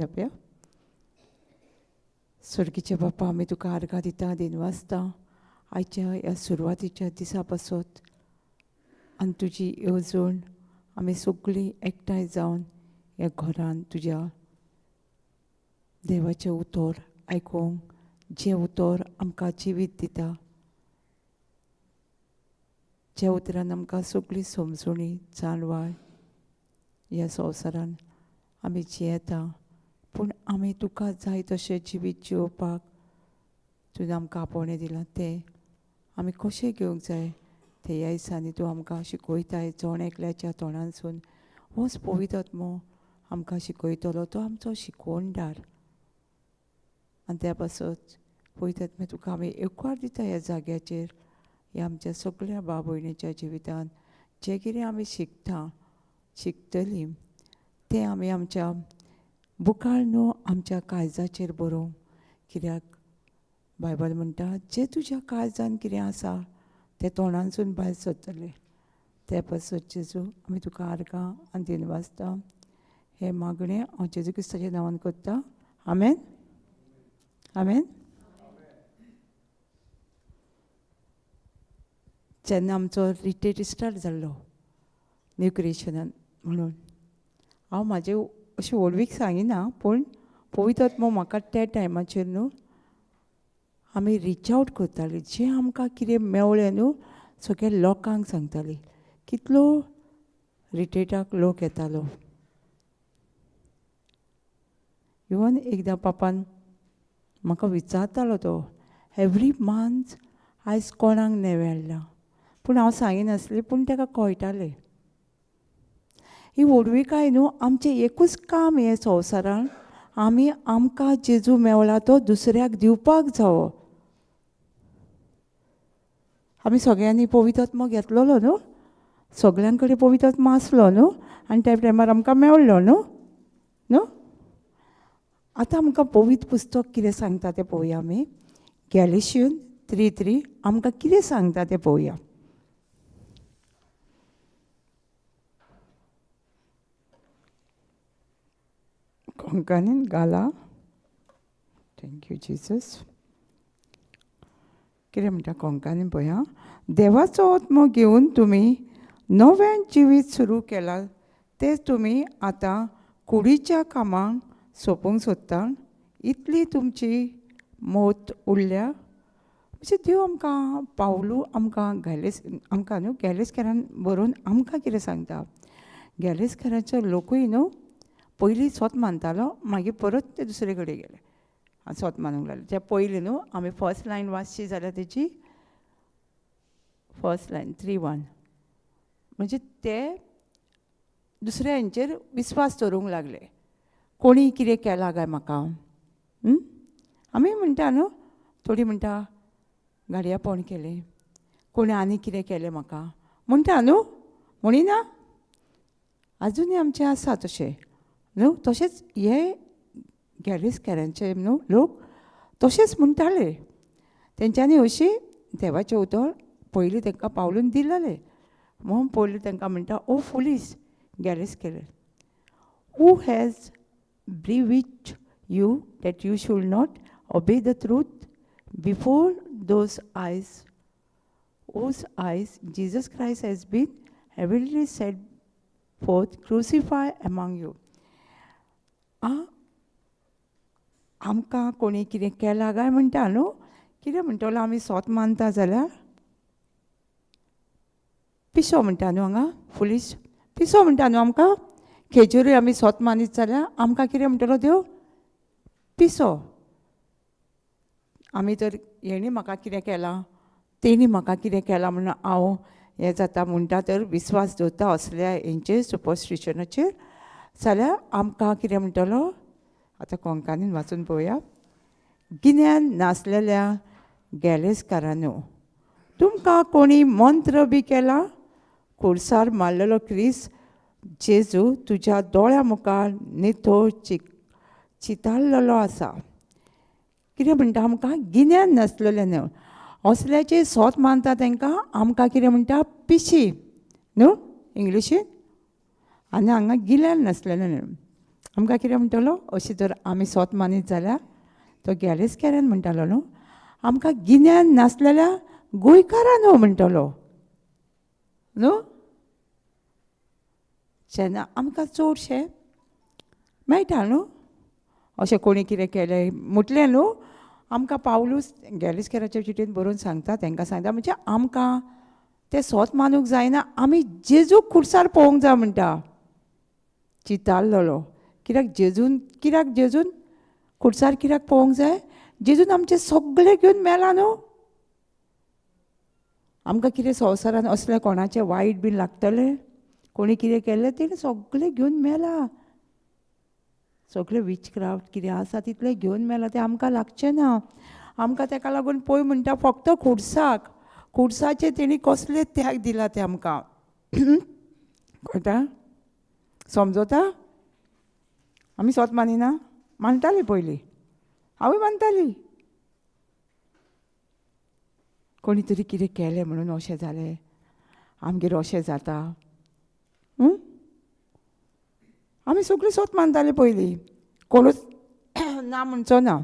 धांपया. स्वर्गीचे बापा, आमी तुका आर्गां दिता, दिनवासता आयच्या ह्या सुरवातीच्या दिसा पासत आनी तुजी येवजण आमी सगळीं एकठांय जावन ह्या घरान तुज्या देवाचें उतर आयकूंक, जें उतर आमकां जिवीत दिता, ज्या उतरान आमकां सगळी समजणी जाणवाय ह्या संवसारान आमी जियेता, पूण आमी तुका जाय तशें जिवीत जिवपाक तुवें आमकां आपोवणें दिलां तें आमी कशें घेवंक जाय तें ह्या दिसांनी तूं आमकां शिकयताय. जण एकल्याच्या तोंडांसून होच पवित्र आत्मो आमकां शिकयतलो, तो आमचो शिकवणदार. आनी त्या पासत पवित्र आत्मे तुका आमी येवकार दिता ह्या जाग्याचेर, ह्या आमच्या सगळ्या भाव भयणीच्या जिवितान जें कितें आमी शिकता शिकतलीं तें आमी आमच्या बुकार न्हू आमच्या काळजाचेर बरोवंक, कित्याक बायबल म्हणटा जें तुज्या काळजान कितें आसा तें तोंडांसून भायर सरतलें. ते पासत जेजू आमी तुका आर्गां आनी दिनवासता. हें मागणें हांव जेजू क्रिस्ताच्या नांवान करता, आमेन, आमेन. जेन्ना आमचो रिट्रीट स्टार्ट जाल्लो न्यू क्रिएशनान म्हणून हांव म्हाजे अशी व्हडवीक सांगिना, पूण पवित्र आत्मो म्हाका त्या टायमाचेर न्हू आमी रिच आवट करताली, जें आमकां कितें मेवळें न्हू सगळ्या लोकांक सांगताली. कितलो रिट्रीटाक लोक येतालो. इवन एकदां पापान म्हाका विचारतालो तो एवरी मंथ आयज कोणाक नेवें हाडलां, पूण हांव सांगिनासलें, पूण ताका कळटालें. ही व्हडविकाय न्हू आमचें एकूच काम हें संवसारान, आमी आमकां जेजू मेवला तो दुसऱ्याक दिवपाक जावो. आमी सगळ्यांनी पवित्र आत्मो घेतलेलो न्हू, सगळ्यां कडेन पवित्र आत्मो आसलो न्हू, आनी त्या टायमार आमकां मेवलो न्हू, न्हू. आतां आमकां पवित्र पुस्तक कितें सांगता तें पळोवया आमी. गॅलेशियन 3:3 आमकां कितें सांगता तें पळोवया. कोंकणीन गाला, thank you Jesus. कितें म्हणटा कोंकणीन पळया. देवाचो आत्मो घेवन तुमी नवें जिवीत सुरू केलां तें तुमी आतां कुडीच्या कामांक सोंपूंक सोदता, इतली तुमची मौत उरल्या. म्हणजे देव आमकां पावलू आमकां गॅलेस आमकां न्हू गॅलेसकारान बरोवन आमकां कितें सांगता. गॅलेसकाराचो लोकूय न्हू पयलीं सोत मानतालो, मागीर परत ते दुसरे कडेन गेले आनी सोत मानूंक लागले. ते पयलीं न्हू आमी फर्स्ट लायन वाचची जाल्यार तेची फर्स्ट लायन 3:1 म्हणजे ते दुसऱ्या हेंचेर विस्वास दवरूंक लागले. कोणी कितें केलां काय म्हाका, आमी म्हणटा न्हू, थोडीं म्हणटा गाडयापण केलें, कोणी आनी कितें केलें म्हाका म्हणटा न्हू, म्हणिना. आजुनूय आमचें आसा तशें न्हू. तशेंच हे गॅलेसकारांचे न्हू लोक तशेंच म्हणटाले. तेंच्यांनी अशी देवाचें उतर पयलीं तांकां पावलून दिलेलें म्हणून पयलीं तांकां म्हणटा, ओ फुलीस गॅलेसकार, who has bewitched you that you should not obey the truth before those eyes, whose eyes Jesus Christ has been heavily set forth, crucify among you. आमकां कोणी कितें केलां काय म्हणटा न्हू, कितें म्हणटलो आमी सोत मानता जाल्यार पिसो म्हणटा न्हू, हांगा पुलीस पिसो म्हणटा न्हू आमकां. खेजेरूय आमी सोत मानीत जाल्यार आमकां कितें म्हणटलो देव, पिसो. आमी तर हेणी म्हाका कितें केलां, तेणी म्हाका कितें केलां म्हणून हांव हें जाता म्हणटा, तर विस्वास दवरता असल्या हेंचेर सुपरस्टिशनाचेर जाल्यार आमकां कितें म्हणटलो. आतां कोंकणीन वाचून पळोवया. गिन्यान नासलेल्या गॅलेसकारांनो, तुमकां कोणी मंत्र बी केला? खुर्सार मारलेलो क्रिस्त जेजू तुज्या दोळ्या मुखार नितळ चितारलेलो आसा. कितें म्हणटा आमकां गिन्यान नासलेलें न्हू, असल्याचे सोत मानता तांकां आमकां कितें म्हणटा पिशी न्हू इंग्लिशीन, आनी हांगा गिन्यान नासलेलें न्हू. आमकां कितें म्हणटलो? अशें जर आमी सोत मानीत जाल्यार तो गॅलेस केऱ्यान म्हणटालो न्हू, आमकां गिन्यान नासलेल्या गोंयकारां न्हू म्हणटलो न्हू. जेन्ना आमकां चडशें मेळटा न्हू अशें कोणी कितें केलें म्हटलें न्हू, आमकां पावलूस गॅलिस केराच्या चिटयेन बरोवन सांगता, तांकां सांगता म्हणजे आमकां तें सोत मानूंक जायना, आमी जेजूक खुर्सार पळोवंक जाय म्हणटा. चितारलेलो कित्याक जेजून, कित्याक जेजून खुर्सार कित्याक पळोवंक जाय? जेजून आमचें सगळें घेवन मेला न्हू. आमकां कितें संवसारान असलें कोणाचें वायट बीन लागतलें? कोणी कितें केल्लें तेणें सगळें घेवन मेला, सगळें विचक्राफ्ट कितें आसा तितलें घेवन मेला, तें आमकां लागचें ना. आमकां तेका लागून पळय म्हणटा फक्त खुर्साक, खुर्साचेर तेणी कसले त्याग दिला ते आमकां. कळटा? समजता? आमी सोत मानिना? मानताली पयलीं, हांवूय मानताली. कोणी तरी कितें केलें म्हणून अशें जालें, आमगेर अशें जाता. आमी सगळीं सोत मानताली पयलीं, कोणूच ना म्हणचो ना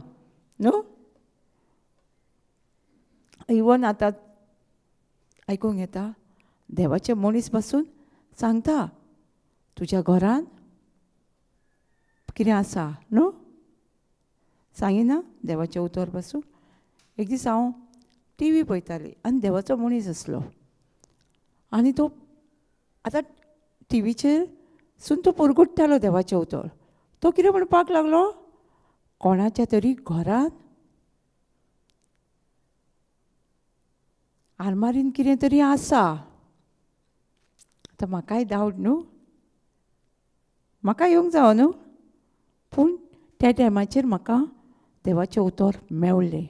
न्हू. इवन आतां आयकूंक येता देवाचे मनीस पासून सांगता तुज्या घरान कितें आसा न्हू, सांगिना देवाचें उतर पासून. एक दीस हांव टी व्ही पळयताली आनी देवाचो मनीस आसलो आनी तो आतां टी व्हीचेर सून तो परगुट्टालो देवाचें उतर. तो कितें म्हणपाक लागलो, कोणाच्या तरी घरान आरमारीन कितें तरी आसा. आतां म्हाकाय डावट न्हू, म्हाका येवंक जावो न्हू, पूण त्या टायमाचेर म्हाका देवाचें उतर मेवलें.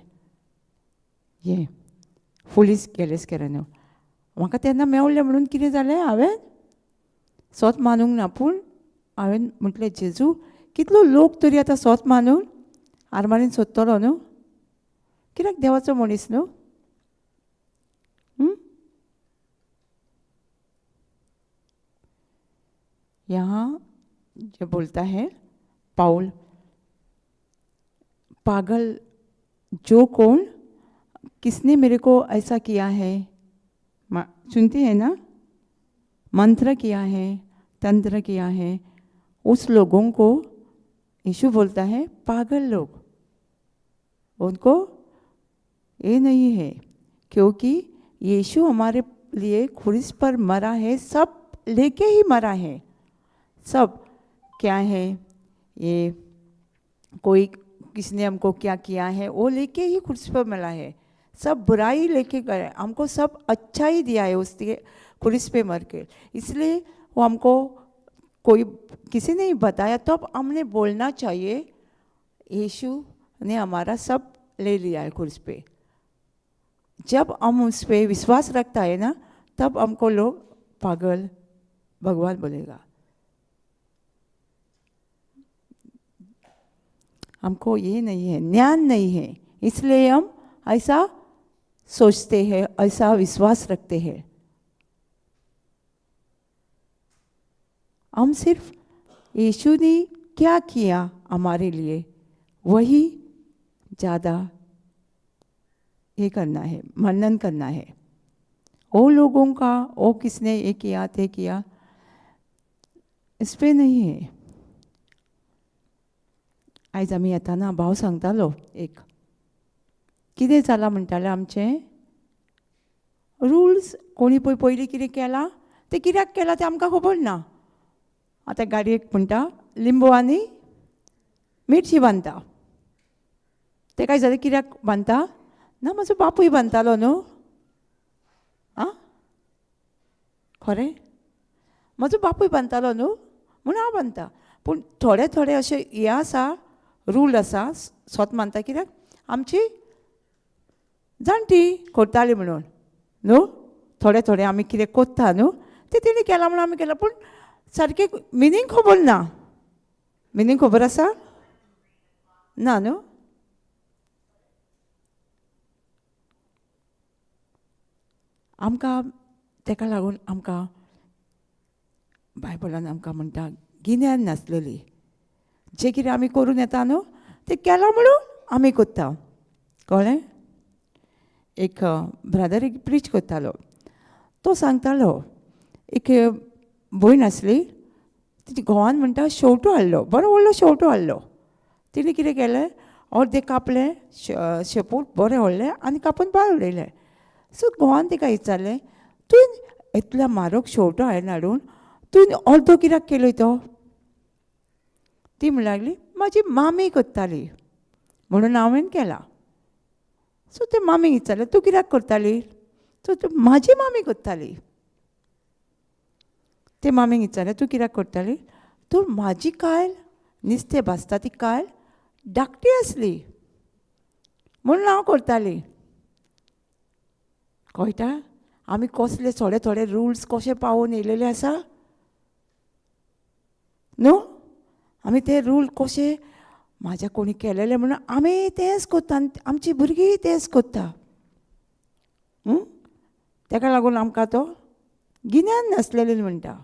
हें पुलीस गेलेस केलें न्हू, म्हाका तेन्ना मेवलें म्हणून कितें जालें, हांवें सोत मानूंक ना, पूण हांवें म्हटलें जेजू कितलो लोक तरी आतां सोत मानून आरमारीन सोदतलो न्हू, कित्याक देवाचो मनीस न्हू. यहाँ जो बोलता है पाउल, पागल जो कौन, किसने मेरे को ऐसा किया है, सुनते हैं ना, मंत्र किया है, तंत्र किया है, उस लोगों को यीशु बोलता है पागल लोग, उनको ये नहीं है, क्योंकि यीशु हमारे लिए क्रूस पर मरा है, सब लेके ही मरा है। सब क्या है ये, कोई किसने हमको क्या किया है वो लेके ही क्रूस पर मरा है, सब बुराई लेके गए, हमको सब अच्छा ही दिया है उसके क्रूस पे मर के। इसलिए वो हमको कोई किसी ने बताया तो अब हमने बोलना चाहिए यीशु ने हमारा सब ले लिया है क्रूस पे। जब हम उस पर विश्वास रखता है ना, तब हमको लोग पागल भगवान बोलेगा। हमको ये नहीं है, ज्ञान नहीं है, इसलिए हम ऐसा सोचते हैं, ऐसा विश्वास रखते हैं। हम सिर्फ यीशु ने क्या किया हमारे लिए वही ज़्यादा ये करना है, मनन करना है। वो लोगों का वो किसने ये किया ते किया इस पे नहीं है। आयज आमी येताना भाव सांगतालो एक कितें जालां म्हणटालें, आमचें रुल्स कोणी पळय पयलीं कितें केलां तें कित्याक केलां तें आमकां खबर ना। आतां गाडयेक म्हणटा लिंबू आनी मिरची बांदता, तें काय जालें कित्याक बांदता ना, म्हजो बापूय बांदतालो न्हू, आं खरें म्हजो बापूय बांदतालो न्हू म्हूण हांव बांदता। पूण थोडे थोडे अशें हें आसा, रूल आसा, सोत मानता कित्याक आमची जाणटी करताली म्हणून न्हू, थोडे थोडे आमी कितें कोत्ता न्हू तें तेणी केलां म्हणून आमी केलां, पूण सारकें मिनींग खबर ना। मिनींग खबर आसा ना न्हू। आमकां तेका लागून आमकां बायबलान आमकां म्हणटा गिन्यान नासलेली, जें कितें आमी करून येता न्हू तें केलां म्हणून आमी करता. कळ्ळें? एक ब्रादर एक प्रीच करतालो, तो सांगतालो एक भयण आसली, तिच्या घोवान म्हणटा शेंवटो हाडलो, बरो व्हडलो शेंवटो हाडलो. तिणें कितें केलें, अर्दें कापलें, शेपूट बरें व्हडलें आनी कापून भायर उडयलें. सो घोवान तिका विचारलें, तुवें इतल्या म्हारग शेंवटो हांवें हाडून तुवें अर्दो कित्याक केलो तो? ती म्हणूंक लागली, म्हाजी मामी करताली म्हणून हांवें केला. सो ते मामीक विचारलें, तूं कित्याक करताली? सो म्हाजी मामी करताली. ते मामीक विचारलें, तूं कित्याक करताली? तूं म्हाजी कायल नुस्तें भाजता ती कायल धाकटी आसली म्हणून हांव करताली. कळटा आमी कसले थोडे थोडे रुल्स कशे पावोवन येयलेले आसा न्हू? आमी ते रूल कशे म्हाज्या कोणी केलेले म्हणून आमी तेंच करता आनी आमची भुरगींय तेंच करता. तेका लागून आमकां तो गिन्यान नासलेलें म्हणटा.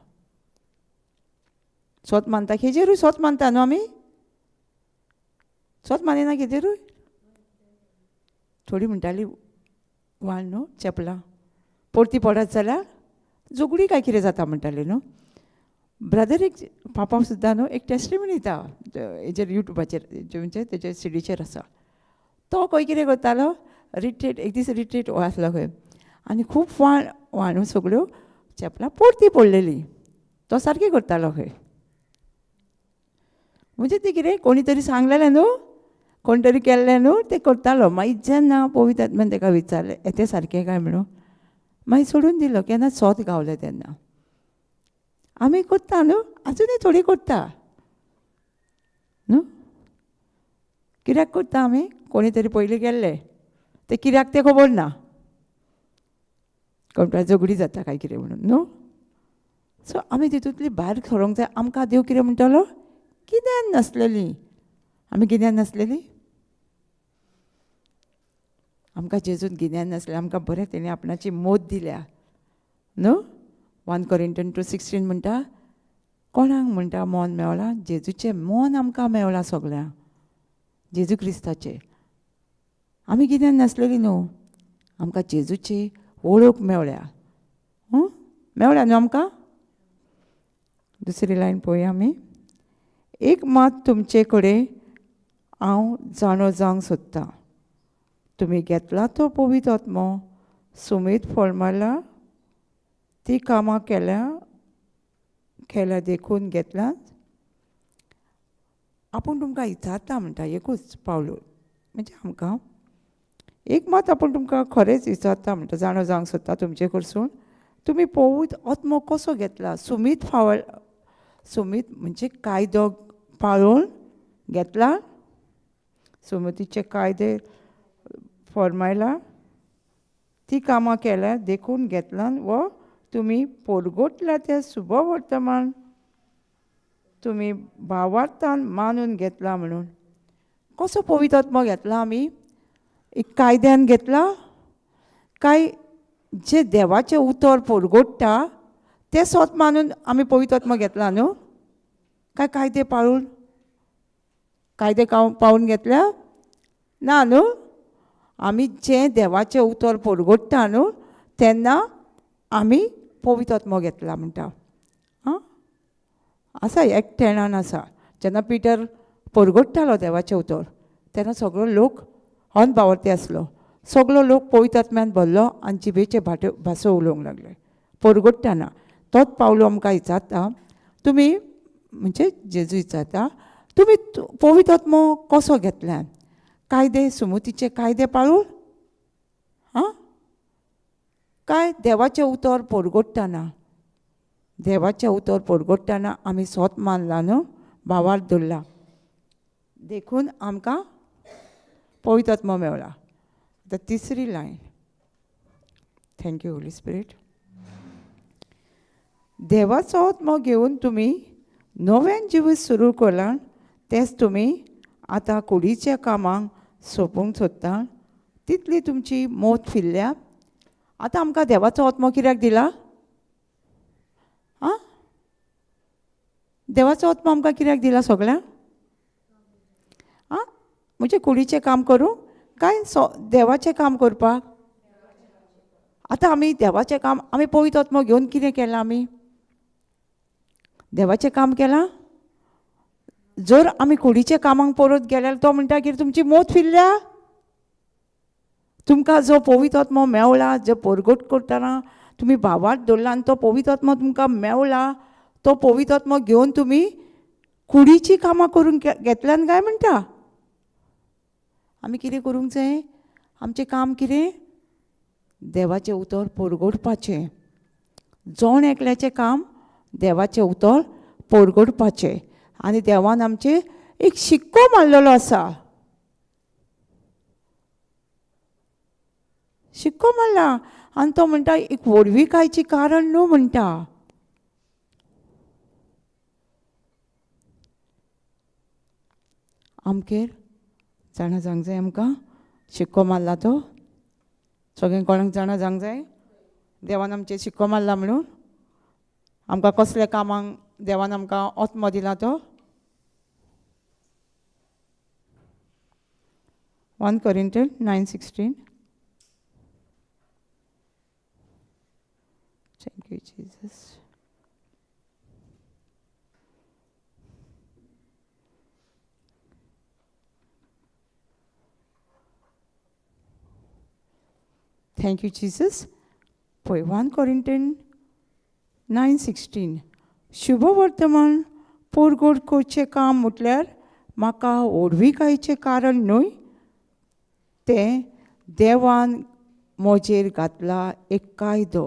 सोत मानता हेजेरूय सोत मानता न्हू आमी? सोत मानिना हेजेरूय? थोडी म्हणटाली वाल न्हू चेपलां परती पडत जाल्यार झगडी काय कितें जाता म्हणटाली न्हू. ब्रदर एक पापा सुद्दां न्हू एक टेस्टिमनी दिता हेजेर युट्यूबाचेर, म्हणजे तेजे सिडीचेर आसा. तो खंय कितें करतालो, रिट्रीट एक दीस रिट्रीट आसलो खंय आनी खूब वाण वाणू सगळ्यो चेपलां परती पडलेली. तो सारकी करतालो खंय. म्हणजे ती कितें कोणी तरी सांगलेलें न्हू, कोण तरी केल्लें न्हू, तें करतालो. मागीर जेन्ना पवित्र आत्म्यान तेका विचारलें हें सारकें काय म्हणून, मागीर सोडून दिलो. केन्ना सोत गावलें तेन्ना. आमी करता न्हू, आजुनूय थोडी करता न्हू. कित्याक करता आमी? कोणी तरी पयलीं गेल्ले ते कित्याक तें खबर ना, कोणता झगडी जाता काय कितें म्हणून न्हू. सो आमी तितूंतली भायर सरोंक जाय. आमकां देव कितें म्हणटलो? गिन्यान नासलेली. आमी गिन्यान नासलेली? आमकां जेजून गिन्यान नासलें, आमकां बरें तेणी आपणाची मोत दिल्या न्हू. 1 Corinthians 2:16 म्हणटा, कोणाक म्हणटा मन मेवलां? जेजूचें मन आमकां मेवलां सगळ्यांक, जेजू क्रिस्ताचें. आमी गिन्यान नासलेली न्हू, आमकां जेजूची वळख मेवल्या. मेवल्या न्हू आमकां? दुसरी लायन पळोवया आमी. एक मात तुमचे कडेन हांव जाणो जावंक सोदतां, तुमी घेतला तो पवित्र आत्मो सुमीत फळमाला ती कामां केल्या केल्या देखून घेतला. आपूण तुमकां विचारता म्हणटा एकूच पावलो, म्हणजे आमकां एक मात आपूण तुमकां खरेंच विचारता म्हणटा, जाणो जावंक सोदता तुमचे कडसून, तुमी पवित्र आत्मो कसो घेतला? सुमीत फावळ, सुमीत म्हणजे कायदो पाळून घेतला, सुमतीचे कायदे फॉर्मायला ती कामां केल्या देखून घेतला, व तुमी पोरगोटल्या त्या शुभ वर्तमान तुमी भावार्थान मानून घेतला म्हणून. कसो पवित्र आत्मो घेतला आमी? एक कायद्यान घेतला काय जे देवाचें उतर पोरगोडटा तें सोत मानून आमी पवित्र आत्मो घेतला न्हू? काय कायदे पाळून, कायदे पाळून घेतल्या ना न्हू? आमी जें देवाचें उतर पोरगोडटा न्हू तेन्ना आमी पवित्र आत्मो घेतला म्हणटा. आं आसा एकटेणान आसा. जेन्ना पिटर पोरगोडटालो देवाचें उतर तेन्ना सगळो लोक अनभावार्थी आसलो, सगळो लोक पवित्र आत्म्यान भरलो आनी जिबेचे भाट्यो भासो उलोवंक लागले पोरगोडटाना. तोच पावलो आमकां विचारता, तुमी म्हणजे जेजू विचारता, तुमी पवित्र आत्मो कसो घेतल्यान? कायदे सुमतीचे कायदे पाळून आं काय देवाचें उतर पोरगोडटाना? देवाचें उतर पोरगोडटाना आमी सोत मानला न्हू, भावार्थ धरला, देखून आमकां पवित्र आत्मो मेवला. आतां तिसरी line, thank you Holy Spirit. देवाचो आत्मो घेवन तुमी नव्यान जिवीत सुरू केलां, तेंच तुमी आतां कुडीच्या कामांक सोंपूंक सोदता, तितली तुमची मोत फिरल्या. आतां आमकां देवाचो आत्मो कित्याक दिला? आं देवाचो आत्मो आमकां कित्याक दिला सगळ्यांक? म्हणजे कुडीचें काम करूं काय देवाचें काम करपाक? आतां आमी देवाचें काम आमी पवित्र आत्मो घेवन कितें केलां? आमी देवाचें काम केलां? जर आमी कुडीच्या कामांक परत गेल्यार तो म्हणटा की तुमची मोत फिरल्या. तुमकां जो पवित्र आत्मो मेवला, जो परगट करतना तुमी भावार्थ दवरला आनी तो पवित्र आत्मो तुमकां मेवला, तो पवित्र आत्मो घेवन तुमी कुडीची कामां करूंक घेतल्यान काय म्हणटा? आमी कितें करूंक जाय? आमचें काम कितें? देवाचें उतर परगटपाचें. जण एकल्याचें काम देवाचें उतर परगटपाचें. आनी देवान आमचेर एक शिक्को मारलेलो आसा, शिक्को मारला. आनी तो म्हणटा एक व्हडविकायची कारण न्हू म्हणटा. आमगेर जाणा जावंक जाय आमकां शिक्को मारला तो सगळ्यांक कोणाक जाणा जावंक जाय देवान आमचेर शिक्को मारला म्हणून. आमकां कसल्या कामांक देवान आमकां आत्मो दिला तो. 1 Corinthians 9:16. Thank you, Jesus. Thank you, Jesus. 1 Corinthians 9:16. शुभ वर्तमान पोरगोड करचें काम म्हटल्यार म्हाका व्हडविकायेचें कारण न्हय, तें देवान म्हजेर घातला एक कायदो.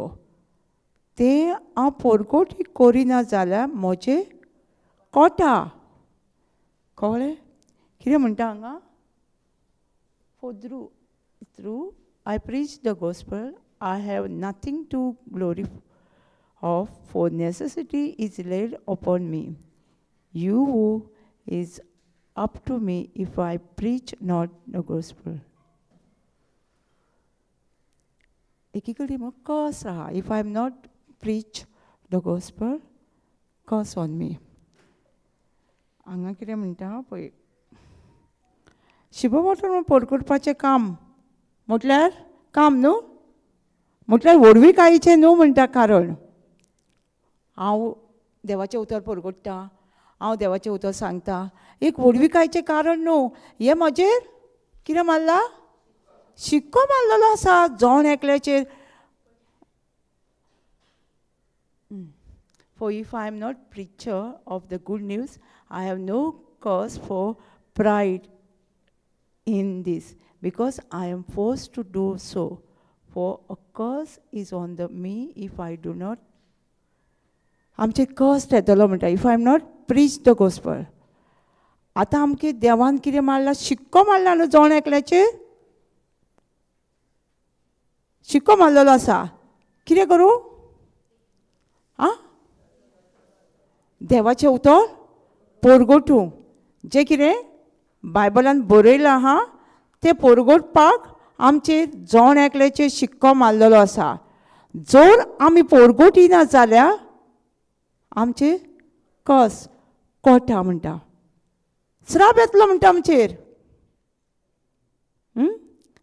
तें हांव पोरगोट करिना जाल्यार म्हजें कोटा. कळ्ळें कितें म्हणटा हांगा? For through I preach the gospel, I have nothing to glory of, for necessity is laid upon me. You who is up to me if I preach not the gospel. एकी कडेन मग कस आहा, if I am not preach the gospel, curse on me. हांगा कितें म्हणटा पळय, शिवमोटर परगटपाचें काम म्हटल्यार काम न्हू, म्हटल्यार व्हडविकायेचें न्हू म्हणटा. कारण हांव देवाचें उतर परगट्टा, हांव देवाचें उतर सांगता, एक व्हडविकायेचें कारण न्हू. हें म्हजेर कितें मारला? शिक्को मारलेलो आसा जण एकल्याचेर. For if I am not preacher of the good news, I have no cause for pride in this, because I am forced to do so. For a curse is on the me if I do not. आमचे कर्स येतलो म्हणटा if I am not preach the gospel. आतां आमके देवान कितें मारला? शिक्को मारला न्हू जण एकल्याचेर, शिक्को मारलेलो आसा. कितें करूं? आं, देवाचें उतर पोरगोटूं. जें कितें बायबलान बरयलां आहा तें पोरगोटपाक आमचेर जण एकल्याचेर शिक्को मारलेलो आसा. जर आमी पोरगोटिना जाल्यार आमचेर कस कोटा म्हणटा, श्राप येतलो म्हणटा आमचेर.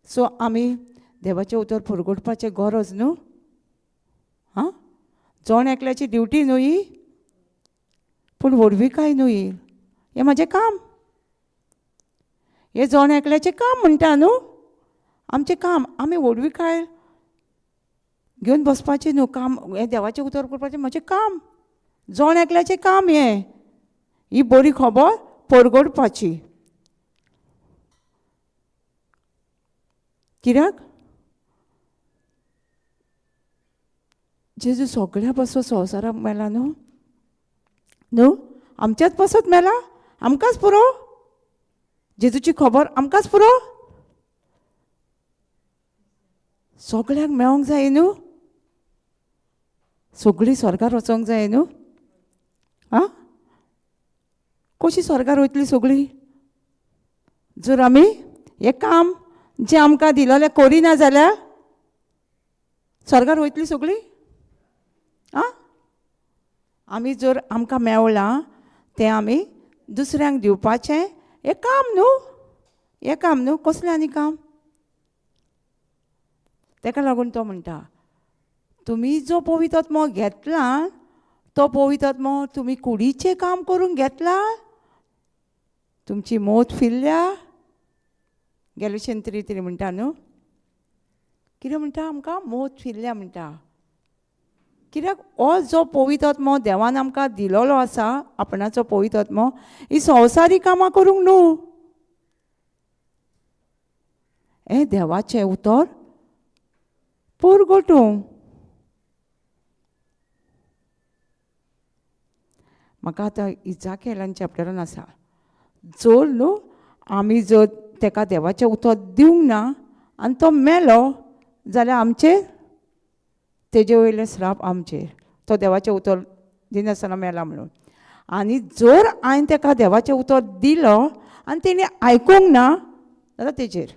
सो आमी देवाचें उतर पोरगोटपाचें गरज न्हू. आं, जण एकल्याची ड्युटी न्हू ही, पूण व्हडविकाय न्हू ही. हें म्हाजें काम, हें जण एकल्याचें काम म्हणटा न्हू. आमचें काम आमी व्हडविकाय घेवन बसपाचें न्हू. काम हें देवाचें उतर करपाचें म्हजें काम, जण एकल्याचें काम हें. ही बरी खबर परगटपाची. कित्याक जेजू सगळ्या पासून संवसाराक मेला न्हू, न्हू आमच्याच पासत मेला, आमकांच पुरो. जेजूची खबर आमकांच पुरो, सगळ्यांक मेळोंक जाय न्हू, सगळीं स्वर्गार वचोंक जाय न्हू. आं, कशी स्वर्गार वयतली सगळीं जर आमी हें काम जें आमकां दिलेलें करिना जाल्यार? स्वर्गार वयतली सगळीं? आं, आमी जर आमकां मेवलां तें आमी दुसऱ्यांक दिवपाचें हें काम न्हू. हें काम न्हू, कसलें आनी काम? तेका लागून तो म्हणटा तुमी जो पवित्र आत्मो घेतला तो पवित्र आत्मो तुमी कुडीचें काम करूंक घेतला, तुमची मोत फिरल्या. गॅलेशियन 3:3 म्हणटा न्हू, कितें म्हणटा आमकां? मोत फिरल्या म्हणटा. कित्याक हो जो पवित्र आत्मो देवान आमकां दिलोलो आसा, आपणाचो पवित्र आत्मो, ही संवसारी कामां करूंक न्हू, हें देवाचें उतर पुरगोटूंक. म्हाका आतां इजाकेलान चॅप्टरान आसा, जर न्हू आमी जर तेका देवाचें उतर दिवंक ना आनी तो मेलो जाल्यार आमचेर तेजे वयले श्राप आमचेर, तो देवाचें उतर दिनासतना मेला म्हणून. आनी जर हांवें तेका देवाचें उतर दिलो आनी तेणी आयकूंक ना जाल्यार तेजेर.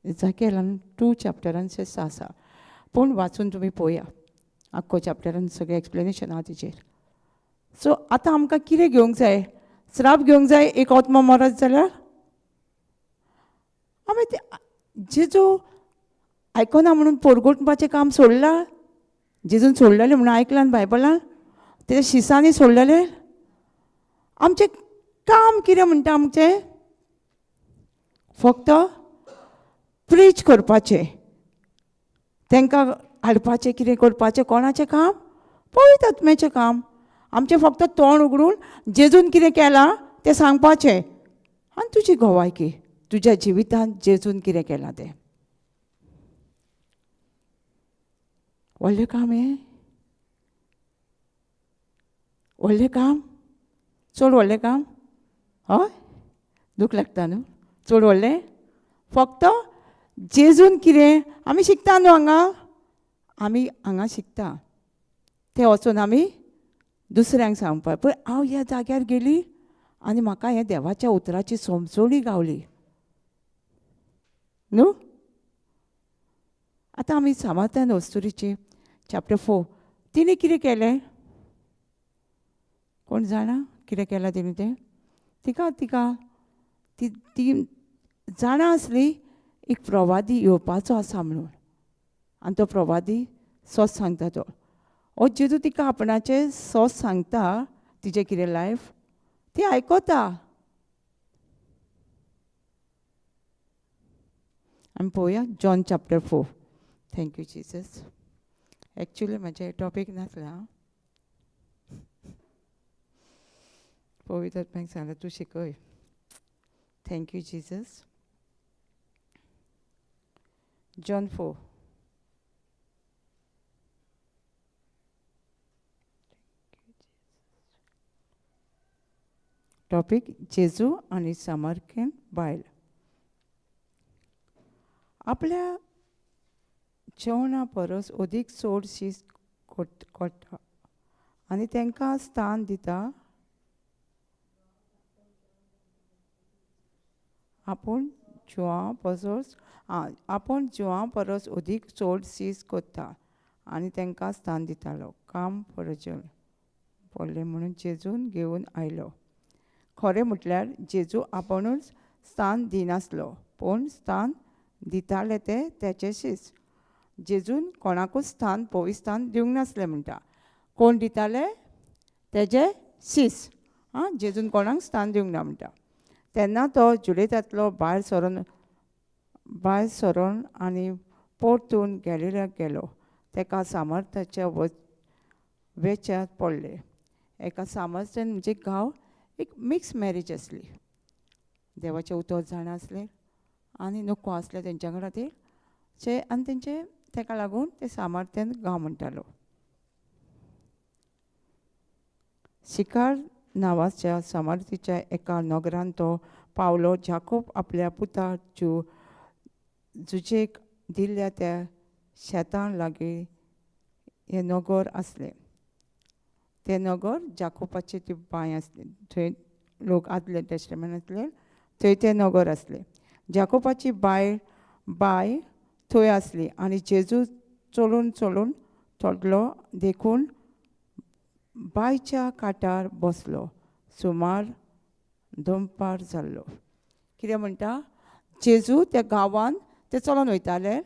इजाकेलान 2 चॅप्टरान आसा, पूण वाचून तुमी पळोवया आख्खो चॅप्टरान सगळें एक्सप्लेनेशन आहा तेजेर. सो आतां आमकां कितें घेवंक जाय? श्राप घेवंक जाय एक आत्मो मरत जाल्यार? आमी ते जेजू आयकना म्हणून पोरगोटपाचें काम सोडलां, जेजून सोडलेलें म्हणून आयकलां बायबलान, तेज्या शिसांनी सोडलेलें. आमचें काम कितें म्हणटा आमचें? फक्त प्रीच करपाचें, तांकां हाडपाचें, कितें करपाचें, कोणाचें काम? पवित्र आत्म्याचें काम. आमचें फक्त तोंड उगडून जेजून कितें केलां तें सांगपाचें आनी तुजी गवायकी, तुज्या जिवितांत जेजून कितें केलां तें. व्हडलें काम हें, व्हडलें काम, चड व्हडलें काम. हय, दूख लागता न्हू, चड व्हडलें. फक्त जेजून कितें आमी शिकता न्हू हांगा, आमी हांगा शिकता तें वचून आमी दुसऱ्यांक सांगपाक. पळय हांव ह्या जाग्यार गेली आनी म्हाका हें देवाच्या उतराची समजोणी गावली न्हू. आतां आमी सामार्थ्यान वस्तुरीची चॅप्टर 4, तिणें कितें केलें कोण जाणा? कितें केलां तिणें तें? तिका तिका ती ती जाणा आसली एक प्रवादी येवपाचो आसा म्हणून, आनी तो प्रवादी सोस सांगता. तो हो जेजू तिका आपणाचें सोस सांगता, तिजें कितें लायफ ती आयकता. आमी पळोवया John chapter 4. Thank you Jesus. Actually म्हजें टॉपीक नासलें, पवित्र आत्म्याक सांगलें तूं शिकय. Thank you Jesus. John 4. Topic जेजू आनी सामर्थ्यन बायल. आपल्या जेवणा परस अदीक चड शीत कोट्टा आनी तांकां स्थान दिता. आपूण जिवां परस अदीक चड शीत कोत्ता आनी तांकां स्थान दितालो. काम परजण पडलें म्हणून जेजून घेवन आयलो. खरें म्हटल्यार जेजू आपुणूच स्थान दिनासलो, पूण स्थान दिताले ते तेचे शीस. जेजून कोणाकूच स्थान पवित्र स्थान दिवंक नासलें म्हणटा. कोण दिताले? तेजे शीस. आं, जेजून कोणाक स्थान दिवंक ना म्हणटा. तेन्ना तो जुलेतांतलो भायर सरोन आनी परतून गॅलिल्याक गेलो. तेका सामर्थ्याच्या वेच्यांत पडले. एका सामर्थ्यान म्हणजे गांव एक मिक्स मॅरेज आसली, देवाचें उतर जाणा आसलें आनी नको आसलें तेंच्या खातीर चे, आनी तेंचे तेका लागून ते सामर्थ्यान गांव म्हणटालो. शिकार नांवाच्या सामर्थ्याच्या एका नगरान तो पावलो. जाकोब आपल्या पुता जुजेक दिल्ल्या त्या शेतां लागीं हें नगर आसलें. तें नगर जाकोबाची ती बांय आसली, थंय लोक आदले टेस्टमेंट आसले, थंय तें नगर आसलें. जाकोबाची बाय थंय आसली आनी जेजू चलून चलून थोडलो देखून बायच्या कांठार बसलो. सुमार दनपार जाल्लो. कितें म्हणटा, जेजू त्या गांवान ते चलोन वयताले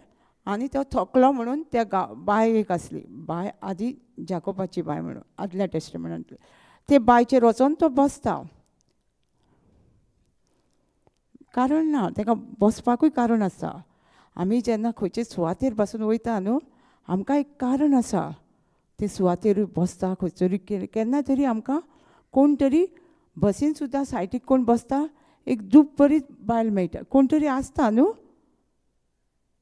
आनी तो थकलो म्हणून त्या गांव बांय एक आसली, बांय आदी जाकोबाची बांय म्हणून आदल्या टेस्टमेंटांतली, ते बांयचेर वचोन तो बसता. कारण ना, ताका बसपाकूय कारण आसा. आमी जेन्ना खंयचे सुवातेर बसून वयता न्हू, आमकां एक कारण आसा, ते सुवातेरूय बसता खंयसरूय केन्ना तरी आमकां कोण तरी बसीन सुद्दां सायडीक कोण बसता, एक दूप बरी बायल मेळटा, कोण तरी आसता न्हू.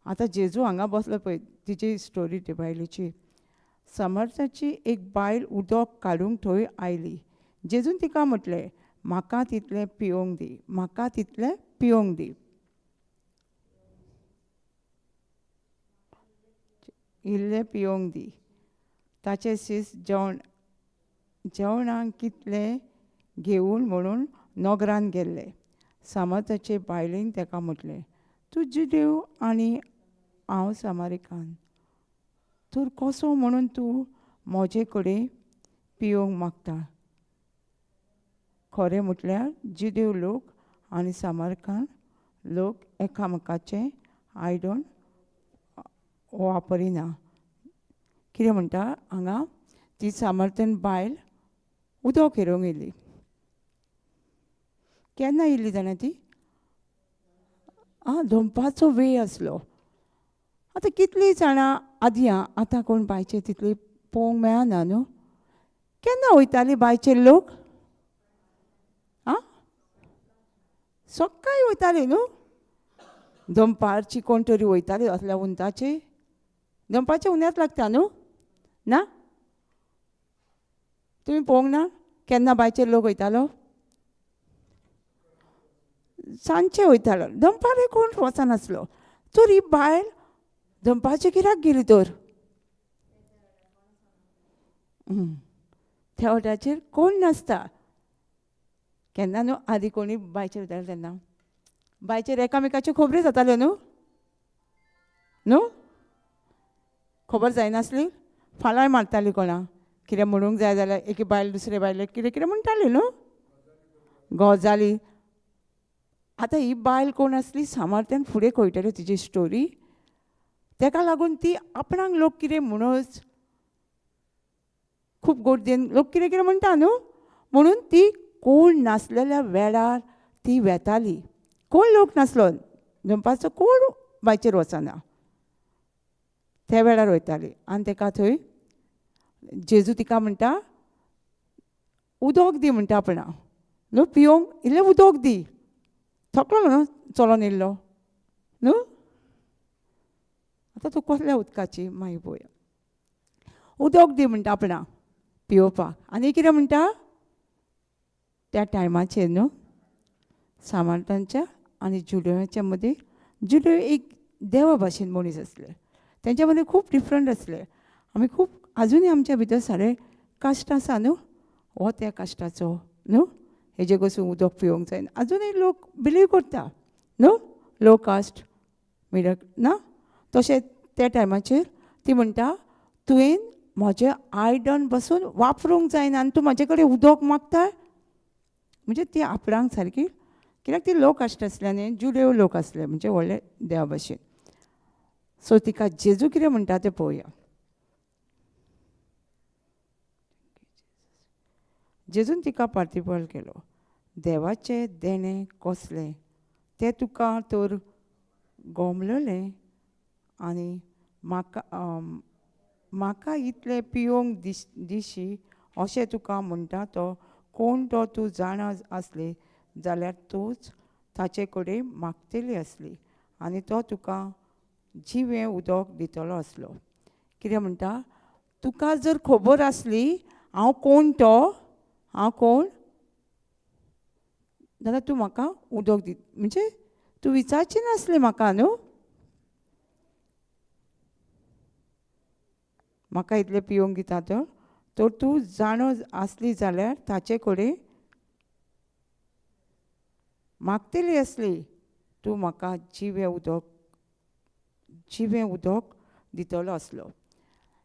आतां जेजू हांगा बसलो पळय, तिची स्टोरी ती बायलेची. समर्थाची एक बायल उदक काडूंक थंय आयली. जेजून तिका म्हटलें, म्हाका तितलें पिवंक दी, म्हाका तितलें पिवंक दी. इल्लें पिवंक दी. ताचे शीस जेवणाक कितलें घेवन म्हणून नगरान गेल्ले. समर्थाचे बायलेन ताका म्हटलें, तूं जुदेव आनी हांव सामारिकान, तर कसो म्हणून तूं म्हजे कडेन पिवंक मागता? खरें म्हटल्यार जुदेव लोक आनी सामारकान लोक एकामेकाचें आयदन वापरिना. कितें म्हणटा हांगा, ती सामर्थन बायल उदक हेरोवंक येयली. केन्ना येयली जाणा ती? आं, दनपारचो वेळ आसलो. आतां कितलीं जाणां आदीं, आं, आतां कोण बांयचेर तितली पळोवंक मेळना न्हू. केन्ना वयताली बांयचेर लोक? आं, सकाळीं वयताली न्हू. दनपारची कोण तरी वयताली असल्या उंताची, दनपारचे उन्यांत लागता न्हू ना? तुमी पळोवंक ना केन्ना बांयचेर लोक वयतालो? सांजचे वयतालो, दनपारे कोण वचनासलो. तर ही बायल दनपारची कित्याक गेली तर? त्या वटाचेर कोण नासता केन्ना न्हू. आदी कोणी बांयचेर वयताले तेन्ना बांयचेर एकामेकाच्यो खबऱ्यो जाताल्यो न्हू, न्हू? खबर जायनासली, फालाय मारताली कोणा कितें म्हणूंक जाय जाल्यार एकी बायल दुसरे बायलेक कितें कितें म्हणटाली न्हू, गजाली. आतां ही बायल कोण आसली सामर्थ्यान फुडें कळटलें तिची स्टोरी. तेका लागून ती आपणाक लोक कितें म्हणूच खूब गर्देन लोक कितें कितें म्हणटा न्हू, म्हणून ती कोण नासलेल्या वेळार ती वेताली. कोण लोक नासलो, दनपारचो कोण बांयचेर वचना, त्या वेळार वयताली. आनी तेका थंय जेजू तिका म्हणटा, उदक दी म्हणटा आपणा न्हू, पिवंक इल्लें उदक दी. थकलो न्हू चलोन येयल्लो न्हू. आतां तूं कसल्या उदकाची मागीर पळोवया. उदक दी म्हणटा आपणा पिवपाक. आनी कितें म्हणटा त्या टायमाचेर न्हू, सामार्थांच्या आनी जुदेवाच्या मदीं, जुदेव एक देवा भाशेन मनीस आसले, तेंच्या मदीं खूब डिफरंट आसले. आमी खूब आजुनूय आमच्या भितर सारे काश्ट आसा न्हू, हो त्या काश्टाचो न्हू, हेजे कडसून उदक पिवंक जायना. आजुनूय लोक बिलीव करता न्हू, लो कास्ट मिडल ना. तशें त्या टायमाचेर ती म्हणटा, तुवें म्हजें आयदन बसून वापरूंक जायना आनी तूं म्हजे कडेन उदक मागता. म्हणजे ती आपणाक सारकी, कित्याक ती लो कास्ट आसली आनी जुदेव लोक आसले, म्हणजे व्हडले देवा भाशेन. सो तिका जेजू कितें म्हणटा तें पळोवया. जेजून तिका पार्थिपल केलो, देवाचें देणें कसलें तें तुका तर गोमलेलें आनी म्हाका इतलें पिवंक दिशी अशें तुका म्हणटा तो कोण तो तूं जाणा आसली जाल्यार तूंच ताचे कडेन मागतली आसली आनी तो तुका जिवें उदक दितलो आसलो. कितें म्हणटा, तुका जर खबर आसली हांव कोण तो, हांव कोण, जाल्यार तूं म्हाका उदक दी, म्हणजे तूं विचारची नासली म्हाका न्हू, म्हाका इतलें पिवंक दिता तो, तर तूं जाणो आसली जाल्यार ताचे कडेन मागतली आसली, तूं म्हाका जिवें उदक दितलो आसलो.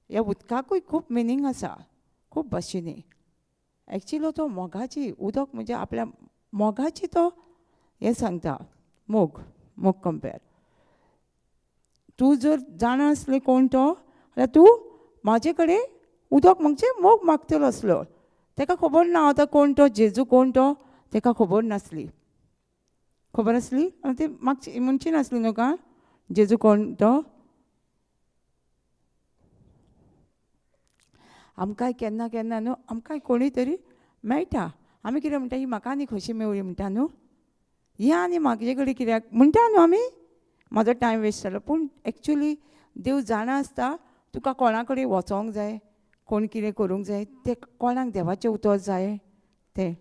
ह्या उदकाकूय खूब मिनींग आसा, खूब भाशेनी. एक्चुअली तो मोगाची उदक म्हणजे आपल्या मोगाची तो हें सांगता, मोग मोग कंपेर. तूं जर जाणा आसलें कोण तो जाल्यार तूं म्हाजे कडेन उदक मागचें मोग मागतलो आसलो. ताका खबर ना आतां कोण तो जेजू कोण तो, ताका खबर नासली. खबर आसली आनी ती मागची म्हणची नासली न्हू का जेजू कोण तो. आमकांय केन्ना केन्ना न्हू आमकांय कोणूय तरी मेळटा, आमी कितें म्हणटा, ही म्हाका आनी खोशी मेवली म्हणटा न्हू, हें आनी म्हाजे कडेन कित्याक म्हणटा न्हू आमी, म्हाजो टायम वेस्ट जालो. पूण एक्चुली देव जाणा आसता तुका कोणा कडेन वचोंक जाय, कोण कितें करूंक जाय, तें कोणाक देवाचें उतर जाय तें.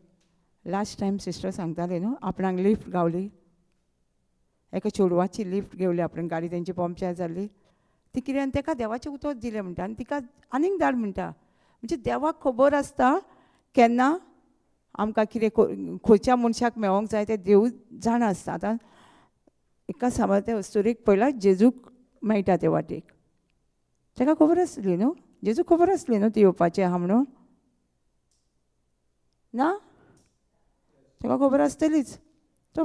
लास्ट टायम सिस्टर सांगताले न्हू आपणाक लिफ्ट गावली, एका चेडवाची लिफ्ट घेवली आपणाक, गाडी तेंची पंक्चर जाल्ली ती कितें, आनी तेका देवाचें उतर दिलें म्हणटा आनी तिका आनीक धाड म्हणटा. म्हणजे देवाक खबर आसता केन्ना आमकां कितें खंयच्या मनशाक मेळोंक जाय तें देव जाणा आसता. आतां एका सामर त्या अस्तुरेक पयला जेजूक मेळटा ते वाटेक, ताका खबर आसली न्हू, जेजूक खबर आसली न्हू ती येवपाची आहा म्हणून ना, ताका खबर आसतलीच. तो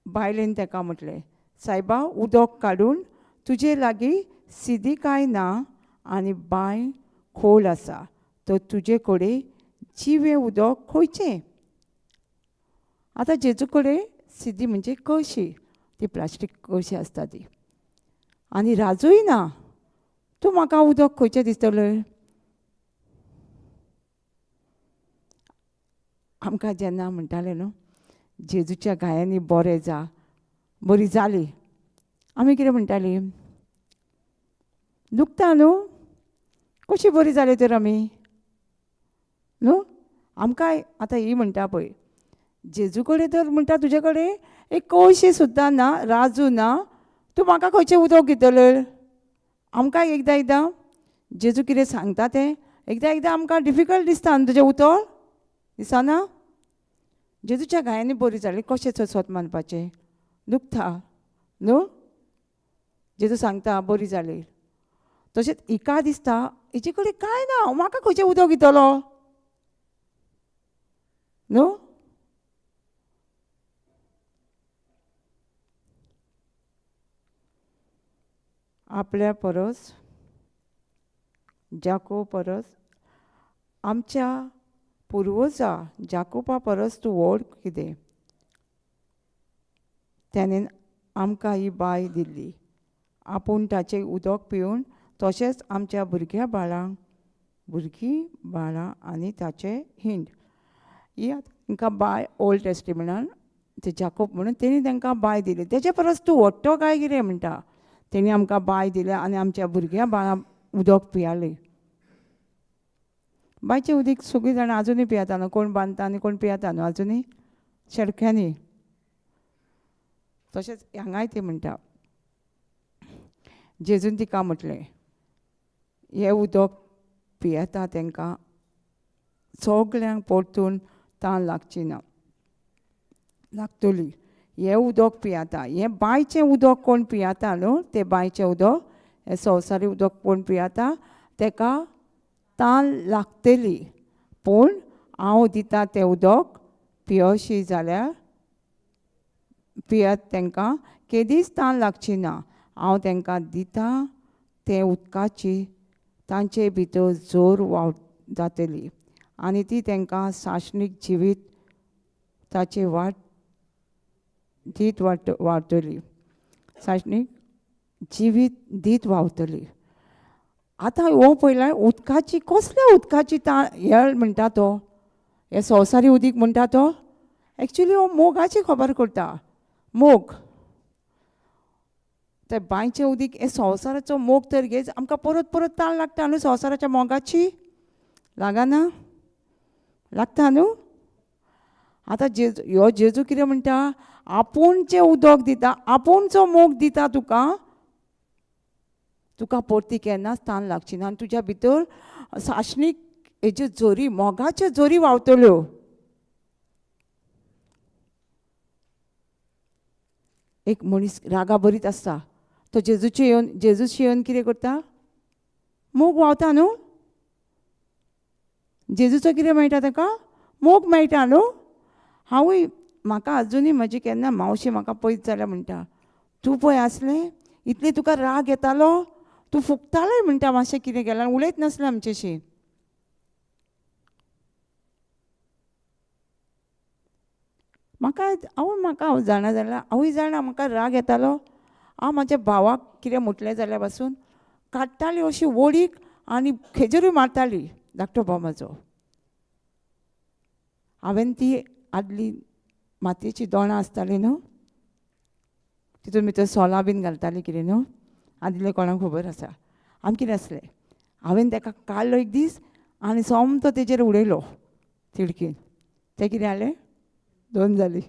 बायलेन ताका म्हटलें, सायबा उदक काडून तुजे लागीं सिदी कांय ना आनी बांय खोल आसा, तर तुजे कडेन जिवें उदक खंयचें. आतां जेजू कडेन सिदी म्हणजे कळशी, ती प्लास्टीक कळशी आसता ती, आनी राजूय ना, तूं म्हाका उदक खंयचें दिसतलें. आमकां जेन्ना म्हणटालें न्हू जेजूच्या गायांनी बरें जा, बरी जाली, आमी कितें म्हणटालीं, दुखता न्हू, कशी बरी जाली तर आमी न्हू. आमकां आतां ही म्हणटा पळय जेजू कडेन तर म्हणटा तुजे कडेन एक कळशी सुद्दां ना, राजू ना, तूं म्हाका खंयचें उदक दितलें. आमकां एकदां एकदां जेजू कितें सांगता तें एकदां एकदां आमकां डिफिकल्ट दिसता न्हू, तुजें उतर दिसना. जेजूच्या गायांनी बरी जाली कशें सत मानपाचें, दुखता न्हू, जेजू सांगता बरी जाली. तशेंच हिका दिसता हिचे कडेन कांय ना, म्हाका खंयचें उदक दितलो न्हू. आपल्या परस जाकोब परस आमच्या पुर्वजा जाकोबा परस तूं व्हड कितें, ताणें आमकां ही बांय दिल्ली, आपूण ताचें उदक पिवन तशेंच आमच्या भुरग्या बाळांक, भुरगीं बाळां आनी ताचें हिंड. ही आतां तांकां बांय ओल्ड टेस्टिमेंटान ते जाकोब म्हणून तेणी तांकां बांय दिली, तेजे परस तूं व्हडटो काय कितें म्हणटा, तेणी आमकां बांय दिल्या आनी आमच्या भुरग्या बाळां उदक पियाली. बांयचें उदीक सगळीं जाणां आजुनूय पियेता न्हू, कोण बांदता आनी कोण पियेता न्हू आजुनूय शेडक्यांनी. तशेंच हांगाय ती म्हणटा, जेजून तिका म्हटलें हें उदक पियेता तांकां सगल्यांक परतून तान लागची ना, लागतली. हें उदक पियेता, हें बांयचें उदक कोण पियेता न्हू, तें बांयचें उदक, हें संवसारी उदक कोण पियेता ताका तान लागतली, पूण हांव दिता तें उदक पियोशी जाल्यार पियत तांकां केदीच तान लागची ना. हांव तांकां दिता तें उदकाची तांचे भितर जोर वाव जातली आनी ती तांकां सासणीक जिवीत ताची वाट दीत वाडटली, सासणीक जिवीत दीत वावतली. आतां हो पयल्यार उदकाची कसल्या उदकाची हें म्हणटा तो, हें संवसारी उदीक म्हणटा तो, एक्चुली हो मोगाची खबर करता. मोग ते बांयचें उदीक हें संवसाराचो मोग तर घेच आमकां परत परत तान लागता न्हू, संवसाराच्या मोगाची लागना, लागता न्हू. आतां जेजू ह्यो जेजू कितें म्हणटा, आपूण जें उदक दिता, आपूण जो मोग दिता तुका, तुका परती केन्नाच तान लागची ना आनी तुज्या भितर सासणीक हेज्यो जोरी, मोगाच्यो जोरी व्हांवतल्यो. एक मनीस रागा बरीत आसता, तो जेजूचे येवन, जेजूशी येवन कितें करता, मोग व्हांवता न्हू. जेजूचो कितें मेळटा ताका, मोग मेळटा न्हू. हांवूय म्हाका आजुनूय म्हजी केन्ना मावशी म्हाका पयत जाल्यार म्हणटा, तूं पळय आसलें इतलें तुका राग येतालो, तूं फुगतालें म्हणटा, मातशें कितें केलें उलयत नासलें आमचेशी. म्हाका हांव म्हाका हांव जाणा जाल्यार हांवूय जाणा म्हाका राग येतालो. हांव म्हाज्या भावाक कितें म्हटलें जाल्यार पासून काडटाली अशी वडीक आनी खेजेरूय मारताली धाकटो भाव म्हाजो. हांवें ती आदली मातयेची दोणां आसताली न्हू, तितून भितर सोलां बीन घालताली कितें न्हू, आदलें कोणाक खबर आसा. आम कितें आसलें, हांवें ताका काडलो एक दीस आनी सोमतो तेजेर उडयलो तिडकीन. तें कितें जालें, दोन जाली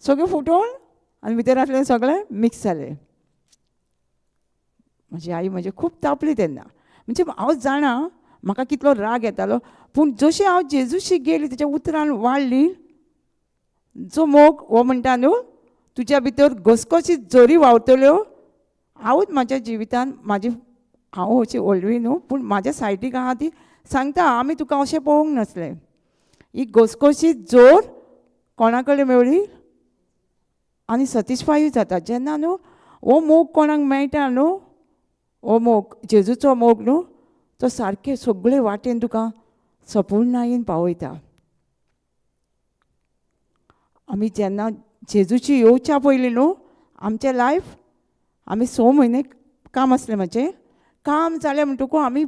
सगळें फुटोवन आनी भितर आसलें सगळें मिक्स जालें. म्हजी आई म्हजी खूब तापली तेन्ना. म्हणजे हांव जाणा म्हाका कितलो राग येतालो, पूण जशें हांव जेजूशी गेली तेच्या उतरान वाडली, जो मोग हो म्हणटा न्हू तुज्या भितर घसघशीत झरी व्हांवतल्यो. हांवूच म्हाज्या जिवितान म्हाजी हांव अशी व्हडली न्हू, पूण म्हाज्या सायडीक आहा ती सांगता आमी तुका अशें पळोवंक नासलें. ही घसघशीत जोर कोणा कडेन मेवली आनी सॅटिस्फायूय जाता जेन्ना न्हू हो मोग कोणाक मेळटा न्हू, हो मोग जेजूचो मोग न्हू, तो सारके सगळे वाटेन तुका सपूर्णायेन पावयता. आमी जेन्ना जेजूची येवच्या पयलीं न्हू आमचें लायफ, आमी 6 म्हयने काम आसलें म्हाजें, काम जालें म्हणटकूच आमी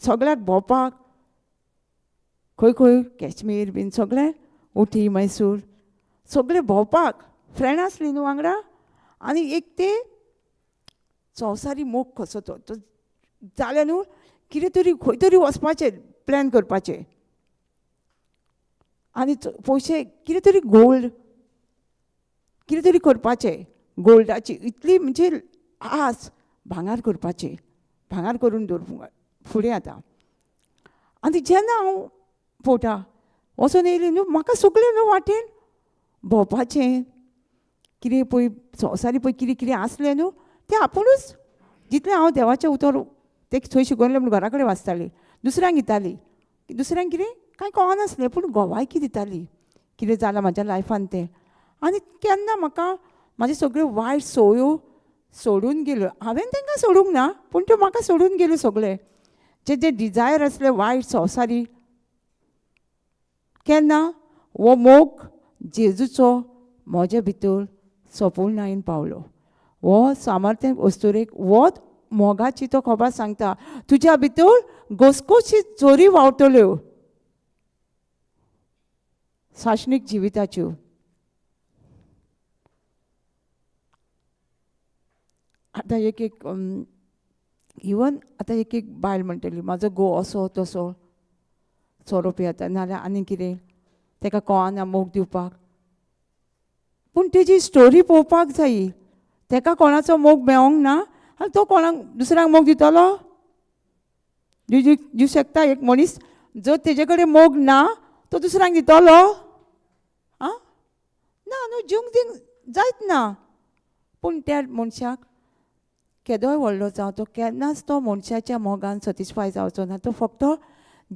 सगळ्याक भोंवपाक खंय खंय काश्मीर बीन सगळें, उटी मैसूर सगळें भोंवपाक फ्रेंड आसलीं न्हू वांगडा. आनी एक ते संवसारी मोग कसो तो जालें न्हू कितें तरी खंय तरी वचपाचें प्लॅन करपाचें आनी पयशे कितें तरी गोल्ड कितें तरी करपाचें, गोल्डाची इतली म्हणजे आस भांगार करपाची, भांगार करून दवर फुडें आतां. आनी जेन्ना हांव पोवता वचोन येयली न्हू म्हाका सगळें न्हू वाटेन भोंवपाचें कितें पळय संवसारी पळय कितें कितें आसलें न्हू तें आपुणूच जितलें हांव देवाचें उतर तें थंय शिकयलें म्हूण घरा कडेन वाचताली, दुसऱ्यांक दिताली, दुसऱ्यांक कितें कांय कळनासलें पूण गोवायकी दिताली कितें जालां म्हाज्या लायफान तें. आनी केन्ना म्हाका म्हाज्यो सगळ्यो वायट संवयो सोडून गेल्यो, हांवें तांकां सोडूंक ना पूण त्यो म्हाका सोडून गेल्यो सगळे जे जे डिजायर आसले वायट संवसारी. केन्ना हो मोग जेजूचो म्हजे भितर सपूर्णायेन पावलो. हो सामर्थ्य अस्तुरेक हो मोगाची तो खबर सांगता, तुज्या भितर घसघशीत झरी व्हांवतल्यो साशणीक जिविताच्यो. आतां एक एक इवन आतां एक एक बायल म्हणटली म्हाजो घोव असो तसो सोरो पियेता नाल्यार आनी कितें ताका कळना मोग दिवपाक, पूण तेजी स्टोरी पळोवपाक जायी. ताका कोणाचो मोग मेळोंक ना आनी तो कोणाक दुसऱ्यांक मोग दितलो? दिवं शकता एक मनीस जर तेजे कडेन मोग ना तो दुसऱ्यांक दितलो? आं ना न्हू, जिवंक दिवंक जायत ना. पूण त्या मनशाक केदोय व्हडलो जावं तो केन्नाच तो मनशाच्या मोगान सॅटिस्फाय जावचो ना, तो फक्त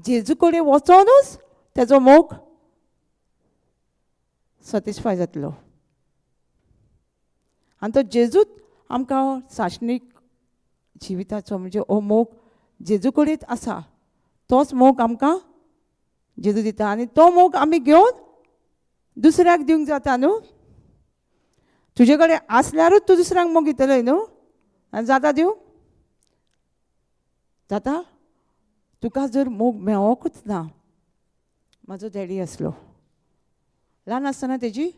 जेजू कडेन वचोनूच तेजो मोग सॅटिस्फाय जातलो. आनी तो जेजूच आमकां साशणीक जिविताचो म्हणजे हो मोग जेजू कडेन आसा, तोच मोग आमकां जेजू दिता आनी तो मोग आमी घेवन दुसऱ्याक दिवंक जाता न्हू. तुजे कडेन आसल्यारूच तूं दुसऱ्यांक मोग दितलो न्हू, आनी जाता दिवंक जाता? तुका जर मोग मेळोकूच ना. म्हाजो डॅडी आसलो ल्हान आसतना तेजी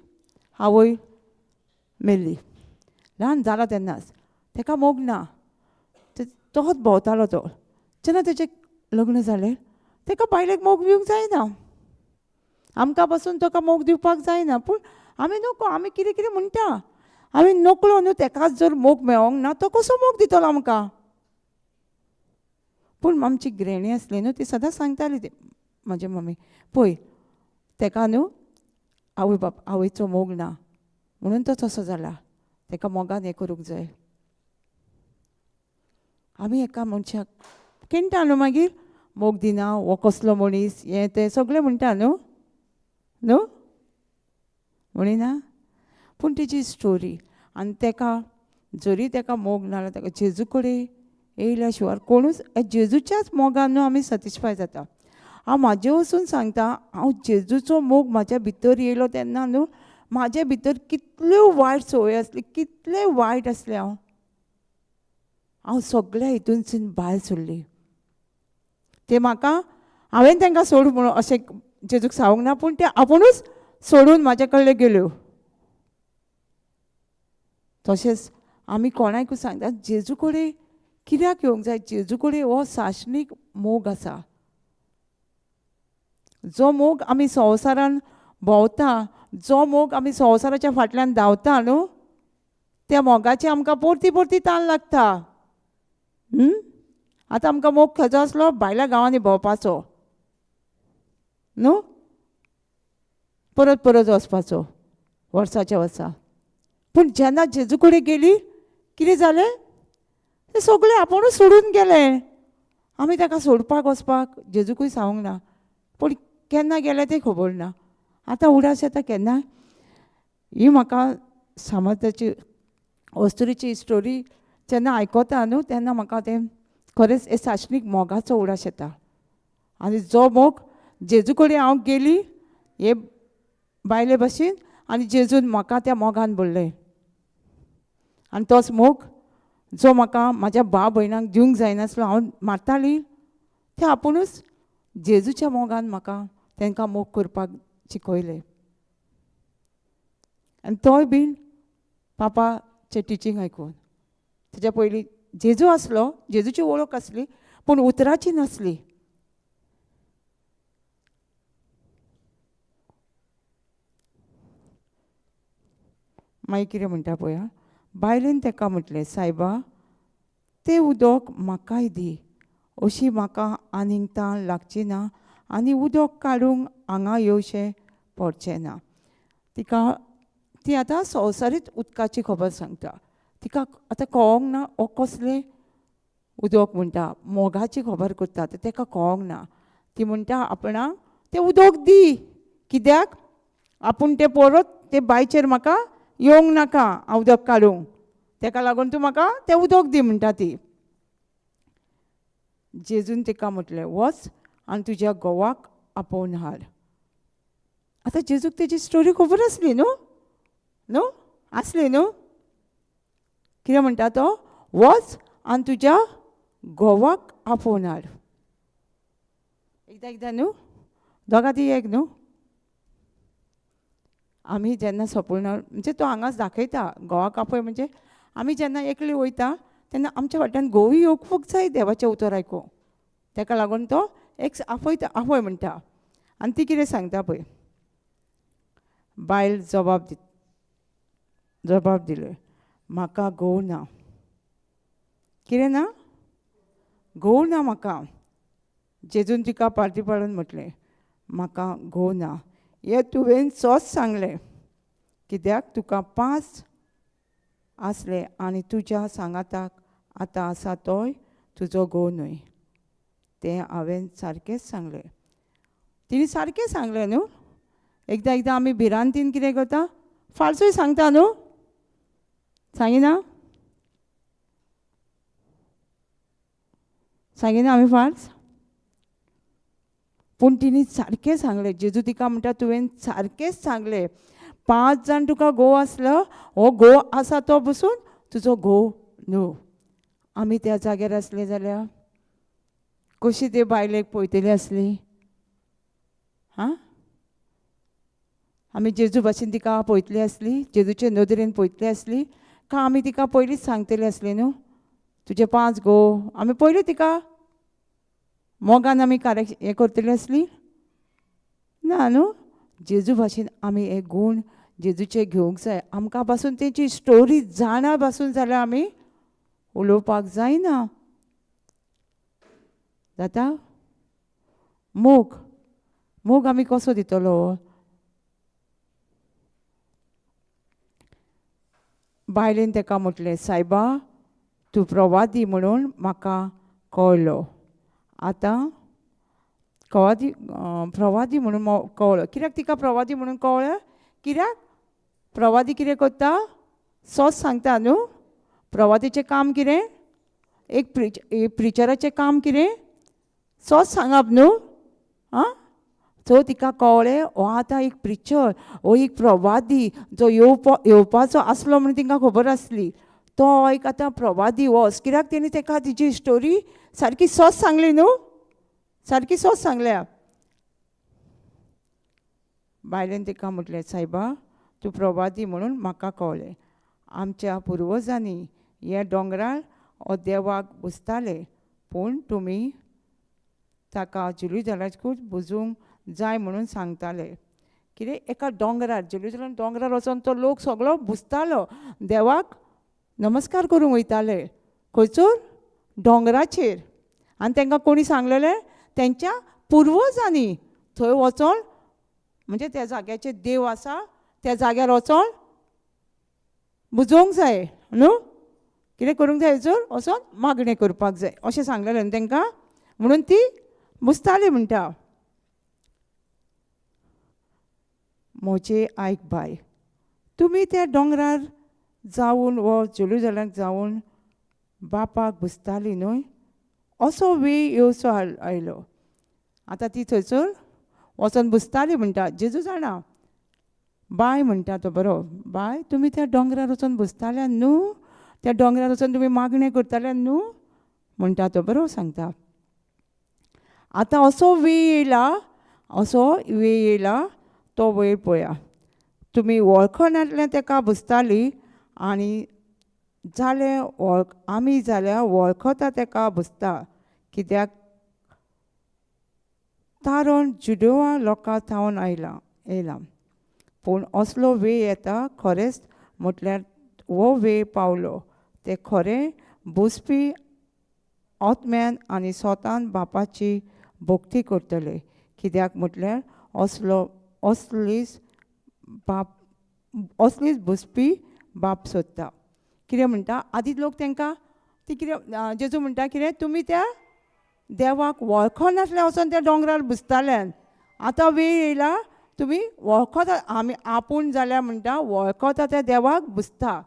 आवय मेल्ली, ल्हान जाला तेन्नाच ताका मोग ना, तोच भोंवतालो तो. जेन्ना तेजें लग्न जालें ताका बायलेक मोग दिवंक जायना, आमकां पासून ताका मोग दिवपाक जायना, पूण आमी नको, आमी कितें कितें म्हणटा, आमी नकळो न्हू ताकाच जर मोग मेळोंक ना तो कसो मोग दितलो आमकां? पूण आमची ग्रेणी आसली न्हू ती सदांच सांगताली ती म्हाजी मम्मी, पळय ताका न्हू आवय बाप आवयचो मोग ना म्हणून तो तसो जाला, ताका मोगान हें करूंक जाय. आमी एका मनशाक केणटा न्हू मागीर मोग दिना, हो कसलो मनीस, हें तें सगळें म्हणटा न्हू, न्हू म्हणिना. पूण तेजी स्टोरी आनी तेका जरी तेका मोग ना जाल्यार तेका जेजू कडेन येयल्या शिवाय कोणूच जेजूच्याच मोगान न्हू आमी सॅटिस्फाय जाता. हांव म्हाजे वचून सांगता, हांव जेजूचो मोग म्हाज्या भितर येयलो तेन्ना न्हू म्हाजे भितर कितल्यो वायट संवय आसली, कितले वायट आसलें हांव, हांव सगळ्या हितूनसून भायर सरली. ते म्हाका हांवें तांकां सोड म्हणून अशें जेजूक सांगूंक ना, पूण ते आपुणूच सोडून म्हाजे कडले गेल्यो. तशेंच आमी कोणाकूय सांगता जेजू कडेन कित्याक येवंक जाय, जेजू कडेन हो सासणीक मोग आसा. जो मोग आमी संवसारान भोंवता, जो मोग आमी संवसाराच्या फाटल्यान धांवता न्हू, त्या मोगाची आमकां परती परती तान लागता. आतां आमकां मोग खंयचो आसलो, भायल्या गांवांनी भोंवपाचो न्हू, परत परत वचपाचो वर्साच्या वर्सा. पूण जेन्ना जेजू कडेन गेली कितें जालें, ते सगळें आपुणूच सोडून गेले. आमी ताका सोडपाक वचपाक जेजूकूय सांगूंक ना, पूण केन्ना गेले तें खबर ना. आतां उडास येता केन्ना ही म्हाका समर्थाची अस्तुरीची स्टोरी जेन्ना आयकता न्हू तेन्ना म्हाका तें खरेंच हे सासणीक मोगाचो उडास येता. आनी जो मोग जेजू कडेन हांव गेली हे बायले भशेन, आनी जेजून म्हाका त्या मोगान भरलें. आनी तोच मोग जो म्हाका म्हाज्या भाव भयणांक दिवंक जायनासलो, हांव मारताली, ते आपुणूच जेजूच्या मोगान म्हाका तांकां मोग करपाक शिकयलें. आनी तोय बीन पापाचें टिचींग आयकून. तेज्या पयलीं जेजू आसलो, जेजूची वळख आसली, पूण उतराची नासली. मागीर कितें म्हणटा पळया, बायलेन ताका म्हटलें, सायबा तें उदक म्हाकाय दी, अशी म्हाका आनीक तान लागची ना आनी उदक काडूंक हांगा येवचें पडचें ना. तिका ती आतां संवसारीत उदकाची खबर सांगता. तिका आतां कळोंक ना हो कसलें उदक म्हणटा, मोगाची खबर करता, ते ताका कळोंक ना. ती म्हणटा आपणाक तें उदक दी, कित्याक आपूण तें परत ते बांयचेर म्हाका येवंक नाका हांव उदक काडूंक, ताका लागून तूं म्हाका तें उदक दी म्हणटा ती. जेजून तिका म्हटलें, वच आनी तुज्या घोवाक आपोवन हाड. आतां जेजूक तेजी स्टोरी खबर आसली न्हू, न्हू आसली न्हू. कितें म्हणटा तो, वच आनी तुज्या घोवाक आपोवन हाड. एकदां एकदां न्हू दोगां ती एक न्हू. आमी जेन्ना सपूर्ण म्हणजे तो हांगाच दाखयता घोवाक आपय, म्हणजे आमी जेन्ना एकली वयता तेन्ना आमच्या फाटल्यान घोवूय येवपाक जाय देवाचें उतर आयकूंक, ताका लागून तो एक आपयता, आपय म्हणटा. आनी ती कितें सांगता पळय, बायल जबाब दिले, म्हाका घोव ना. कितें ना, घोव ना म्हाका. जेजून तिका पार्टी पाडून म्हटलें, म्हाका घोव ना, हें तुवें सोच सांगलें, कित्याक तुका 5 आसले आनी तुज्या सांगाताक आतां आसा तोय तुजो घोव न्हय, तें हांवें सारकेंच सांगलें. तिणें सारकें सांगलें न्हू. एकदां एकदां आमी भिरांतीन कितें करता, फाल्सूय सांगता न्हू, सांगिना सांगिना आमी फाल्स. पूण तिणें सारकें सांगलें. जेजू तिका म्हणटा, तुवें सारकेंच सांगलें, 5 जाण तुका घोव आसलो, हो घोव आसा तो बसून तुजो घोव न्हू. आमी त्या जाग्यार आसले जाल्यार कशी ते बायलेक पळयतली आसली. हां, आमी जेजू भाशेन तिका पळयतली आसली, जेजूचे नदरेन पळयतली आसली, का आमी तिका पयलींच सांगतली आसली न्हू तुजे 5 घोव. आमी पयलीं तिका मोगान आमी कार्य हें करतली आसली ना न्हू. जेजू भाशेन आमी हे गूण जेजूचे घेवंक जाय. आमकां पासून तेची स्टोरी जाणा पासून जाल्यार आमी उलोवपाक जायना. जाता मोग, मोग आमी कसो दितलो. बायलेन ताका म्हटलें, सायबा तूं प्रवादी म्हणून म्हाका कळ्ळो. आतां कवादी प्रवादी म्हणून कवळो. कित्याक तिका प्रवादी म्हणून कवळें? कित्याक प्रवादी कितें करता? सोच सांगता न्हू. प्रवादीचें काम कितें? एक प्रिचराचें काम कितें? सोच सांगप न्हू. आं, सो तिका कवळें हो आतां एक प्रिचर, हो एक प्रवादी जो येवपाचो आसलो म्हणून तिका खबर आसली. तो एक आतां प्रवादी वच. कित्याक तेणी तेका तिजी स्टोरी सारकी सोच सांगली न्हू, सारकी सोच सांगल्या. बायलेन तिका म्हटलें, सायबा तूं प्रवादी म्हणून म्हाका कवळें. आमच्या पुर्वजांनी हे दोंगरार हो देवाक बुजताले, पूण तुमी ताका जेरुजलेमाकूच बुजूंक जाय म्हणून सांगताले. कितें? एका दोंगरार, जेरुजलेम दोंगरार वचोन तो लोक सगळो बुजतालो, देवाक नमस्कार करूंक वयताले. खंयसर? दोंगराचेर. आनी तांकां कोणी सांगलेलें? तेंच्या पुर्वजांनी थंय वचोन, म्हणजे त्या जाग्याचेर देव आसा त्या जाग्यार वचोन बुजोवंक जाय न्हू, कितें करूंक जाय? जर वचोन मागणें करपाक जाय अशें सांगलेलें न्हू तांकां, म्हणून ती बुजताली म्हणटा. म्हजें आयक बाय, तुमी त्या दोंगरार जावन वो जेरुजलेमाक जावन बापाक बुजताली न्हय, असो वेळ येवचो आयलो. आतां ती थंयसर वचोन बुजताली म्हणटा. जेजू जाणा बाय म्हणटा तो बरो, बाय तुमी त्या दोंगरार वचोन बुजताल्या न्हू, त्या दोंगरार वचोन तुमी मागणें करताल्या न्हू म्हणटा तो बरो सांगता. आतां असो वेळ येयला, असो वेळ येयला तो वेळ पळया, तुमी वळखनातलें तेका बुजताली आनी जालें वळख, आमी जाल्यार वळखता तेका बुजता. कित्याक तारण जुडोवा लोकां थावन आयला येयला. पूण असलो वेळ येता खरेंच म्हटल्यार हो वेळ पावलो, ते खरें बुजपी आत्म्यान आनी स्वतान बापाची भक्ती करतले. कित्याक म्हटल्यार असलो असलीच बाप, असलीच बुजपी बाप सोदता. कितें म्हणटा? आदीं लोक तांकां ती कितें जेजू म्हणटा कितें, तुमी त्या देवाक वळखनासले वचोन त्या दोंगरार बुजताल्यान, आतां वेळ येयला तुमी वळखता, आमी आपूण जाल्यार म्हणटा वळखता त्या देवाक बुजता.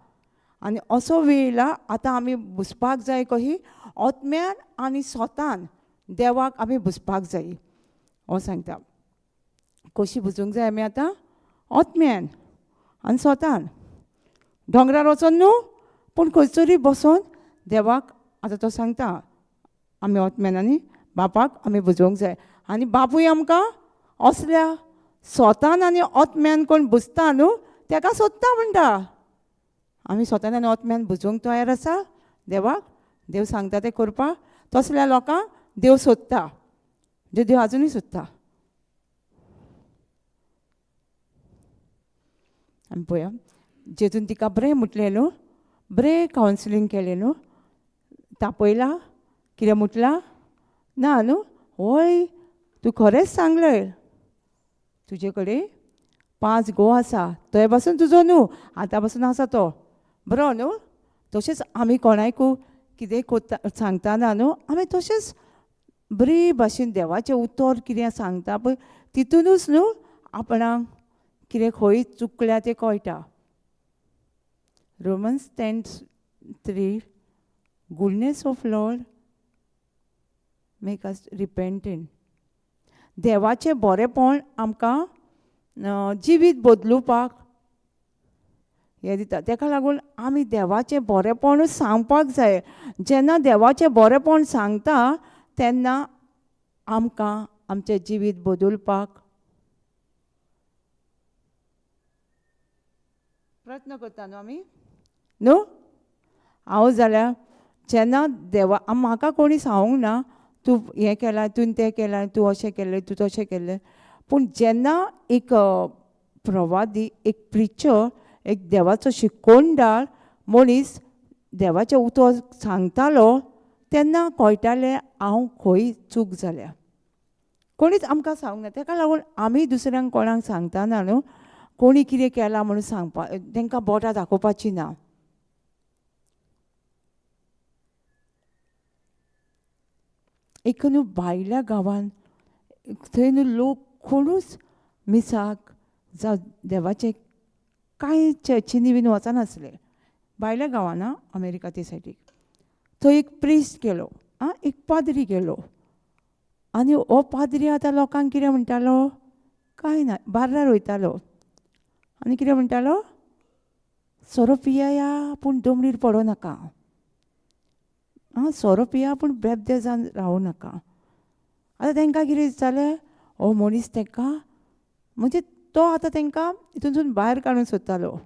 आनी असो वेळ येयला आतां आमी बुजपाक जाय कही आत्म्यान आनी स्वतान देवाक आमी बुजपाक जाय. हो सांगता कशी बुजूंक जाय आमी आतां? आत्म्यान आनी स्वतान. दोंगरार वचोन न्हू, पूण खंयसरूय बसोन देवाक आतां तो सांगता आमी आत्म्यान आनी बापाक आमी बुजोवंक जाय. आनी बापूय आमकां असल्या स्वतान आनी आत्म्यान कोण बुजता न्हू तेका सोदता म्हणटा. आमी स्वतान आनी आत्म्यान बुजोवंक तयार आसा देवाक, देव सांगता तें करपाक, तसल्या लोकांक देव सोदता, जे देव आजुनूय सोदता. आमी पळया जेजून तिका बरें म्हटलें न्हू, बरें कावन्सिलींग केलें न्हू, तापयला कितें म्हटलां ना न्हू, हय तूं खरेंच सांगलें, तुजे कडेन 5 गो आसा, थंय पासून तुजो न्हू, आतां पासून आसा तो बरो न्हू. तशेंच आमी कोणायकू कितें कोत्ता सांगता ना न्हू, आमी तशेंच बरी भाशेन देवाचें उतर कितें सांगता पळय तितूनच न्हू आपणाक कितें खंय चुकल्या तें कळटा. Romans 10:3, goodness of Lord make us repentant. देवाचें बरेंपण आमकां जिवीत बदलुपाक हें दिता. तेका लागून आमी देवाचें बरेंपणूच सांगपाक जाय. जेन्ना देवाचें बरेंपण सांगता तेन्ना आमकां आमचें जिवीत बदलपाक प्रयत्न करता न्हू आमी न्हू. हांव जाल्यार जेन्ना देवा म्हाका कोणी सांगूंक ना तूं हें केलां, तुवें तें केलां, तूं अशें केल्लें, तूं तशें केल्लें, पूण जेन्ना एक प्रवादी, एक प्रिचर, एक देवाचो शिकोवणदार मनीस देवाचें उतर सांगतालो तेन्ना कळटालें हांव खंय चूक जाल्या. कोणीच आमकां सांगूंक ना. तेका लागून आमी दुसऱ्यांक कोणाक सांगतना न्हू कोणी कितें केलां म्हणून सांगपा तेंकां बोटां दाखोवपाची ना. एक न्हू भायल्या गांवान थंय न्हू लोक कोणूच मिसाक जावं देवाचें कांय चर्चींनी बीन वचनासले. भायल्या गांवान आं, अमेरिका ते सायडीक. थंय एक प्रिस्ट गेलो आं, एक पाद्री गेलो आनी हो पाद्री आतां लोकांक कितें म्हणटालो, कांय ना, बार्रार वयतालो आनी कितें म्हणटालो, सोरो पियाया पूण दोमणीर पडों नाका, आं सोरो पिया पूण बेबदे जावन रावूं नाका. आतां तांकां कितें दिसतालें, हो मनीस तांकां म्हणजे तो आतां तांकां हितूनसून भायर काडूंक सोदतालो.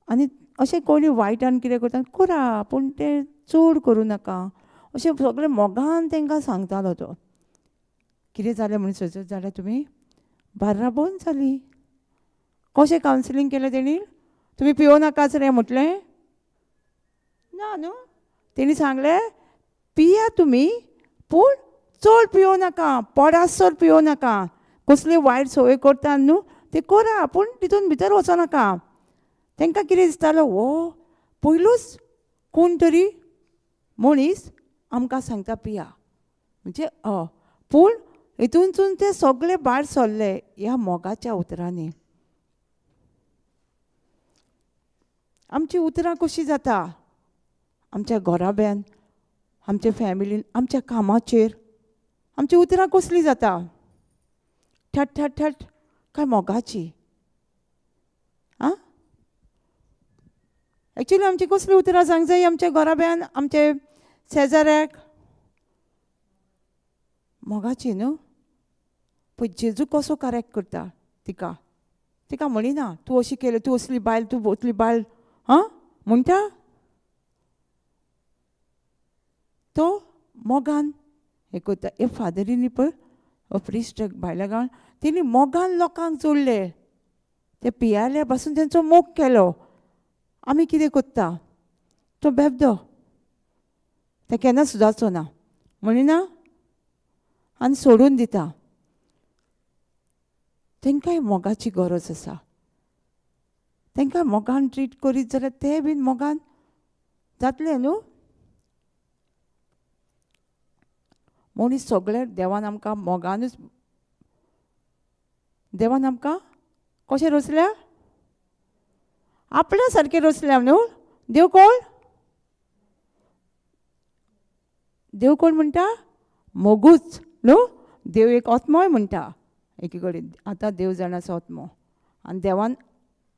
आनी अशें कोणी वायटान कितें करता करा पूण तें चड करूं नाका, अशें सगळें मोगान तांकां सांगतालो तो. कितें जालें म्हूण सोदत जाल्यार तुमी बार्रां बंद जाली. कशें कावन्सिलींग केलें तेणी, तुमी पियो नाकाच रे म्हटलें ना न्हू, तेणी सांगलें पिया तुमी पूण चड पियो नाका, पडासर पियो नाका, कसली वायट संवय करता न्हू ते करा पूण तितून भितर वचो नाका. तांकां कितें दिसतालो, हो पयलूच कोण तरी मनीस आमकां सांगता पिया म्हणजे पूण हितूनसून ते सगळे भायर सरले ह्या मोगाच्या उतरांनी. आमची उतरां कशीं जाता आमच्या घराब्यान, आमच्या फॅमिलीन, आमच्या कामाचेर आमची उतरां कसलीं जाता, ठट ठट ठट काय मोगाची? आं, एक्चुली आमची कसलीं उतरां सांग जाय आमच्या घराब्यान, आमच्या शेजाऱ्याक? मोगाची न्हू. पळय जेजू कसो करेक्ट करता तिका, तिका म्हणिना तूं अशी केली, तूं असली बायल, तूं असली बायल, हां म्हणटा तो मोगान हें करता. हे फादरीनी पळय प्रिस्ट भायल्या गांवान तेणी मोगान लोकांक जोडले, ते पियाल्या पासून तेंचो मोग केलो. आमी कितें करता, तो बेबदो, ते केन्ना सुदारचो ना म्हणिना आनी सोडून दिता. तांकांय मोगाची गरज आसा, तांकां मोगान ट्रीट करीत जाल्यार ते बीन मोगान जातले न्हू. मनीस सगळे देवान आमकां मोगानूच, देवान आमकां कशें रचल्या, आपल्या सारकें रचल्या न्हू. देव कोण, देव कोण म्हणटा, मोगूच न्हू. देव एक आत्मोय म्हणटा एकी कडेन, आतां देव जाण आसा आत्मो, आनी देवान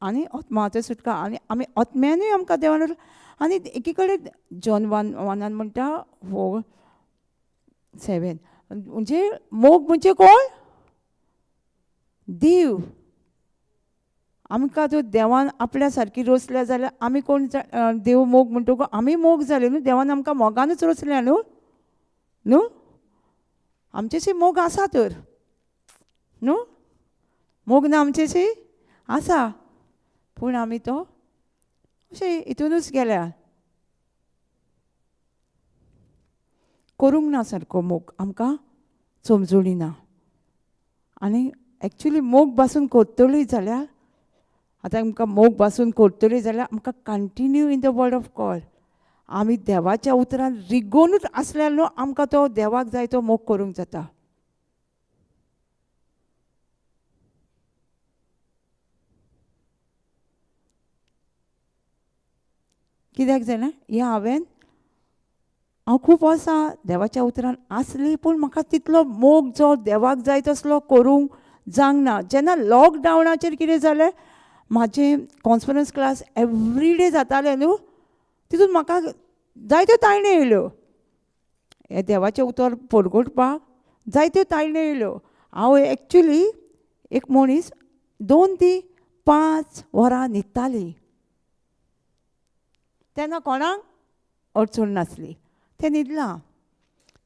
आनी आत्माचो सुटका, आनी आमी आत्म्यानूय आमकां देवान. आनी एकी कडेन जॉन 1 म्हणटा 4:7 म्हणजे मोग म्हणजे कोण, देव. आमकां जो देवान आपल्या सारकी रचल्या जाल्यार आमी कोण देव मोग म्हणटकूच आमी मोग जाले न्हू, देवान आमकां मोगानूच रचल्या न्हू, न्हू आमचेशी मोग आसा तर न्हू, मोग ना आमचेशी आसा, पूण आमी तो अशें हितूनच गेल्या, करूंक ना सारको मोग, आमकां समजूनी ना. आनी एक्चुली मोग पासून करतली जाल्यार, आतां आमकां मोग पासून करतली जाल्यार आमकां continue in the word of God, आमी देवाच्या उतरान रिगोनूच आसल्यार न्हू आमकां तो देवाक जाय तो मोग करूंक जाता. कित्याक जाणा, हें हांवें, हांव खूब वर्सां देवाच्या उतरान आसली पूण म्हाका तितलो मोग जो देवाक जाय तसलो करूंक जावंक ना. जेन्ना लॉकडावनाचेर कितें जालें, म्हाजें कॉन्फरन्स क्लास एवरीडे जातालें न्हू, तितून म्हाका जायत्यो ताळण्यो येयल्यो, हें देवाचें उतर परगटपाक जायत्यो ताळण्यो येयल्यो. हांव एक्चुली एक मनीस 2 ती 5 वरां न्हिदताली, तेन्ना कोणाक अडचण नासली, तें न्हिदलां.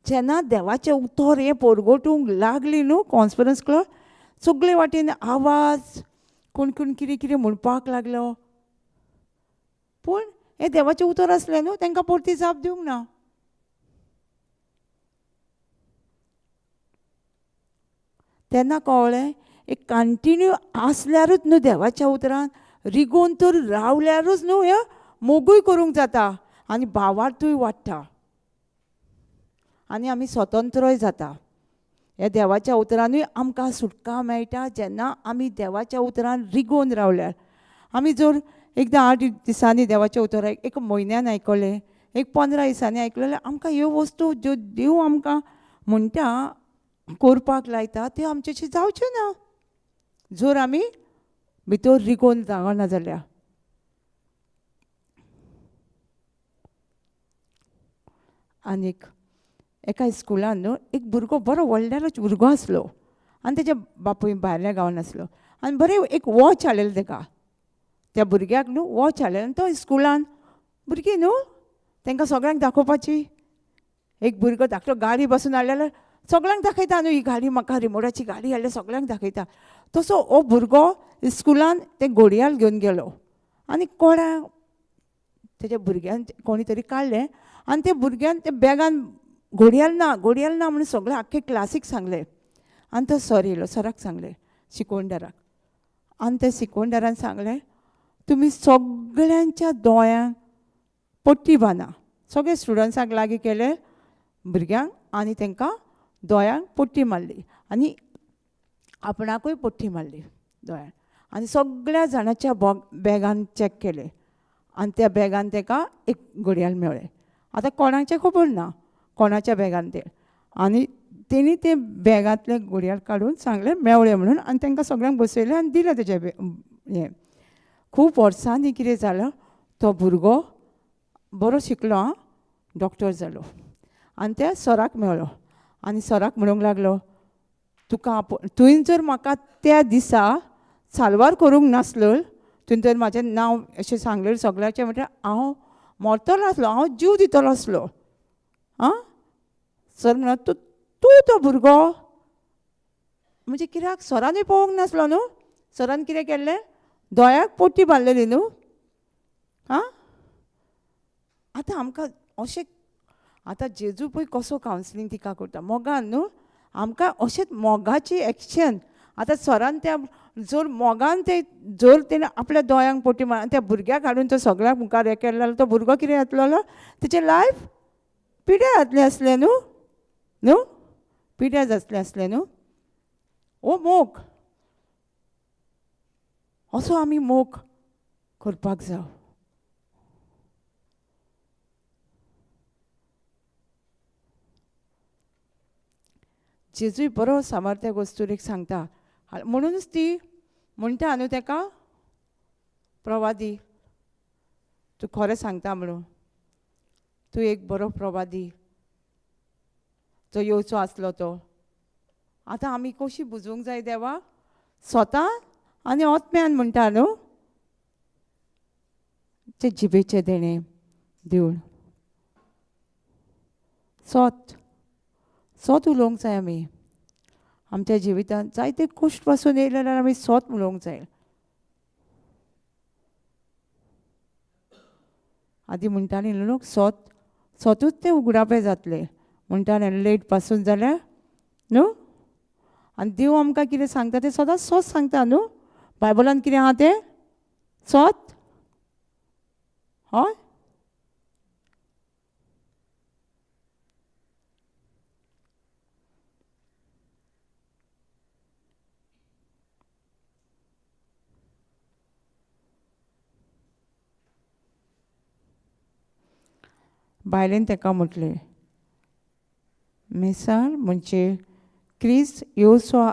जेन्ना देवाचें उतर हें परगटूंक लागली न्हू कॉन्फरन्स क्लास, सगळे वाटेन आवाज, कोण कोण कितें कितें म्हणपाक लागलो, पूण हें देवाचें उतर आसलें न्हू, तांकां परती जाप दिवंक ना. तेन्ना कळ्ळें एक कंटिन्यू आसल्यारूच न्हू देवाच्या उतरान रिगोवन तर रावल्यारूच न्हू हें मोगूय करूंक जाता आनी भावार्थूय वाडटा आनी आमी स्वतंत्रय जाता. ह्या देवाच्या उतरानूय आमकां सुटका मेळटा जेन्ना आमी देवाच्या उतरान रिगोवन रावल्यार. आमी जर एकदां 8 दिसांनी देवाचें उतर एक म्हयन्यान आयकलें, एक 15 दिसांनी आयकलें जाल्यार आमकां ह्यो वस्तू ज्यो देव आमकां म्हणटा करपाक लायता त्यो आमच्याशी जावच्यो ना जर आमी भितर रिगोवन रावना जाल्यार. आनीक एका स्कुलान न्हू एक भुरगो बरो व्हडल्यालो भुरगो आसलो आनी तेज्या बापूय भायल्या गांवान आसलो आनी बरें एक वॉच हाडलेलें तेका, त्या भुरग्याक न्हू वॉच हाडलेलें. आनी तो स्कुलान भुरगीं न्हू तेंकां सगळ्यांक दाखोवपाची, एक भुरगो धाकटो गाडी बसून हाडलेलो जाल्यार सगळ्यांक दाखयता न्हू ही गाडी म्हाका रिमोटाची गाडी हाडल्या सगळ्यांक दाखयता. तसो हो भुरगो स्कुलान तें घडयाळ घेवन गेलो आनी कोणा तेज्या भुरग्यान कोणी तरी काडलें आनी त्या भुरग्यान त्या बॅगान घडयाळ ना घडयाळ ना म्हणून सगळें आख्खे क्लासीक सांगलें. आनी तो सर येयलो, सराक सांगलें, शिकवणदाराक. आनी त्या शिकवणदारान सांगलें तुमी सगळ्यांच्या दोळ्यांक पट्टी बांदा. सगळे स्टुडंट्सांक लागीं केले भुरग्यांक आनी तांकां दोळ्यांक पट्टी मारली आनी आपणाकूय पट्टी मारली दोळ्यांक आनी सगळ्या जाणांच्या बॅगान चॅक केलें आनी त्या बॅगान ताका एक घडयाळ मेळ्ळें. आतां कोणाचें खबर ना कोणाच्या बॅगान तें, आनी तेणी तें बॅगांतलें घडयाळ काडून सांगलें मेवळें म्हणून आनी तांकां सगळ्यांक बसयलें आनी दिलें तेजें हें. खूब वर्सांनी कितें जालें, तो भुरगो बरो शिकलो आं, डॉक्टर जालो आनी त्या सराक मेळ्ळो आनी सराक म्हणूंक लागलो तुका तुवें जर म्हाका त्या दिसा साल्वार करूंक नासलो, तुवें जर म्हाजें नांव अशें सांगलें सगळ्याचें म्हटल्यार हांव मरतलो आसलो, हांव जीव दितलो आसलो. आं सर म्हणटा तूं तो भुरगो म्हणजे कित्याक सरानूय पळोवंक नासलो न्हू, सरान कितें केल्लें दोळ्याक पट्टी बांदलेली न्हू. आं आतां आमकां अशें आतां जेजू पळय कसो कावन्सिलींग तिका करता मोगान न्हू, आमकां अशेंच मोगाची एक्शन. आतां सरान त्या जर मोगान ते जर तेणें आपल्या दोळ्यांक पट्टी मार आनी त्या भुरग्याक हाडून तो सगळ्याक मुखार हें केलें जाल्यार तो भुरगो कितें जातलो, तेचें लायफ पिड्यार जातलें आसलें न्हू, न्हू पिड्यार जातलें आसलें न्हू. हो मोग, असो आमी मोग करपाक जाव. जेजूय बरो सामर्थ्य गोस्तुरीक सांगता म्हणूनच ती म्हणटा न्हू तेका प्रवादी, तूं खरें सांगता म्हणून, तूं एक बरो प्रवादी जो येवचो आसलो तो. आतां आमी कशी बुजूंक जाय देवा, स्वता आनी आत्म्यान म्हणटा न्हू, ते जिबेचें देणें दिवन सोत सोत उलोवंक जाय. आमी आमच्या जिवितांत जायते कश्ट पासून येयले जाल्यार आमी सोत उलोवंक जाय. आदी म्हणटाली न्हू लोक सोत सोतूच तें उगडापें जातलें म्हणटाले लेट पासून जाल्यार न्हू. आनी देव आमकां कितें सांगता तें सदांच सोत सांगता न्हू, बायबलान कितें आहा तें सोत. हय बायलेन तेका म्हटलें मेसार म्हणजे क्रिस्त येवचो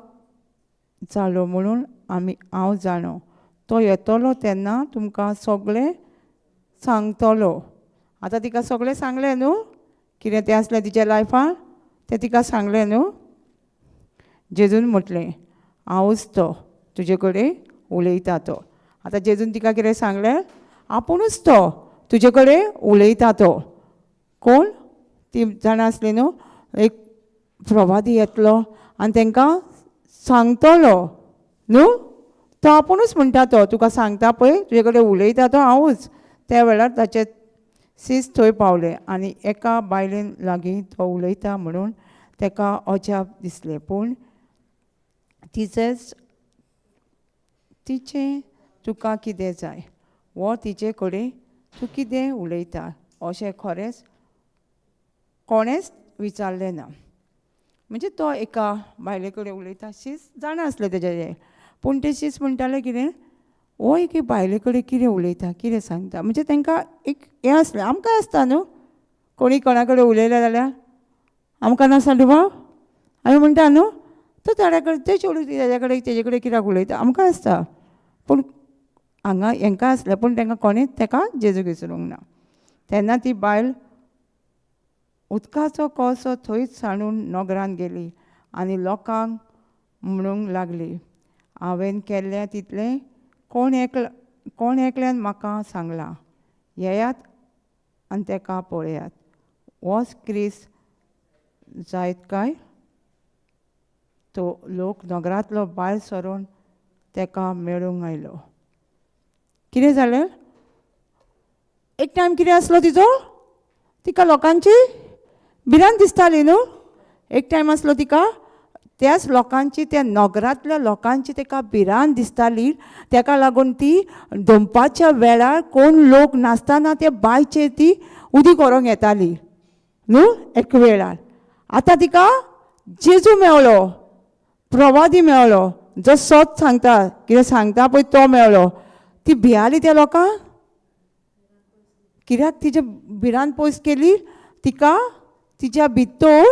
जालो म्हणून आमी हांव जाणो, तो येतलो तेन्ना तुमकां सगळें सांगतलो. आतां तिका सगळें सांगलें न्हू कितें तें आसलें तिच्या लायफान तें तिका सांगलें न्हू. जेजून म्हटलें हांवूच तो तुजे कडेन उलयता तो. आतां जेजून तिका कितें सांगलें, आपुणूच तो तुजे कडेन उलयता तो. कोण ती जाणा आसली न्हू, एक प्रवादी येतलो आनी तांकां सांगतलो न्हू, तो आपुणूच म्हणटा तो तुका सांगता पळय तुजे कडेन उलयता तो हांवूच. त्या वेळार ताचे सीस थंय पावले आनी एका बायलेन लागीं तो उलयता म्हणून ताका अजाप दिसलें. पूण तिचेच तिचें तुका कितें जाय वो तिचे कडेन तूं कितें उलयता अशें खरेंच कोणेंच विचारलें ना. म्हणजे तो एका बायले कडेन उलयता. शीस जाणा आसलें तेजें हें, पूण ते शीस म्हणटाले कितें, हो एके बायले कडेन कितें उलयता, कितें सांगता. म्हणजे तांकां एक हें आसलें. आमकां आसता न्हू, कोणी कोणा कडेन उलयलें जाल्यार आमकां नासता दुबाव, आमी म्हणटा न्हू तो ताणें कडेन तें चेडूं तेज्या कडेन तेजे कडेन कित्याक उलयता, आमकां आसता. पूण हांगा हेंकां आसलें, पूण तांकां कोणेच ताका जेजूक विसरूंक ना. तेन्ना ती बायल उदकाचो कळसो थंयच सांडून नगरान गेली आनी लोकांक म्हणूंक लागली, हांवें केल्लें तितलें कोण एकल्यान म्हाका सांगलां, येयात आनी ताका पळयात, होच क्रिस्त जायत काय? तो लोक नगरांतलो भायर सरून ताका मेळूंक आयलो. कितें जालें? एक टायम कितें आसलो तिजो, तिका लोकांची भिरांत दिसताली न्हू. एक टायम आसलो तिका त्याच लोकांची, त्या नगरांतल्या लोकांची ताका भिरांत दिसताली. ताका लागून ती दनपारच्या वेळार कोण लोक नासतना ते बांयचेर ती उदीक व्हरूंक येताली न्हू एक वेळार. आतां तिका जेजू मेवलो, प्रवादी मेवलो, जो सत सांगता, कितें सांगता पळय तो मेवलो. ती भियाली त्या लोकांक, कित्याक तिजे भिरांत पयस केली. तिका तिच्या भितर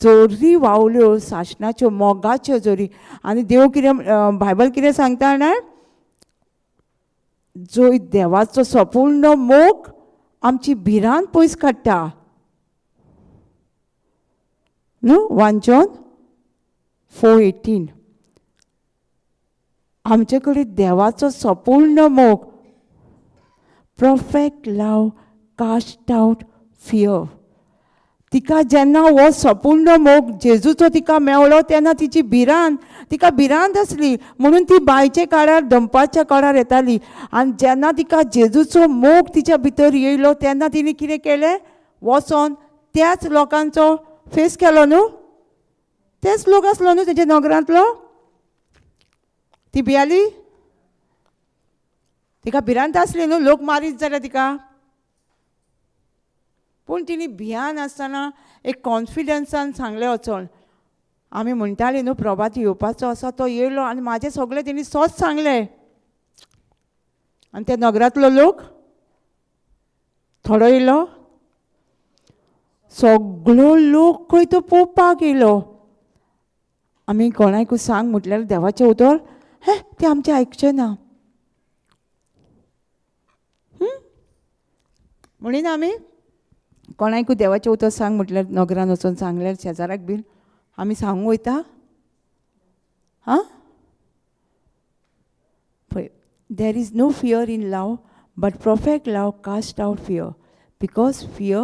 जोरी वावल्यो, सासणाच्यो मोगाच्यो जोरी. आनी देव कितें, बायबल कितें सांगता जाणा, जो देवाचो संपूर्ण मोग आमची भिरांत पयस काडटा न्हू. 1 John 4:18. आमचे कडेन देवाचो संपूर्ण मोग, perfect love cast out fear. तिका जेन्ना हो संपूर्ण मोग जेजूचो तिका मेवलो तेन्ना तिची भिरांत, तिका भिरांत आसली म्हणून ती बांयचे काळार, दनपारच्या काळार येताली. आनी जेन्ना तिका जेजूचो मोग तिच्या भितर येयलो तेन्ना तिणें कितें केलें, वचोन त्याच लोकांचो फेस केलो न्हू. तेच लोक आसलो न्हू तेच्या नगरांतलो. ती भियाली, तिका भिरांत आसली न्हू, लोक मारीत जाल्यार तिका. पूण तिणें भियान आसतना एक कॉन्फिडन्सान सांगलें वचोन. आमी म्हणटाली न्हू प्रभात येवपाचो आसा, तो येयलो आनी म्हाजें सगळें तिणें सोच सांगलें. आनी त्या नगरांतलो लोक थोडो येयलो, सगळो लोक खंय तो पळोवपाक येयलो. आमी कोणाकूय सांग म्हटल्यार देवाचें उतर हें तें आमचें आयकचें ना म्हणिना. आमी कोणाकूय देवाचें उतर सांग म्हटल्यार नगरान वचून सांगल्यार शेजाराक बीन आमी सांगूंक वयता. हां पळय, there is no fear in love, but perfect love cast out fear, because fear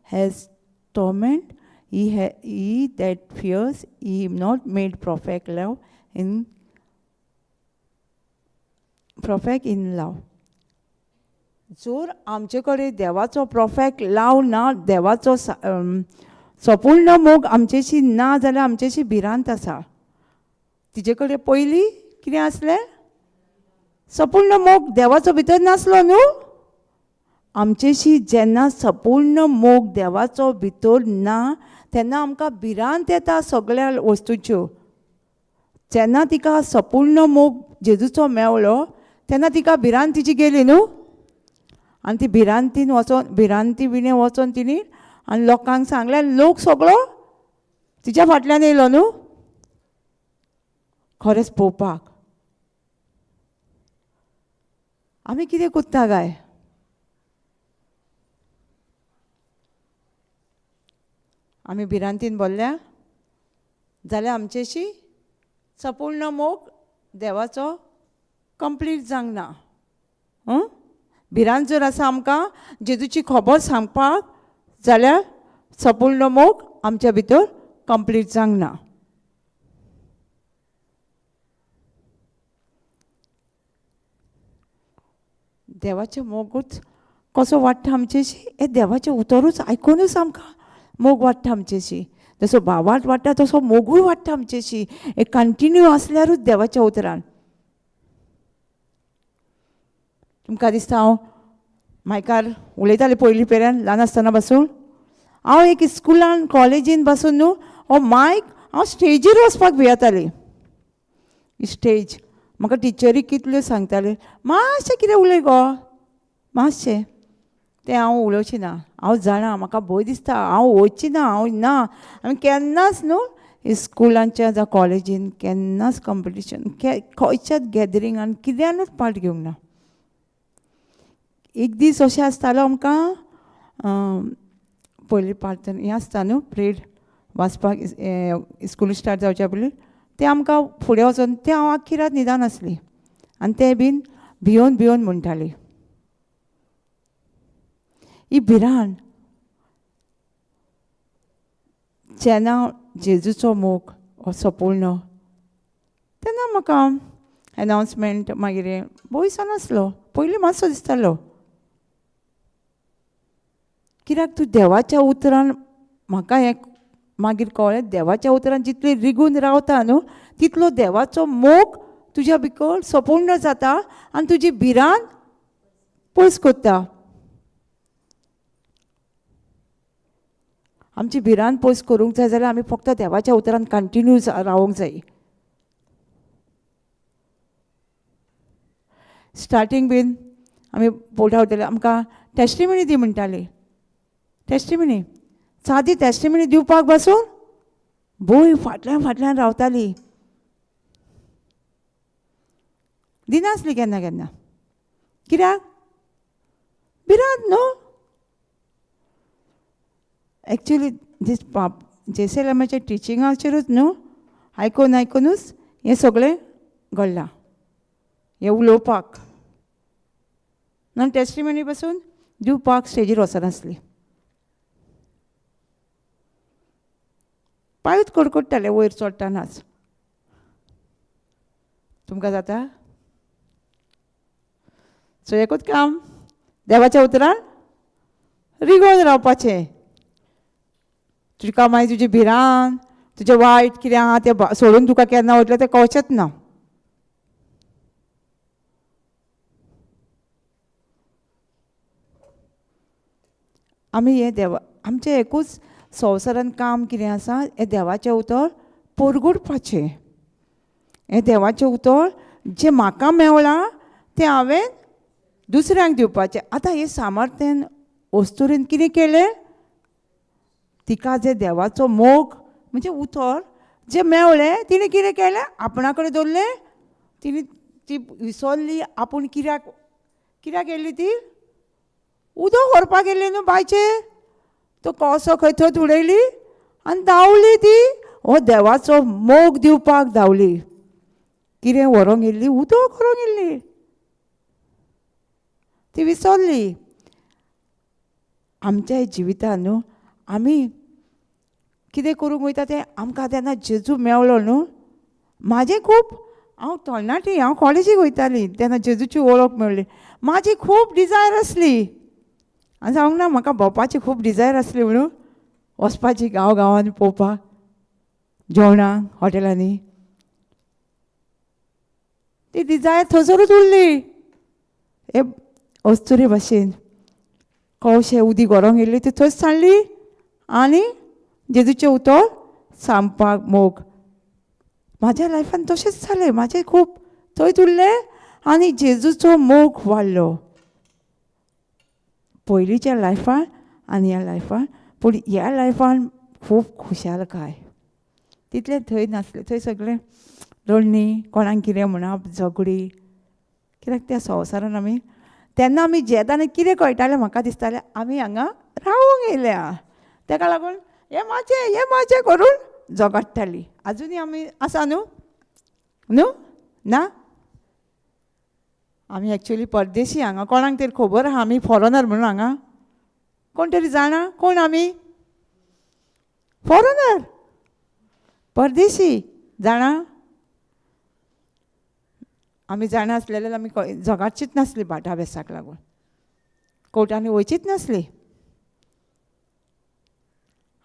has torment. He that fears he not made perfect love in perfect in love. जर आमचे कडेन देवाचो परफेक्ट लव ना, देवाचो संपूर्ण मोग आमचेशी ना जाल्यार आमचेशी भिरांत आसा. तिजे कडेन पयलीं कितें आसलें, संपूर्ण मोग देवाचो भितर नासलो न्हू. आमचेशी जेन्ना संपूर्ण मोग देवाचो भितर ना तेन्ना आमकां भिरांत येता सगळ्या वस्तूच्यो. जेन्ना तिका संपूर्ण मोग जेजूचो मेवलो तेन्ना तिका भिरांत तिची गेली न्हू. आनी ती भिरांतीन वचोन, भिरांती विणे वचोन तिणी आनी लोकांक सांगलें, आनी लोक सगळो तिच्या फाटल्यान येयलो न्हू खरेंच पळोवपाक. आमी कितें कोत्ता काय? आमी भिरांतीन बोल्ल्या जाल्यार आमचेशी संपूर्ण मोग देवाचो कंप्लीट जावंक ना. भिरांत जर आसा आमकां जेजूची खबर सांगपाक जाल्यार संपूर्ण मोग आमच्या भितर कंप्लीट जावंक ना. देवाचें मोगूच कसो वाडटा आमचेशी, हें देवाचें उतरूच आयकुनूच आमकां मोग वाडटा आमचेशी. जसो भावार्थ वाडटा तसो मोगूय वाडटा आमचेशी. एक कंटिन्यू आसल्यारूच देवाच्या उतरान. तुमकां दिसता हांव मायकार उलयतालें पयलीं पेऱ्यान ल्हान आसतना पासून. हांव एक स्कुलान कॉलेजीन पासून न्हू हो मायक हांव स्टेजीर वचपाक भियेताली. स्टेज म्हाका टिचरी कितल्यो सांगताल्यो, मातशें कितें उलय गो, मातशें. तें हांव उलोवचें ना, हांव जाणा म्हाका भंय दिसता, हांव वचची ना, हांव ना. आमी केन्नाच न्हू स्कुलांच्या जावं कॉलेजीन केन्नाच कॉम्पिटिशन खंयच्याच गॅदरिंगान कित्यानूच पार्ट घेवंक ना. एक दीस अशें आसतालो आमकां पयलीं पार्ट हें आसता न्हू प्रेड वाचपाक स्कूल स्टार्ट जावच्या पयलीं तें आमकां फुडें वचोन तें हांव आख्खी रात न्हिदान आसली आनी तें बीन भियोन भियोन म्हणटाली. ही भिरांत जेन्ना जेजूचो मोग हो सोंपूर्ण तेन्ना म्हाका एनावन्समेंट मागीर भंय नासलो. पयलीं मातसो दिसतालो कित्याक तूं देवाच्या उतरान म्हाका हें मागीर कळ्ळें, देवाच्या उतरान जितली रिगून रावता न्हू तितलो देवाचो मोग तुज्या भितर सोपूर्ण जाता आनी तुजी भिरांत पयस करता. आमची भिरांत पयस करूंक जाय जाल्यार आमी फक्त देवाच्या उतरान कंटिन्यू रावंक जाय. स्टार्टींग बीन आमी बोटा वयताले, आमकां टेस्टिमनी दी म्हणटाली. टेस्टिमनी सादी टेस्टिमनी दिवपाक बसून भंय फाटल्यान फाटल्यान रावताली, दिनासली केन्ना केन्ना. कित्याक भिरांत न्हू. एक्चुली दीस पाप जेसेलमाच्या टिचिंगाचेरूच न्हू आयकून आयकुनूच हें सगळें घडलां, हें उलोवपाक ना टेस्टिमनी पासून दिवपाक स्टेजीर वचनासली. पांयूच कडकडटाले वयर चडटनाच. तुमकां जाता? सो एकूच काम, देवाच्या उतरान रिगोवन रावपाचें. तुका मागीर तुजी भिरांत, तुजें वायट कितें आहा तें सोडून तुका केन्ना वयतलें तें कळचेंच ना. आमी हें देवा आमचें एकूच संवसारान काम कितें आसा, हें देवाचें उतर परगुडपाचें. हें देवाचें उतर जें म्हाका मेवलां तें हांवें दुसऱ्यांक दिवपाचें. आतां हे सामर्थ्यान वस्तुरीन कितें केलें, तिका जें देवाचो मोग म्हणजे उतर जें मेवलें तिणें कितें केलें, आपणा कडेन दवरलें. तिणें ती विसरली आपूण कित्याक कित्याक गेल्ली, ती उदक व्हरपाक गेल्ली न्हू बांयचेर, तो कसो खंय थंय उडयली आनी धांवली ती. हो देवाचो मोग दिवपाक धांवली. कितें व्हरोंक येयल्ली, उदक व्हरोंक येयल्ली, ती विसरली. आमच्या जिवितान न्हू आमी कितें करूंक वयता तें आमकां तेन्ना जेजू मेवलो न्हू. म्हाजें खूब, हांव तरणाटी, हांव कॉलेजीक वयताली तेन्ना जेजूची वळख मेळ्ळी. म्हाजी खूब डिजायर आसली आनी सांगूंक ना म्हाका भोंवपाची खूब डिजायर आसली म्हणून, वचपाची गांव गांवांनी पळोवपाक, जेवणाक हॉटेलांनी. ती डिजायर थंयसरूच उरली. हे अस्तुरे भाशेन कवशे उदीक व्हरोंक येयल्ली ती थंयच सांडली आनी जेजूचें उतर सांगपाक मोग. म्हाज्या लायफान तशेंच जालें, म्हाजें खूब थंयच उरलें आनी जेजूचो मोग वाडलो पयलींच्या लायफान आनी ह्या लायफान. पूण ह्या लायफान खूब खुशालकाय तितलें थंय नासलें. थंय सगळें रडणी, कोणाक कितें म्हणप, झगडी. कित्याक त्या संवसारान आमी तेन्ना आमी जेताना कितें कळटालें, म्हाका दिसतालें आमी हांगा रावूंक येयल्या, तेका लागून हें म्हाजें हें म्हाजें करून झगडटाली. आजुनूय आमी आसा न्हू, न्हू ना आमी एक्चुली परदेशी हांगा. कोणाक तरी खबर आहा आमी फॉरेनर म्हणून हांगा? कोण तरी जाणा कोण आमी फॉरेनर, परदेशी जाणा? आमी जाणा आसलेले आमी झगडचीच नासली भाटा बेसाक लागून, कोर्टांनी वयचीच नासली.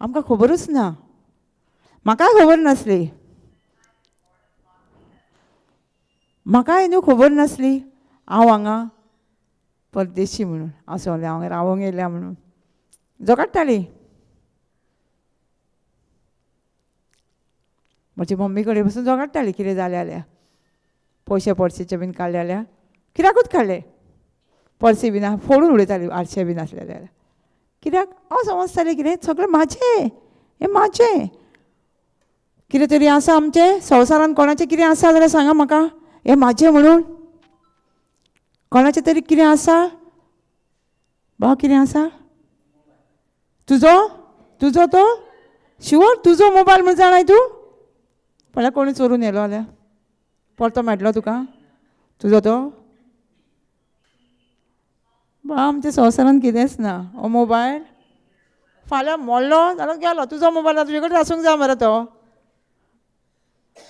आमकां खबरूच ना, म्हाका खबर नासली, म्हाकाय न्हू खबर नासली हांव हांगा परदेशी म्हणून. हांव सांगलें हांव रावोंक येयल्या म्हणून झगडटाली. म्हजे मम्मी कडेन बसून झगडटाली कितें जालें जाल्यार, पयशे पर्सीचे बीन काडले जाल्यार कित्याकूच काडले, पर्सी बीन फोडून उडयताली, आरशे बीन आसले जाल्यार कित्याक. हांव समजतालें कितें सगळें म्हाजें, हें म्हाजें. कितें तरी आसा आमचें संवसारान, कोणाचें कितें आसा जाल्यार सांगा म्हाका, हें म्हाजें म्हणून. कोणाचें तरी कितें आसा भाव, कितें आसा तुजो? तुजो तो शुअर तुजो मोबायल म्हण जाणाय तूं? पळय कोणी चोरून येलो जाल्यार परतो मेळटलो तुका तुजो तो? बा आमच्या संवसारान कितेंच ना. हो मोबायल फाल्यां मोडलो जाल्यार गेलो, तुजो मोबायल तुजे कडेन आसूंक जाय मरे तो.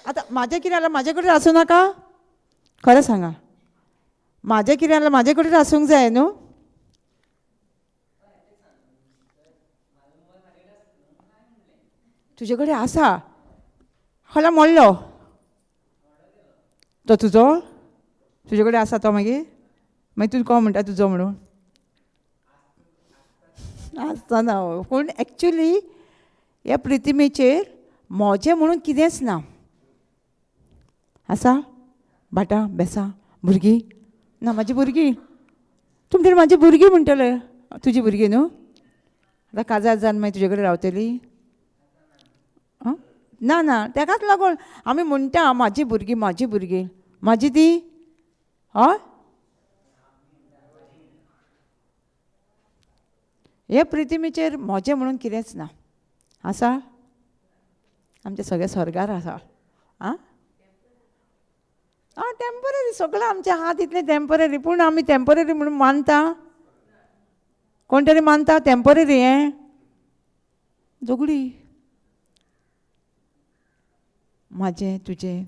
आतां म्हाजें कितें जाल्यार म्हाजे कडेन आसूं नाका? खरें सांगा, म्हाजें कितें जाल्यार म्हाजे कडेन आसूंक जाय न्हू? तुजे कडेन आसा, फाल्यां मोडलो तो तुजो, तुजे कडेन आसा तो मागीर, मागीर तूं कोण म्हणटा तुजो म्हणून? आसतना. पूण एक्चुली ह्या प्रितिमेचेर म्हजें म्हणून कितेंच ना. आसा भाटां बेसां भुरगीं ना, म्हाजी भुरगीं. तूं म्हणटली म्हाजी भुरगीं म्हणटले, तुजी भुरगीं न्हू? आतां काजार जावन मागीर तुजे कडेन रावतली? ना ना, तेकाच लागून आमी म्हणटा म्हाजी भुरगीं, म्हाजी भुरगीं, म्हाजी ती. हय, हे प्रितिमेचेर म्हजें म्हणून कितेंच ना. आसा आमचें सगळें स्वर्गार आसा. आं आं टेम्पररी सगळें आमचें आहा तितलें टेम्पररी. पूण आमी टेम्पररी म्हणून मानता? कोण तरी मानता टेम्पररी हें? झगडी म्हाजें तुजें.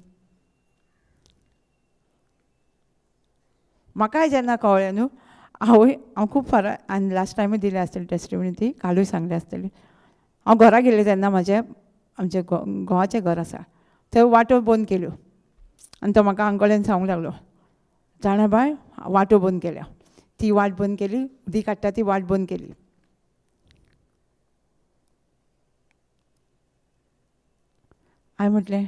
म्हाकाय जेन्ना कळ्ळें न्हू, हांवूय हांव खूब फारां आनी लास्ट टायमूय दिल्या आसतली टेस्टिमनी, ती कालूय सांगली आसतली. हांव घरा गेल्लें तेन्ना म्हाजें आमचें घोवाचें घर आसा थंय वाटो बंद केल्यो आनी तो म्हाका अंकलान सांगूंक लागलो, जाणा बाय वाटो बंद केल्या, ती वाट बंद केली, उदीक काडटा ती वाट बंद केली. हांवें म्हटलें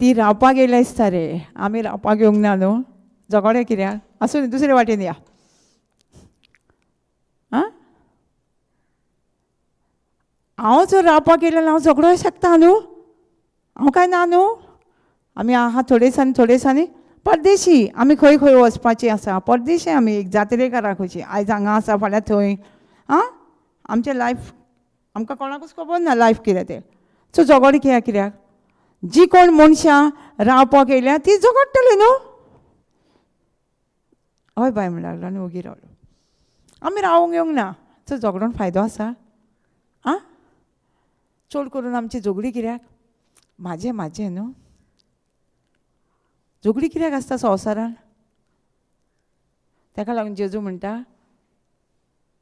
ती रावपाक येयल्या दिसता रे, आमी रावपाक येवंक ना न्हू, झगडे कित्याक, आसूं न्ही दुसरे वाटेन या. आं हांव जर रावपाक येयलें जाल्यार हांव झगडोंक शकता न्हू, हांव काय ना न्हू. आमी आहा थोडे दिसांनी, थोडे दिसांनी परदेशी, आमी खंय खंय वचपाची आसा, परदेशी आमी एक जात्रेकारां खंयची, आयज हांगा आसा फाल्यां थंय. आं आमचें लायफ आमकां कोणाकूच खबर ना लायफ कितें तें. सो झगड कित्याक कित्याक, जी कोण मनशां रावपाक येयल्या ती झगडटली न्हू. हय बाय म्हणूंक लागलो आनी ओगी रावलो. आमी रावूंक येवंक ना, सो झगडोन फायदो आसा? आं चड करून आमची झगडी कित्याक, म्हाजें म्हाजें न्हू. झगडी कित्याक आसता संवसारान? ताका लागून जेजू म्हणटा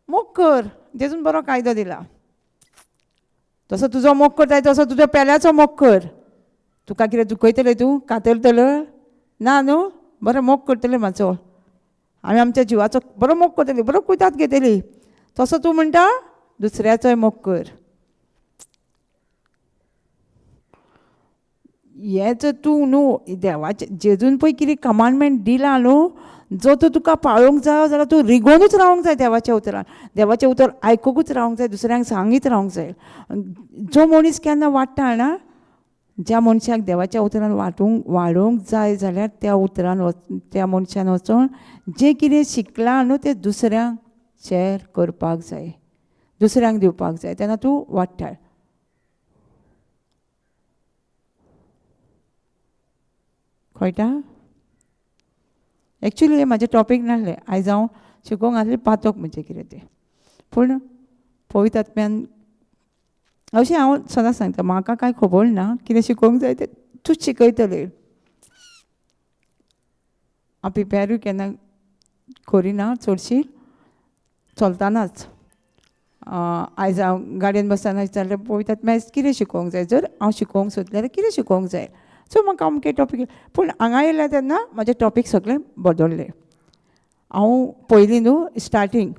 मोग कर. जेजून बरो कायदो दिला, जसो तुजो मोग करताय तसो तुज्या पेल्याचो मोग कर. तुका कितें दुखयतलें, तूं कातरतलो ना न्हू, बरो मोग करतले म्हाजो, आमी आमच्या जिवाचो बरो मोग करतली, बरो कुयदाद घेतली, तसो तूं म्हणटा दुसऱ्याचोय मोग कर. हें जर तूं न्हू देवाचें जेजून पळय कितें कमांडमेंट दिलां न्हू, जो तूं तुका पाळोवंक जाय जाल्यार तूं रिगोनूच रावंक जाय देवाच्या उतरान, देवाचें उतर आयकुकूच रावंक जाय, दुसऱ्यांक सांगीत रावंक जाय. जो मनीस केन्ना वाडटा ना, ज्या मनशाक देवाच्या उतरान वाटूंक वाडोवंक जाय जाल्यार त्या उतरान त्या मनशान वचोन जें कितें शिकलां न्हू तें दुसऱ्यांक शेर करपाक जाय, दुसऱ्यांक दिवपाक जाय, तेन्ना तूं वाडटा. कळटा? एक्चुली हें म्हाजें टॉपीक नासलें, आयज हांव शिकोवंक आसलें पातोक म्हणजे कितें तें, पूण पवित्र आत्म्यान अशें हांव सदांच सांगता, म्हाका कांय खबर ना कितें शिकोवंक जाय तें तूंच शिकयतलें. हांव प्रिपेरूय केन्ना करिना, चडशी चलतनाच. आयज हांव गाडयेन बसतना विचारलें पवित्र आत्म्या आयज कितें शिकोवंक जाय, जर हांव शिकोवंक सोदलें जाल्यार कितें शिकोवंक जाय, सो म्हाका अमके टॉपीक. पूण हांगा येयलें तेन्ना म्हाजे टॉपीक सगळे बदल्ले. हांव पयलीं न्हू स्टार्टींग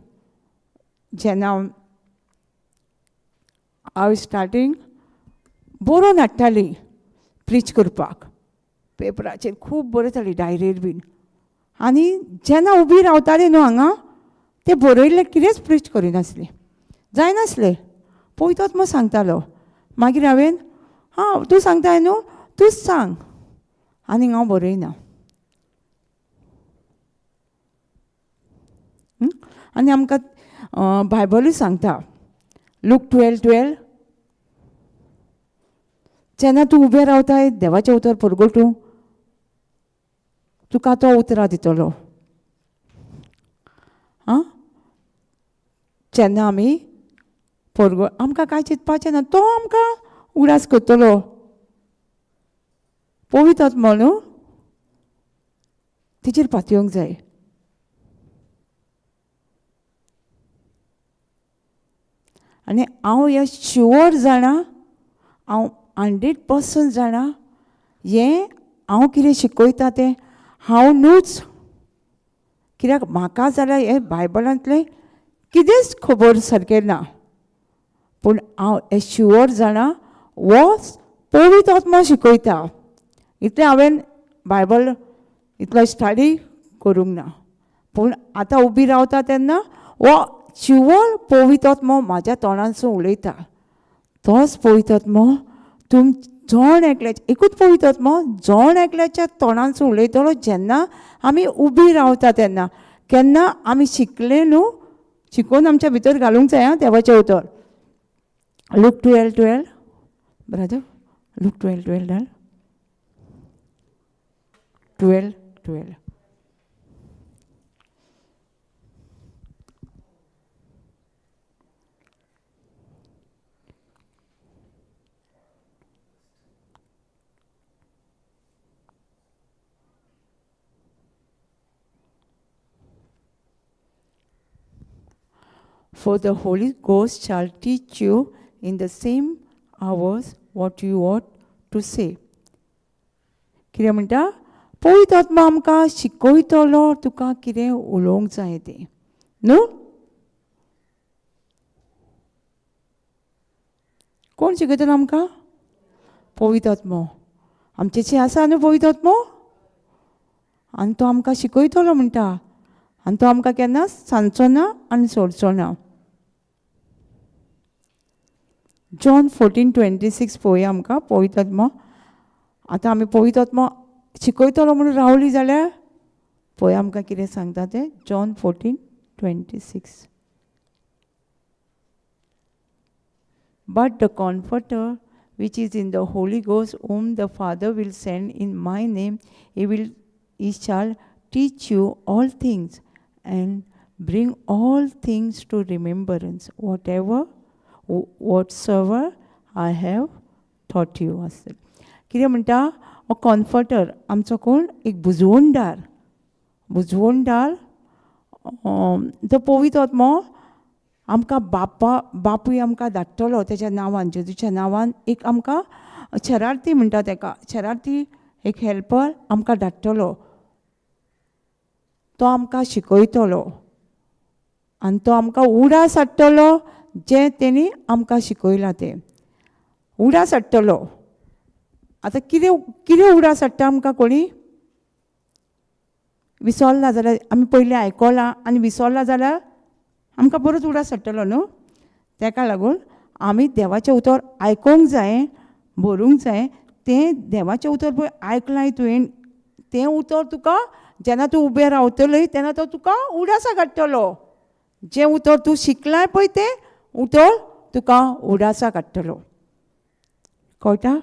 जेन्ना हांव स्टार्टींग बरोवन हाडटाली, प्रीच करपाक. पेपराचेर खूब बरयताली, डायरेर बीन. आनी जेन्ना उबी रावताली न्हू हांगा, ते बरयल्लें कितेंच प्रीच करिनासली, जायनासलें. पयतोच मग सांगतालो. मागीर हांवें, हां तूं सांगताय न्हू, तूंच सांग, आनी हांव बरयना. आनी आमकां बायबलूय सांगता, लूक 12:12, जेन्ना तूं उबें रावताय देवाचें उतर परगटूं, तुका तो उतरां दितलो. आं, जेन्ना आमी आमकां कांय चिंतपाचें ना, तो आमकां उडास करतलो. पवित्र आत्मो न्हू, तेजेर पातयेवंक जाय. आनी हांव हें शुअर जाणा, हांव 100% जाणा, हें हांव कितें शिकयता तें हांव न्हूच, कित्याक म्हाका जाल्यार हें बायबलांतलें कितेंच खबर सारकें ना, पूण हांव हें शुअर जाणा हो पवित्र आत्मो शिकयता. इतलें हांवें बायबल इतलो स्टडी करूंक ना, पूण आतां उबी रावता तेन्ना हो शुअर पवित्र आत्मो म्हाज्या तोंडांसून उलयता. तोच पवित्र आत्मो तुम जण एकल्याच्या, एकूच पवित्र आत्मो जण एकल्याच्या तोंडांसून उलयतलो जेन्ना आमी उबी रावता तेन्ना. केन्ना आमी शिकले न्हू, शिकोवन आमच्या भितर घालूंक जाय आं देवाचें उतर. लूक 12:12 ब्रदर, लूक 12:12 धाड, 12:12. For the Holy Ghost shall teach you in the same hours what you ought to say. कितें म्हणटा? पवित्र आत्मा आमकां शिकयतलो तुका कितें उलोवंक जाय तें, न्हू? कोण शिकयतलो आमकां? पवित्र आत्मो. आमचेशी आसा न्हू पवित्र आत्मो, आनी तो आमकां शिकयतलो म्हणटा. आनी तो आमकां केन्ना सांगचो ना आनी सोडचो ना. जॉन 14:26 पळोवया आमकां पवित्र आत्मो. आतां आमी पवित्र आत्मो शिकयतलो म्हणून रावली जाल्यार पळोवया आमकां कितें सांगता तें. John 14:26. But the Comforter, which is in the Holy Ghost, whom the Father will send in my name, he shall teach you all things and bring all things to remembrance, whatsoever I have taught you. आसतलें. कितें म्हणटा? हो कॉम्फर्टर आमचो कोण? एक बुजवणदार. बुजवणदार तो पवित्र आत्मो आमकां बापूय आमकां धाडटलो तेच्या नांवान, जेजूच्या नांवान. एक आमकां शरार्थी म्हणटा तेका, शरार्थी एक हेल्पर आमकां धाडटलो. तो आमकां शिकयतलो आनी तो आमकां उडास हाडटलो जें तेणी आमकां शिकयलां तें उडास हाडटलो. आतां कितें उडास हाडटा आमकां? कोणी विसरला जाल्यार, आमी पयलीं आयकलां आनी विसरला जाल्यार आमकां परत उडास हाडटलो न्हू. तेका लागून आमी देवाचें उतर आयकोंक जाय, बरोवंक जाय. तें देवाचें उतर पळय आयकलां तुवें, तें उतर तुका जेन्ना तूं उबें रावतली तेन्ना तो तुका उडासा काडटलो. जें उतर तूं शिकलाय पळय तें उतर तुका उडासा काडटलो. कळटा?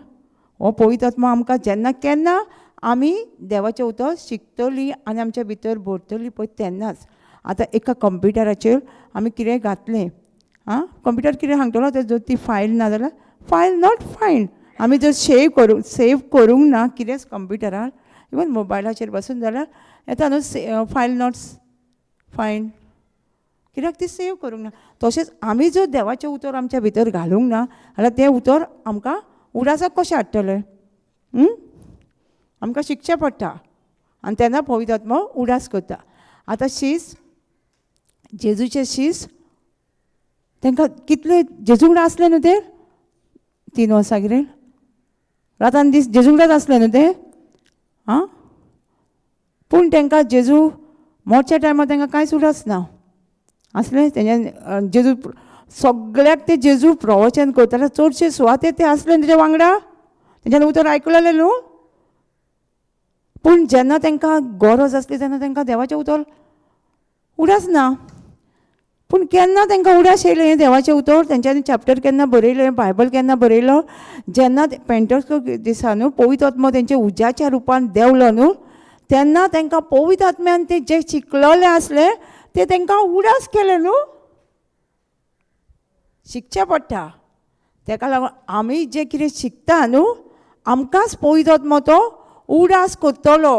हो पवित्र आत्मा आमकां जेन्ना केन्ना आमी देवाचें उतर शिकतली आनी आमच्या भितर भरतली पळय तेन्नाच. आतां एका कंप्युटराचेर आमी कितें घातलें, आं कंप्युटर कितें सांगतलो, तें जर ती फायल ना जाल्यार फायल not find. आमी जर सेव करूंक ना कितेंच कंप्युटरार, इवन मोबायलाचेर बसून जाल्यार येता न्हू फायल not find, कित्याक ती सेव करूंक ना. तशेंच आमी जर देवाचें उतर आमच्या भितर घालूंक ना जाल्यार तें उतर आमकां उडासाक कशें हाडटलें? आमकां शिकचें पडटा आनी तेन्ना पवित्र आत्मो उडास करता. आतां शीस, जेजूचे शीस तांकां कितले जेजू वांगडा आसले न्हू ते 3 वर्सां कितें रातान दीस जेजूंकच आसले न्हू ते. आं, पूण तांकां जेजू मोरच्या टायमार तांकां कांयच उडास ना आसलें. तेंच्या जेजू सगळ्याक ते जेजू प्रवचन करताले, चडशे सुवाते ते आसले तेच्या वांगडा, तेंच्यान उतर आयकलेलें न्हू. पूण जेन्ना तांकां गरज आसली तेन्ना तांकां देवाचें उतर उडास ना. पूण केन्ना तांकां उडास येयलें हें देवाचें उतर, तेंच्यांनी चॅप्टर केन्ना बरयलें, बायबल केन्ना बरयलो, जेन्ना पेंटर्स दिसा न्हू पवित्र आत्मो तेंच्या उज्याच्या रुपान देंवलो न्हू, तेन्ना तांकां पवित्र आत्म्यान ते जे शिकलेले आसले ते तांकां उडास केले न्हू. शिकचें पडटा. ताका लागून आमी जें कितें शिकता न्हू, आमकांच पवित्र आत्मो तो उडास करतलो.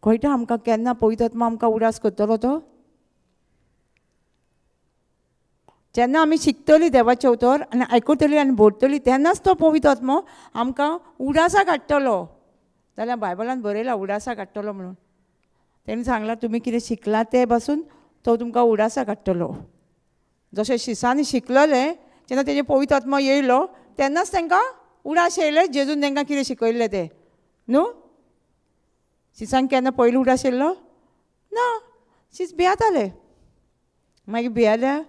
कळटा आमकां केन्ना पवित्र आत्मो आमकां उडास करतलो तो? जेन्ना आमी शिकतली देवाचें उतर आनी आयकतली आनी भरतली, तेन्नाच तो पवित्र आत्मो आमकां उडासा काडटलो. जाल्यार बायबलान बरयलां उडासा काडटलो म्हणून. तेणें सांगलां तुमी कितें शिकलां तें पासून तो तुमकां उडासा काडटलो. जशें शिसांनी शिकलेलें जेन्ना तेजें पवित्र आत्मो येयलो तेन्नाच तांकां उडास येयले, जेजून तांकां कितें शिकयल्लें तें न्हू. शिसांक केन्ना पयलीं उडास येयल्लो ना, शीस भियेताले. मागीर भियेल्या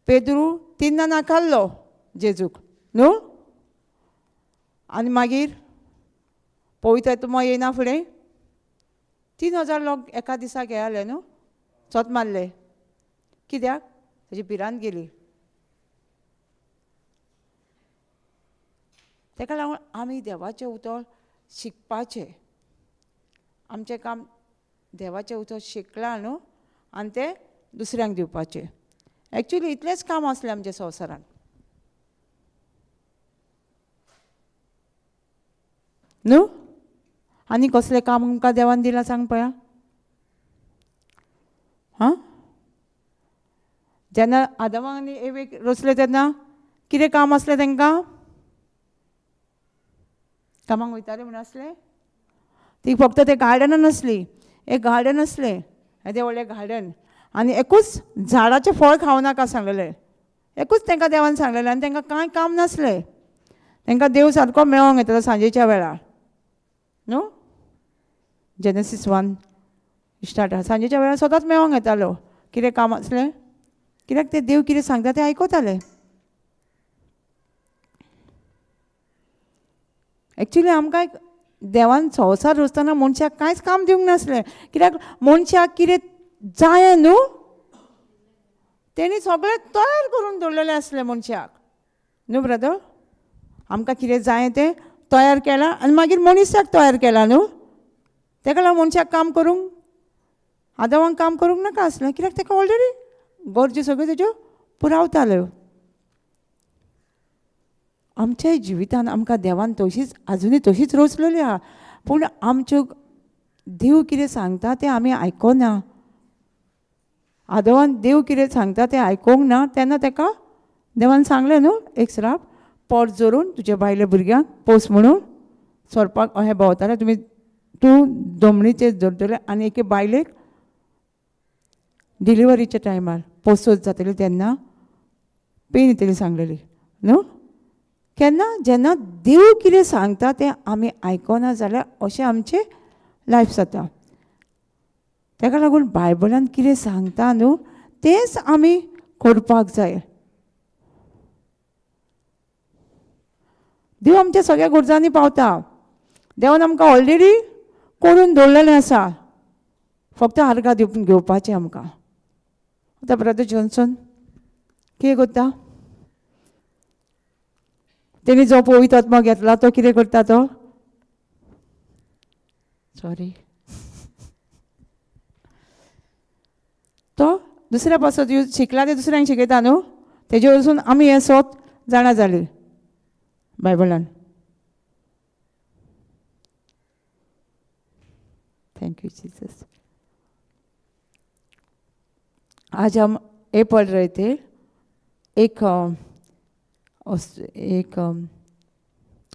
पेद्रू तिन्ना नाकारलो जेजूक न्हू. आनी मागीर पवित्र आत्मो येयना फुडें 3000 लोक एका दिसाक येयले न्हू, चोत मारले. कित्याक? ताजी भिरांत गेली. ताका लागून आमी देवाचें उतर शिकपाचें. आमचें काम देवाचें उतर शिकलां न्हू आनी तें दुसऱ्यांक दिवपाचें. एक्चुली इतलेंच काम आसलें आमच्या संवसारान न्हू. आनी कसलें काम आमकां देवान दिलां सांग पळया. हां, जेन्ना आदमाक आनी एवेक रचले तेन्ना कितें काम आसलें तांकां? कामाक वयताले म्हणून आसलें? ती फक्त तें गार्डनान आसली, एक गार्डन आसलें, येदें व्हडलें गार्डन, आनी एकूच झाडाचें फळ खावं नाका सांगलेलें, एकूच तांकां देवान सांगलेलें. आनी तांकां कांय काम नासलें, तांकां देव सारको मेळोंक येतालो सांजेच्या वेळार न्हू. जेनेसीस 1 स्टार्ट आसा. सांजेच्या वेळार स्वताच मेळोंक येतालो. कितें काम आसलें? कित्याक ते देव कितें सांगता तें आयकताले. एक्चुली आमकां देवान संवसार रचतना मनशाक कांयच काम दिवंक नासलें. कित्याक मनशाक कितें जाय न्हू तेणी सगळें तयार करून दवरलेलें आसलें मनशाक न्हू ब्रदर. आमकां कितें जाय तें तयार केलां आनी मागीर मनीसाक तयार केलां न्हू. तेका लागून मनशाक काम करूंक, आदवांक काम करूंक नाका आसलें, कित्याक तेका ऑलरेडी गरज्यो सगळ्यो तेज्यो पुरावताल्यो. आमच्या जिवितान आमकां देवान तशीच आजुनूय तशीच रचलेली आहा, पूण आमच्यो देव कितें सांगता तें आमी आयकना. आदवान देव कितें सांगता तें आयकूंक ना, तेन्ना तेका देवान सांगलें न्हू एक श्राप, पोट जोरून तुज्या बायले भुरग्यांक पोस म्हणून सोरपाक अहें भोंवतालें, तुमी तूं दोमणीचेर धरतले आनी एके बायलेक डिलिवरीच्या टायमार पोसत जातली तेन्ना पेन येतली सांगलेली न्हू. केन्ना जेन्ना देव कितें सांगता तें आमी आयकना जाल्यार अशें आमचें लायफ जाता. ताका लागून बायबलान कितें सांगता न्हू तेंच आमी करपाक जाय. देव आमच्या सगळ्या गरजांनी पावता. देवान आमकां ऑलरेडी करून दवरलेलें आसा, फक्त आर्गां दिवन घेवपाचें आमकां. आतां ब्रदर जॉन्सन कितें करता? तेणी जो पवित्र आत्मो घेतला तो कितें करता तो? सॉरी, तो दुसऱ्या पासत यूज शिकला ते दुसऱ्यांक शिकयता न्हू, तेजे वरसून आमी हें सोत जाणा जाली बायबलान. Thank you Jesus. आज हम ये पढ़ रहे थे, एक एक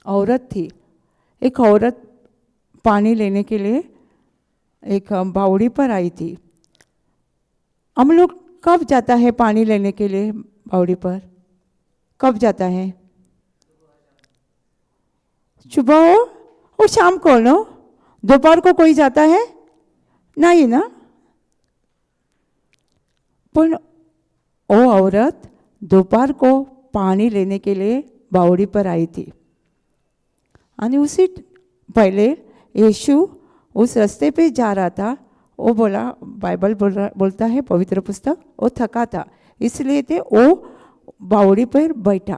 औरत थी, एक औरत पानी लेने के लिए एक बावड़ी पर आई थी। हम लोग कब जाता है पानी लेने के लिए बावड़ी पर? कब जाता है? सुबह हो और शाम को नो? दोपहर को कोई जाता है? नहीं ना। पर वो औरत दोपहर को पानी लेने के लिए बावड़ी पर आई थी आणि उसी पहले यीशु उस रास्ते पे जा रहा था। वो बोला, बाइबल बोल रहा, बोलता है पवित्र पुस्तक, वो थका था, इसलिए थे वो बावड़ी पर बैठा।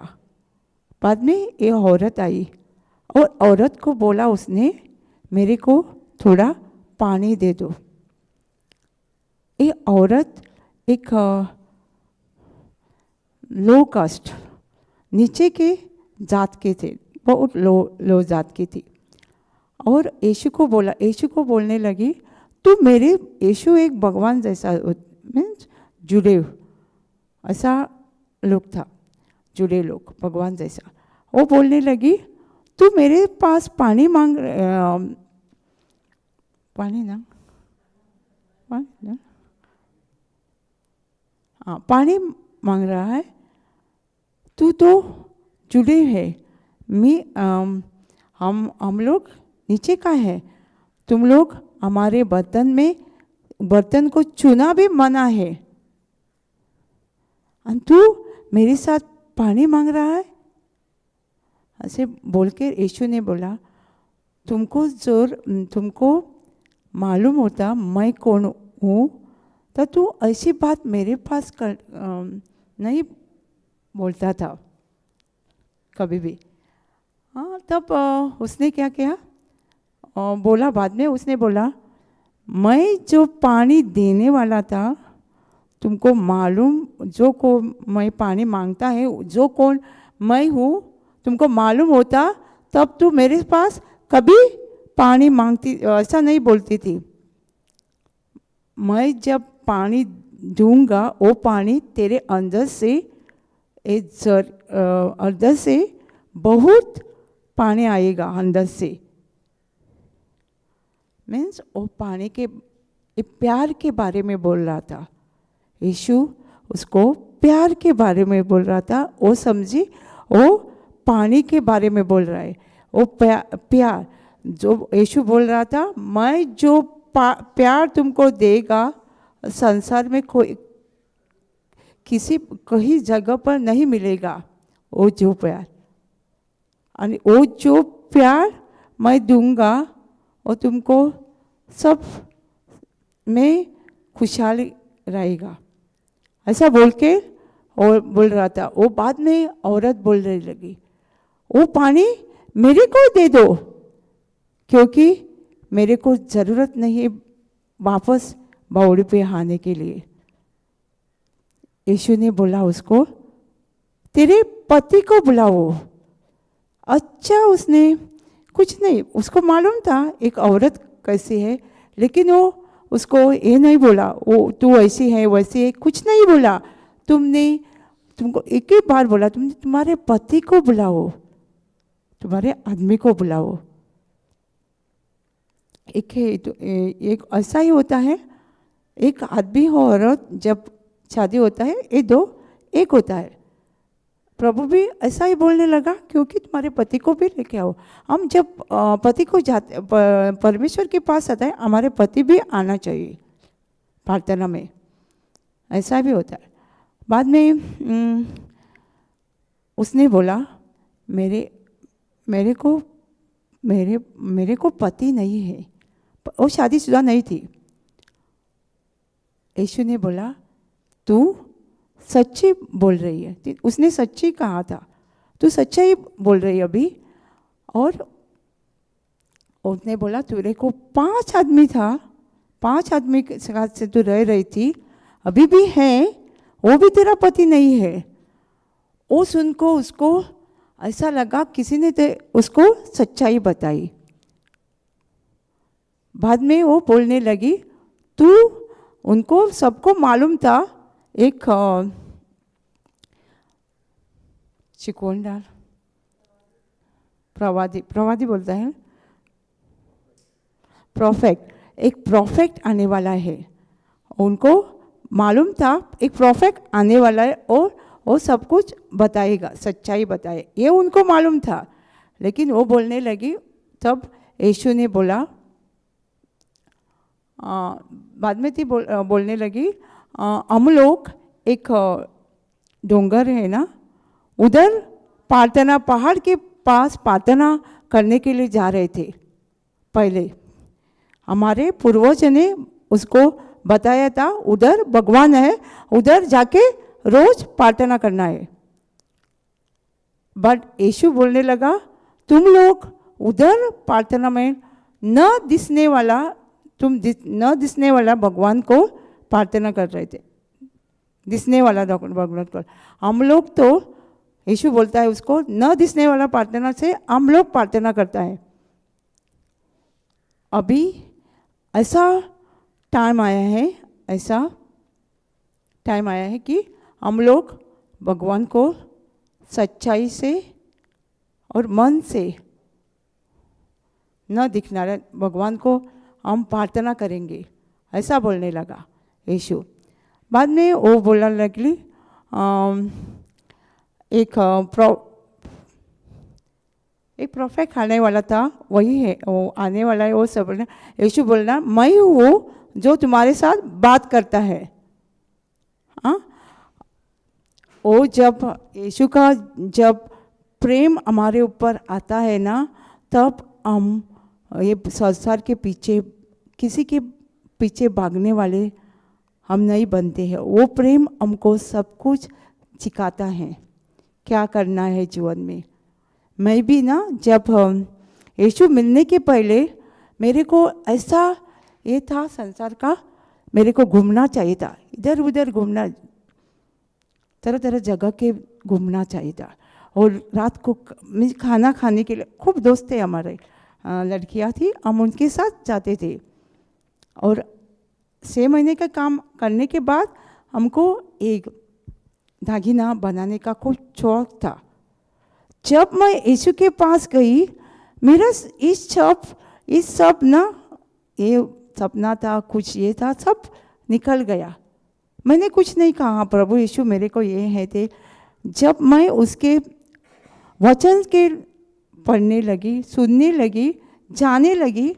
बाद में ये औरत आई और औरत को बोला उसने, मेरे को थोड़ा पानी दे दो। ये औरत एक लो कास्ट, नीचे के जात के थे, बहुत लो लो जात की थी। और यीशु को बोला, यीशु को बोलने लगी, तू मेरे, यीशु एक भगवान जैसा, मीन्स जुड़े ऐसा लोग था, जुड़े लोग, भगवान जैसा। वो बोलने लगी, तू मेरे पास पानी मांग, पानी ना, पानी ना, हाँ, पानी मांग रहा है, तू तो जुड़े है, मैं हम लोग नीचे का है, तुम लोग हमारे बर्तन में, बर्तन को छूना भी मना है और तू मेरे साथ पानी मांग रहा है। ऐसे बोल के यीशु ने बोला, तुमको जो तुमको मालूम होता मैं कौन हूँ तो तू ऐसी बात मेरे पास कर नहीं बोलता था कभी भी। हाँ, तब उसने क्या किया? बोला, बाद में उसने बोला, मैं जो पानी देने वाला था, तुमको मालूम, जो को मैं पानी मांगता है, जो कौन मैं हूँ तुमको मालूम होता, तब तू मेरे पास कभी पानी मांगती, ऐसा नहीं बोलती थी। मैं जब पानी दूंगा, वो पानी तेरे अंदर से एक जर अंदर से बहुत पानी आएगा अंदर से। मीन्स वो पानी के, ये प्यार के बारे में बोल रहा था यीशु, उसको प्यार के बारे में बोल रहा था। वो समझी वो पानी के बारे में बोल रहा है। वो प्यार जो यीशु बोल रहा था, मैं जो प्यार तुमको देगा, संसार में कोई किसी कहीं जगह पर नहीं मिलेगा वो जो प्यार। और वो जो प्यार मैं दूंगा, वो तुमको सब में खुशहाली रहेगा, ऐसा बोल के और बोल रहा था। वो बाद में औरत बोलने लगी, वो पानी मेरे को दे दो, क्योंकि मेरे को ज़रूरत नहीं वापस बावड़ी पे आने के लिए। यीशु ने बोला उसको, तेरे पति को बुलाओ। अच्छा, उसने कुछ नहीं, उसको मालूम था एक औरत कैसी है, लेकिन वो उसको ये नहीं बोला, वो तू ऐसी है वैसी है, कुछ नहीं बोला। तुमने तुमको एक ही बार बोला, तुमने तुम्हारे पति को बुलाओ, तुम्हारे आदमी को बुलाओ। एक है तो एक ऐसा ही होता है, एक आदमी हो औरत जब शादी होता है, ये दो एक होता है। प्रभु भी ऐसा ही बोलने लगा, क्योंकि तुम्हारे पति को भी लेके आओ। हम जब पति को जाते, परमेश्वर के पास आता है, हमारे पति भी आना चाहिए प्रार्थना में, ऐसा भी होता है। बाद में उसने बोला, मेरे मेरे को मेरे मेरे को पति नहीं है। वो शादीशुदा नहीं थी। यीशु ने बोला, तू सच्ची बोल रही है। उसने सच्ची कहा था, तू सच्चाई बोल रही है अभी। और उसने बोला, तेरे को 5 आदमी था, 5 आदमी के साथ से तू रह रही थी, अभी भी है, वो भी तेरा पति नहीं है। वो सुन को उसको ऐसा लगा किसी ने तो उसको सच्चाई बताई। बाद में वो बोलने लगी, तू, उनको सबको मालूम था, एक शिकवणदार, प्रवादी, प्रवादी बोलता है, प्रॉफेट, एक प्रॉफेट आने वाला है। उनको मालूम था एक प्रॉफेट आने वाला है और वो सब कुछ बताएगा, सच्चाई बताए, ये उनको मालूम था। लेकिन वो बोलने लगी। तब यीशु ने बोला, बाद में थी बोलने लगी, हम लोग एक डोंगर है ना, उधर प्रार्थना, पहाड़ के पास प्रार्थना करने के लिए जा रहे थे। पहले हमारे पूर्वज ने उसको बताया था, उधर भगवान है, उधर जाके रोज प्रार्थना करना है। बट यीशु बोलने लगा, तुम लोग उधर प्रार्थना में न दिसने वाला, तुम न दिसने वाला भगवान को प्रार्थना कर रहे थे, दिसने वाला भगवान को। हम लोग तो, यीशु बोलता है उसको, न दिसने वाला प्रार्थना से हम लोग प्रार्थना करता है। अभी ऐसा टाइम आया है, ऐसा टाइम आया है कि हम लोग भगवान को सच्चाई से और मन से न दिखना भगवान को हम प्रार्थना करेंगे, ऐसा बोलने लगा यीशु। बाद में वो बोलने लगी, एक प्रोफेट आने वाला था, वही है, वो आने वाला है, वो सब बोलना। यीशु बोलना, मैं हूँ जो तुम्हारे साथ बात करता है। हाँ, वो जब यीशु का जब प्रेम हमारे ऊपर आता है ना, तब हम ये संसार के पीछे, किसी के पीछे भागने वाले हम नहीं बनते हैं। वो प्रेम हमको सब कुछ सिखाता है क्या करना है जीवन में। मैं भी ना, जब यीशु मिलने के पहले मेरे को ऐसा ये था, संसार का मेरे को घूमना चाहिए था, इधर उधर घूमना, तरह तरह जगह के घूमना चाहिए था। और रात को मीन्स खाना खाने के लिए खूब दोस्त थे हमारे, लड़कियाँ थी, हम उनके साथ जाते थे। और 6 महीने का काम करने के बाद हमको एक दागिना बनाने का खूब शौक था। जब मैं यीशु के पास गई, मेरा इस सब ना, ये सपना था, कुछ ये था, सब निकल गया। मैंने कुछ नहीं कहा, प्रभु यीशु मेरे को ये है थे। जब मैं उसके वचन के पढ़ने लगी, सुनने लगी, जाने लगी,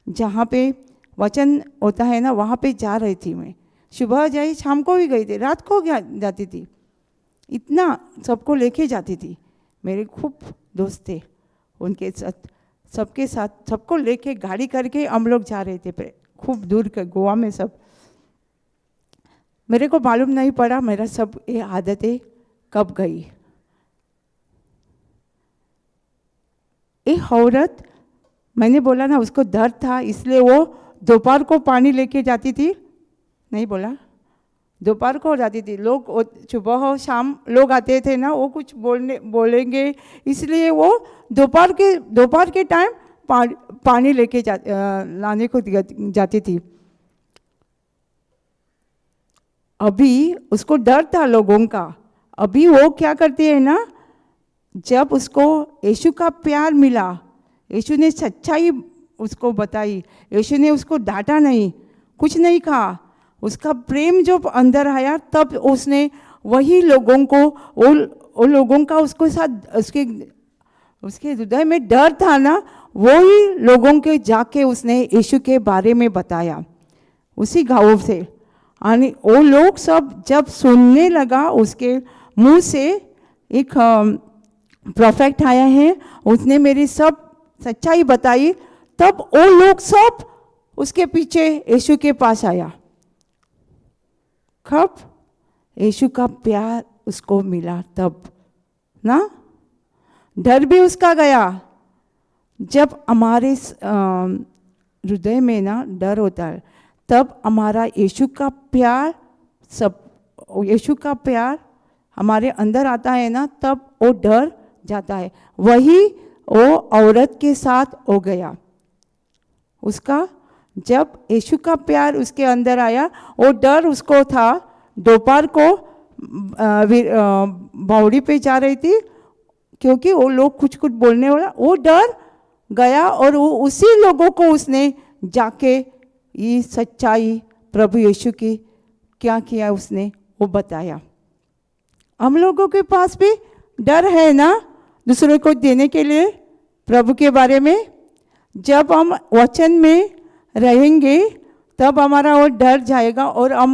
जहाँ पे वचन होता है ना, वहाँ पे जा रही थी मैं। सुबह जाई, शाम को भी गई थी, रात को जाती थी, इतना सबको लेके जाती थी। मेरे खूब दोस्त थे, उनके साथ, सबके साथ, सबको लेके गाड़ी करके हम लोग जा रहे थे खूब दूर के गोवा में सब। मेरे को मालूम नहीं पड़ा मेरा सब ये आदतें कब गई। एक औरत, मैंने बोला ना उसको डर था, इसलिए वो दोपहर को पानी लेके जाती थी, नहीं बोला, दोपहर को जाती थी। लोग सुबह हो शाम लोग आते थे ना, वो कुछ बोलेंगे, इसलिए वो दोपहर के टाइम पानी लेके लाने को जाती थी। अभी उसको डर था लोगों का। अभी वो क्या करती है ना, जब उसको यीशु का प्यार मिला, यीशु ने सच्चाई उसको बताई, यीशु ने उसको डांटा नहीं, कुछ नहीं कहा, उसका प्रेम जब अंदर आया, तब उसने वही लोगों को, वो लोगों का उसको साथ, उसके हृदय में डर था ना, वही लोगों के जाके उसने यीशु के बारे में बताया उसी गाँव से। और वो लोग सब जब सुनने लगा उसके मुंह से, एक प्रोफेट आया है, उसने मेरी सब सच्चाई बताई, तब वो लोग सब उसके पीछे यीशु के पास आया। कब यीशु का प्यार उसको मिला, तब ना डर भी उसका गया। जब हमारे हृदय में ना डर होता है, तब हमारा यीशु का प्यार, सब यीशु का प्यार हमारे अंदर आता है ना, तब वो डर जाता है। वही वो औरत के साथ हो गया उसका। जब यीशु का प्यार उसके अंदर आया, वो डर उसको था। दोपहर को बावड़ी पे जा रही थी, क्योंकि वो लोग कुछ कुछ बोलने वाला, वो डर गया और वो उसी लोगों को उसने जाके ये सच्चाई प्रभु यीशु की क्या किया उसने वो बताया। हम लोगों के पास भी डर है ना दूसरों को देने के लिए प्रभु के बारे में। जब हम वचन में रहेंगे तब हमारा वो डर जाएगा और हम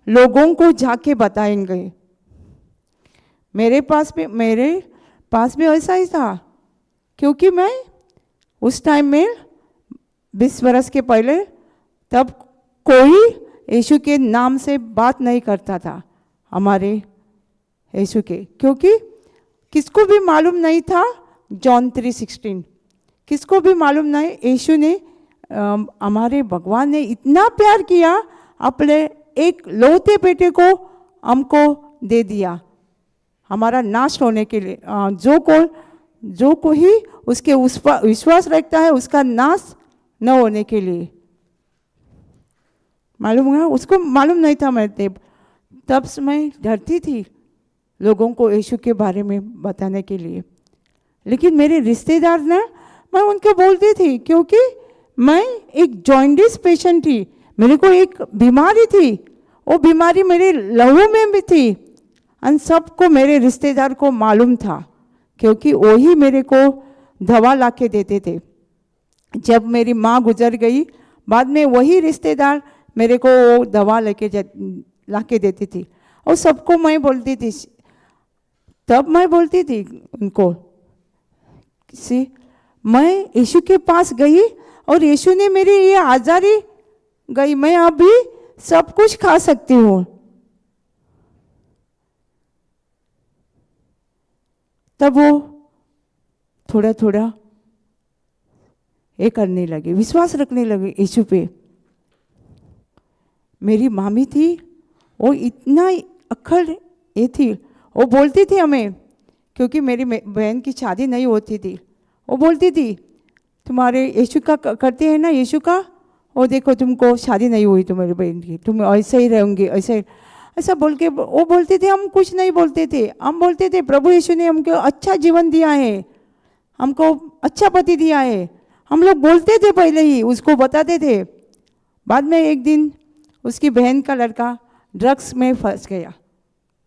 लोगों को जाके बताएंगे। मेरे पास भी ऐसा ही था, क्योंकि मैं उस टाइम में 20 बरस के पहले तब कोई यीशु के नाम से बात नहीं करता था हमारे यीशु के, क्योंकि किसको भी मालूम नहीं था जॉन 3:16, किसको भी मालूम नहीं। यीशु ने हमारे भगवान ने इतना प्यार किया, अपने एक लौते बेटे को हमको दे दिया हमारा नाश होने के लिए। जो कोई उसके उस पर विश्वास रखता है उसका नाश न होने के लिए। मालूम है उसको मालूम नहीं था। मैं तब से मैं डरती थी लोगों को यीशु के बारे में बताने के लिए। लेकिन मेरे रिश्तेदार ना, मैं उनको बोलती थी, क्योंकि मैं एक जॉन्डिस पेशेंट थी, मेरे को एक बीमारी थी, वो बीमारी मेरे लहू में भी थी। और सबको, मेरे रिश्तेदार को मालूम था, क्योंकि वही मेरे को दवा ला के देते थे। जब मेरी माँ गुजर गई, बाद में वही रिश्तेदार मेरे को वो दवा लेके ला के देती थी और सबको मैं बोलती थी। तब मैं बोलती थी उनको सी, मैं यीशु के पास गई और यीशु ने मेरी ये आजारी गई, मैं अभी सब कुछ खा सकती हूँ। तब वो थोड़ा थोड़ा ये करने लगे, विश्वास रखने लगे यीशु पे। मेरी मामी थी, वो इतना अक्खड़ ये थी, वो बोलती थी हमें, क्योंकि मेरी बहन की शादी नहीं होती थी, वो बोलती थी तुम्हारे यीशु का करते हैं ना यीशु का, वो देखो तुमको शादी नहीं हुई तुम्हारी बहन की, तुम ऐसे ही रहोगे, ऐसे ही। ऐसा बोल के वो बोलते थे। हम कुछ नहीं बोलते थे। हम बोलते थे प्रभु यीशु ने हमको अच्छा जीवन दिया है, हमको अच्छा पति दिया है। हम लोग बोलते थे, पहले ही उसको बताते थे। बाद में एक दिन उसकी बहन का लड़का ड्रग्स में फंस गया,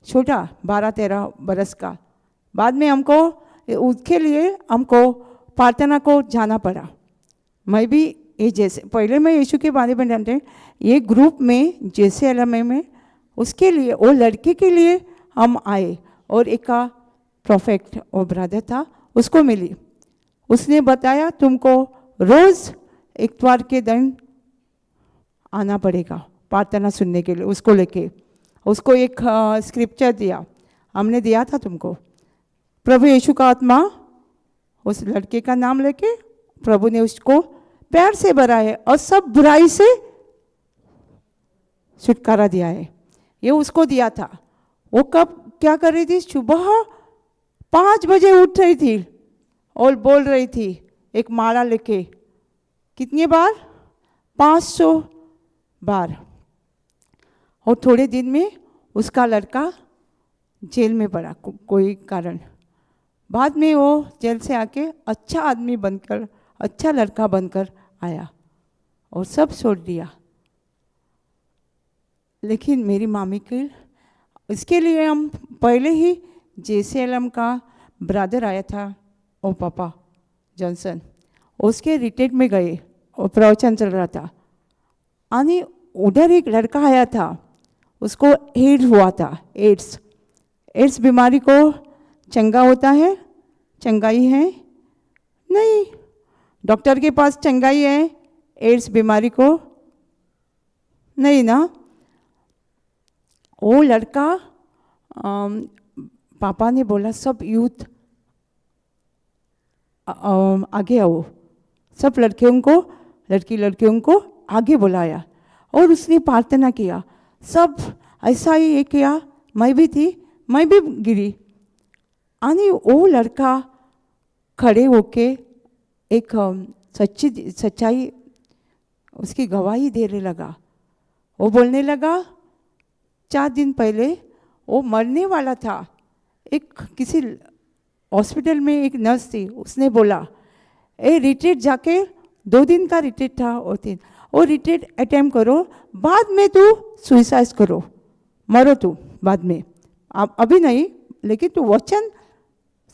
छोटा 12-13 बरस का। बाद में हमको उसके लिए हमको प्रार्थना को जाना पड़ा। मैं भी ये जैसे पहले मैं यीशु के बारे में जानते ये ग्रुप में जैसे एल में उसके लिए वो लड़के के लिए हम आए और एक का प्रोफेट वो ब्रदर था, उसको मिली। उसने बताया तुमको रोज़ इतवार के दिन आना पड़ेगा प्रार्थना सुनने के लिए। उसको लेके उसको एक स्क्रिप्चर दिया, हमने दिया था तुमको, प्रभु यीशु का आत्मा, उस लड़के का नाम लेके प्रभु ने उसको प्यार से भरा है और सब बुराई से छुटकारा दिया है। ये उसको दिया था। वो कब क्या कर रही थी? सुबह 5 बजे उठ रही थी और बोल रही थी एक माला लेके, कितनी बार? 500 बार। और थोड़े दिन में उसका लड़का जेल में पड़ा कोई कारण। बाद में वो जेल से आके अच्छा आदमी बनकर, अच्छा लड़का बनकर आया और सब छोड़ दिया। लेकिन मेरी मामी के इसके लिए हम पहले ही जेसीएलएम का ब्रदर आया था, ओ पापा जॉनसन, उसके रिट्रीट में गए और प्रवचन चल रहा था। आणि उधर एक लड़का आया था, उसको एड्स हुआ था। एड्स, एड्स बीमारी को चंगा होता है? चंगाई है नहीं। डॉक्टर के पास चंगाई है एड्स बीमारी को? नहीं ना। वो लड़का, पापा ने बोला सब यूथ आगे आओ, सब लड़कियों को, लड़की लड़कियों को आगे बुलाया और उसने प्रार्थना किया। सब ऐसा ही ये किया, मैं भी थी, मैं भी गिरी। आणि वो लड़का खड़े होके एक सच्ची सच्चाई उसकी गवाही देने लगा। वो बोलने लगा 4 दिन पहले वो मरने वाला था। एक किसी हॉस्पिटल में एक नर्स थी, उसने बोला ए रिट्रीट जाके, 2 दिन का रिट्रीट था और 3, वो रिट्रीट अटेम्प्ट करो, बाद में तू सुसाइड करो, मरो तू बाद में, अब अभी नहीं। लेकिन तू वचन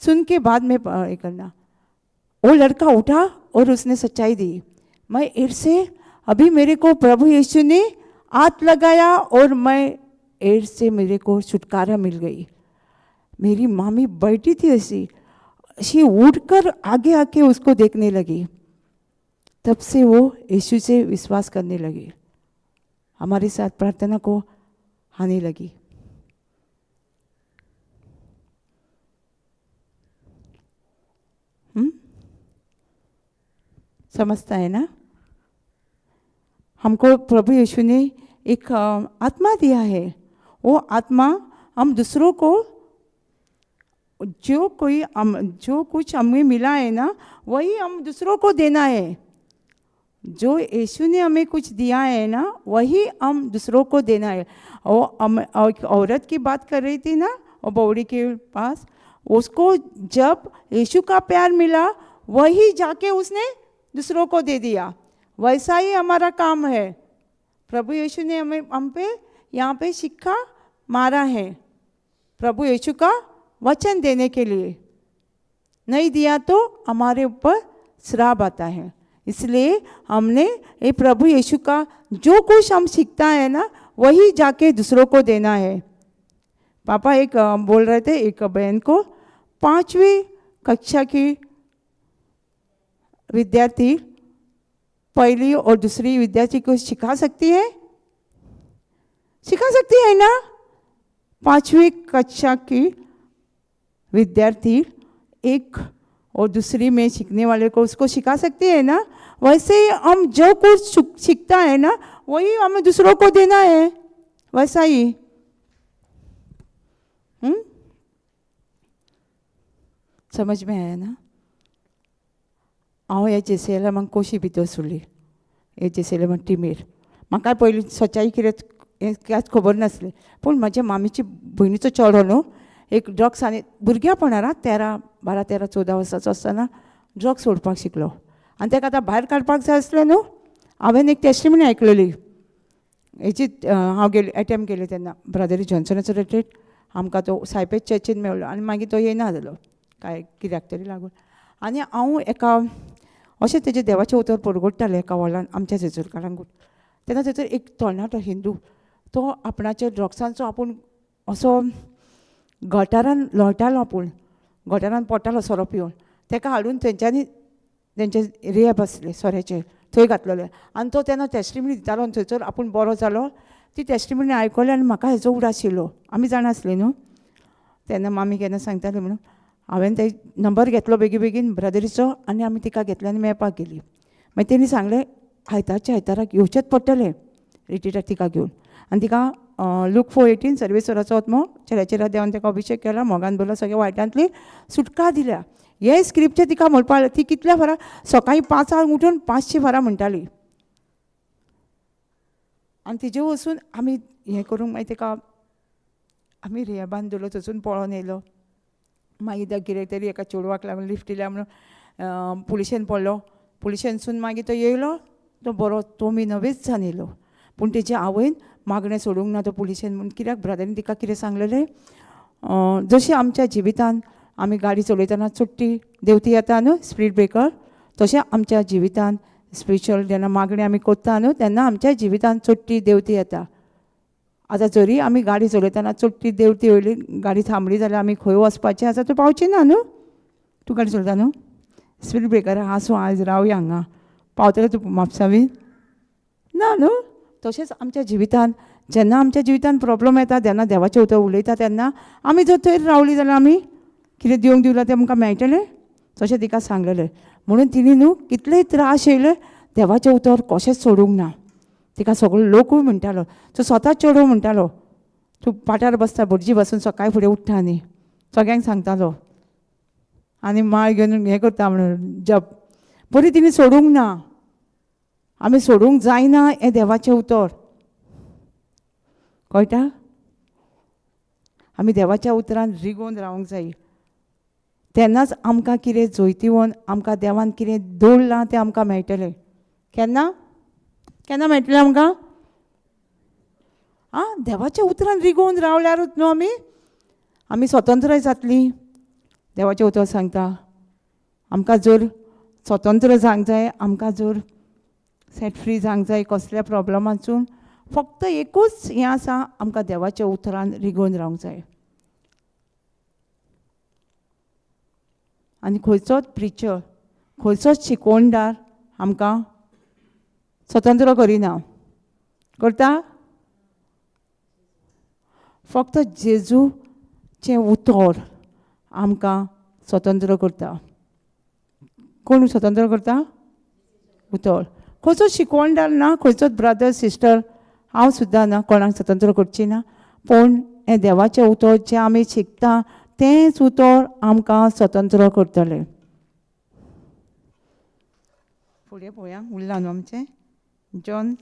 सुन के बाद में ये करना। वो लड़का उठा और उसने सच्चाई दी, मैं एड्स से अभी मेरे को प्रभु यीशु ने हाथ लगाया और मैं एड्स से मेरे को छुटकारा मिल गई। मेरी मामी बैठी थी ऐसी, ऐसी उठकर आगे आके उसको देखने लगी। तब से वो यीशु से विश्वास करने लगी, हमारे साथ प्रार्थना को आने लगी। समझता है ना? हमको प्रभु यीशु ने एक आत्मा दिया है, वो आत्मा हम दूसरों को जो कोई हम, जो कुछ हमें मिला है ना, वही हम दूसरों को देना है। जो यीशु ने हमें कुछ दिया है ना, वही हम दूसरों को देना है। और हम एक औरत की बात कर रही थी ना, और बौड़ी के पास, उसको जब यीशु का प्यार मिला, वही जाके उसने दूसरों को दे दिया। वैसा ही हमारा काम है। प्रभु यीशु ने हमें, हम पे यहाँ पे सिक्का मारा है प्रभु यीशु का वचन देने के लिए। नहीं दिया तो हमारे ऊपर श्राप आता है। इसलिए हमने ये प्रभु यीशु का जो कुछ हम सीखता है ना, वही जाके दूसरों को देना है। पापा एक बोल रहे थे एक बहन को, 5वीं कक्षा की विद्यार्थी पहली और दूसरी विद्यार्थी को सिखा सकती है? सिखा सकती है ना? 5वीं कक्षा की विद्यार्थी एक और दूसरी में सीखने वाले को उसको सिखा सकती है ना? वैसे ही हम जो कुछ सीखता है ना, वही हमें दूसरों को देना है। वैसा ही। समझ में आया ना? हांव ह्या जेसीएलामाक कोशी भितर सरली, हे जेसीएलामा टिमीर। म्हाका पयलीं सच्चाई कितें हें कांयच खबर नासलें, पूण म्हज्या मामीची भयणीचो चेडो न्हू, एक ड्रग्स आनी भुरग्यापणार 13, 12, 13, 14 वर्सांचो आसतना ड्रग्स सोडपाक शिकलो आनी ताका आतां भायर काडपाक जाय आसलें न्हू। हांवें एक टेस्टिमनी आयकलेली हेजी, हांव गेली एटेम्प केली तेन्ना ब्रदरी जॉन्सनाचो रिट्रीट आमकां तो सायपेज चर्चीन मेळ्ळो आनी मागीर तो येयना जालो काय कित्याक तरी लागून। आनी हांव एका अशें तेजें देवाचें उतर परगटतालें एका हॉलान आमच्या थंयसर कळंगूट। तेन्ना थंयसर एक तरणाटो हिंदू, तो आपणाच्या ड्रग्सांचो आपूण असो गटारान लोळटालो, आपूण गटारान पडटालो सोरो पिवन। ताका हाडून तेंच्यांनी तेंचे रिहेब आसले सोऱ्याचे थंय घातलेले आनी तो तेन्ना टेस्टिमनी दितालो आनी थंयसर आपूण बरो जालो। ती टेस्टिमनी आयकली आनी म्हाका हेचो उगडास येयलो। आमी जाणा आसली न्हू तेन्ना, मामी केन्ना सांगताली म्हणून हांवें ते नंबर घेतलो बेगीन बेगीन ब्रदरीचो आनी आमी तिका घेतले आनी मेळपाक गेली। मागीर तेणी सांगलें आयतारच्या आयताराक येवचेंच पडटलें रिट्रीटाक तिका घेवन। आनी तिका लूक 4:18 सर्वेश्वराचो आत्मो चेड्याचेर देवान ताका अभिशेक केला, मोगान भरला, सगळ्या वायटांतली सुटका दिल्या। हे स्क्रिप्चर तिका म्हणपाक लागली। ती कितल्या फारां सकाळीं 5 उठून 500 फारां म्हणटाली। आनी तिजे वचून आमी हें करूंक मागीर ताका आमी रिहेबान दवरलो, थंयसून पळोवन येयलो। मागीर त्या कितें तरी एका चेडवाक लागून लिफ्ट दिल्या म्हणून पुलिशेन पडलो। पुलिशेनसून मागीर तो येयलो, तो बरो तो मी नवेच जावन येयलो। पूण तेजे आवयन मागणें सोडूंक ना तो पुलिशेन म्हूण, कित्याक ब्रदरीन तिका कितें सांगलेलें, जशी आमच्या जिवितान आमी गाडी चलयतना चडटी देंवती येता न्हू स्पीड ब्रेकर, तशें आमच्या जिवितान स्पिरिच्युअल जेन्ना मागणें आमी करता न्हू तेन्ना आमच्या जिवितान चडटी देंवती येता। आतां जरी आमी गाडी चलयतना चडटी देंवती वयली गाडी थांबली जाल्यार आमी खंय वचपाचें आसा तें पावचें ना न्हू। तूं गाडी चलयता न्हू, स्पीड ब्रेकर आसूं आयज रावया हांगा, पावतलें तूं म्हापसा बीन ना न्हू। तशेंच आमच्या जिवितान जेन्ना आमच्या जिवितान प्रॉब्लम येता तेन्ना देवाचें उतर उलयता तेन्ना आमी जर थंय रावली जाल्यार आमी कितें दिवंक दिवला तें आमकां मेळटलें, तशें तिका सांगलेलें। म्हणून तिणें न्हू कितलेय त्रास येयले देवाचें उतर कशेंच सोडूंक ना। तिका सगळो लोकूय म्हणटालो, तूं स्वता चेडूं म्हणटालो, तूं पाटार बसता भटजी बसून सकाळीं फुडें उठ्ठा न्ही, सगळ्यांक सांगतालो आनी माळ घेवन हें करता म्हणून जप, बरी तिणें सोडूंक ना। आमी सोडूंक जायना हें देवाचें उतर, कळटा? आमी देवाच्या उतरान रिगोवन रावंक जाय, तेन्नाच आमकां कितें जैतिवंत आमकां देवान कितें दवरलां तें आमकां मेळटलें। केन्ना केन्ना मेळटलें आमकां? आं, देवाच्या उतरान रिगोवन रावल्यारूच न्हू आमी। आमी स्वतंत्र जातली. देवाचें उतर सांगता आमकां जर स्वतंत्र जावंक जाय, आमकां जर सेट फ्री जावंक जाय कसल्या प्रॉब्लमांसून, फक्त एकूच हें आसा, आमकां देवाच्या उतरान रिगोवन रावंक जाय. आनी खंयचोच प्रिचर, खंयचोच शिकोवणदार आमकां स्वतंत्र करिना. करता? फक्त जेजूचें उतर आमकां स्वतंत्र करता. कोण स्वतंत्र करता? उतर. खंयचोच शिकवणदार ना, खंयचोच ब्रदर सिस्टर, हांव सुद्दां ना, कोणाक स्वतंत्र करची ना. पूण हें देवाचें उतर जें आमी शिकता तेंच उतर आमकां स्वतंत्र करतलें. फुडें पळोवया उरलां न्हू आमचें जॉन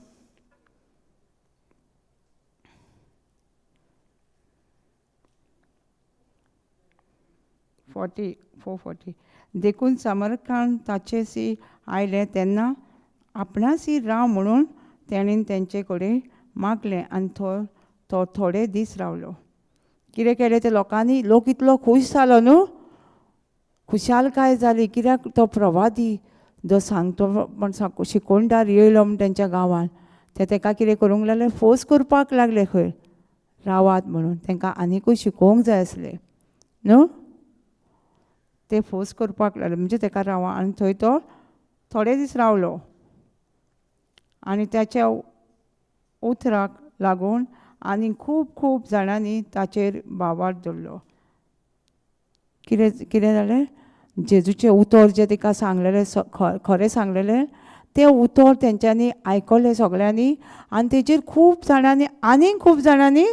44:40. देखून समरकान ताचेशी आयले तेन्ना आपणासी राव म्हणून तेणेन तेंचे कडेन मागलें आनी तो थोडे दीस रावलो. कितें केलें ते लोकांनी? लोक इतलो खूश जालो न्हू, खुशालकाय जाली कित्याक तो प्रवादी जो सांगतो म्हण शिकोवणदार येयलो म्हण तेंच्या गांवान, ते तेका कितें करूंक लागले, फोर्स करपाक लागले खंय रावात म्हणून. तेंकां आनिकूय शिकोवंक जाय आसलें न्हू, ते फोर्स करपाक लागले म्हणजे तेका रावा. आनी थंय तो थोडे दीस रावलो आनी त्याच्या उतराक लागून आनी खूब खूब जाणांनी ताचेर भावार्थ दवरलो. कितें कितें जालें? जेजूचें उतर जें तेका सांगलेलें, खरें सांगलेलें तें उतर तेंच्यांनी आयकलें सगळ्यांनी आनी तेजेर खूब जाणांनी आनीक खूब जाणांनी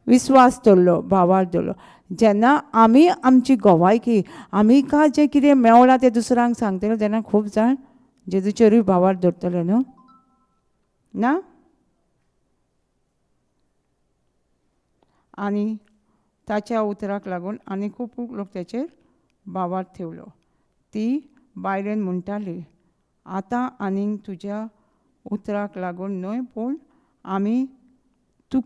विस्वास दवरलो, भावार्थ दवरलो. जेन्ना आमी आमची गवायकी, आमी का जें कितें मेवलां तें दुसऱ्यांक सांगतले तेन्ना खूब जाण जेजूचेरूय भावार्थ दवरतले न्हू ना. आनी ताच्या उतराक लागून आनी खूब लोक तेचेर भावार्थ ठेवलो. ती बायलेन म्हणटाली, आतां आनीक तुज्या उतराक लागून न्हय, पूण आमी तूं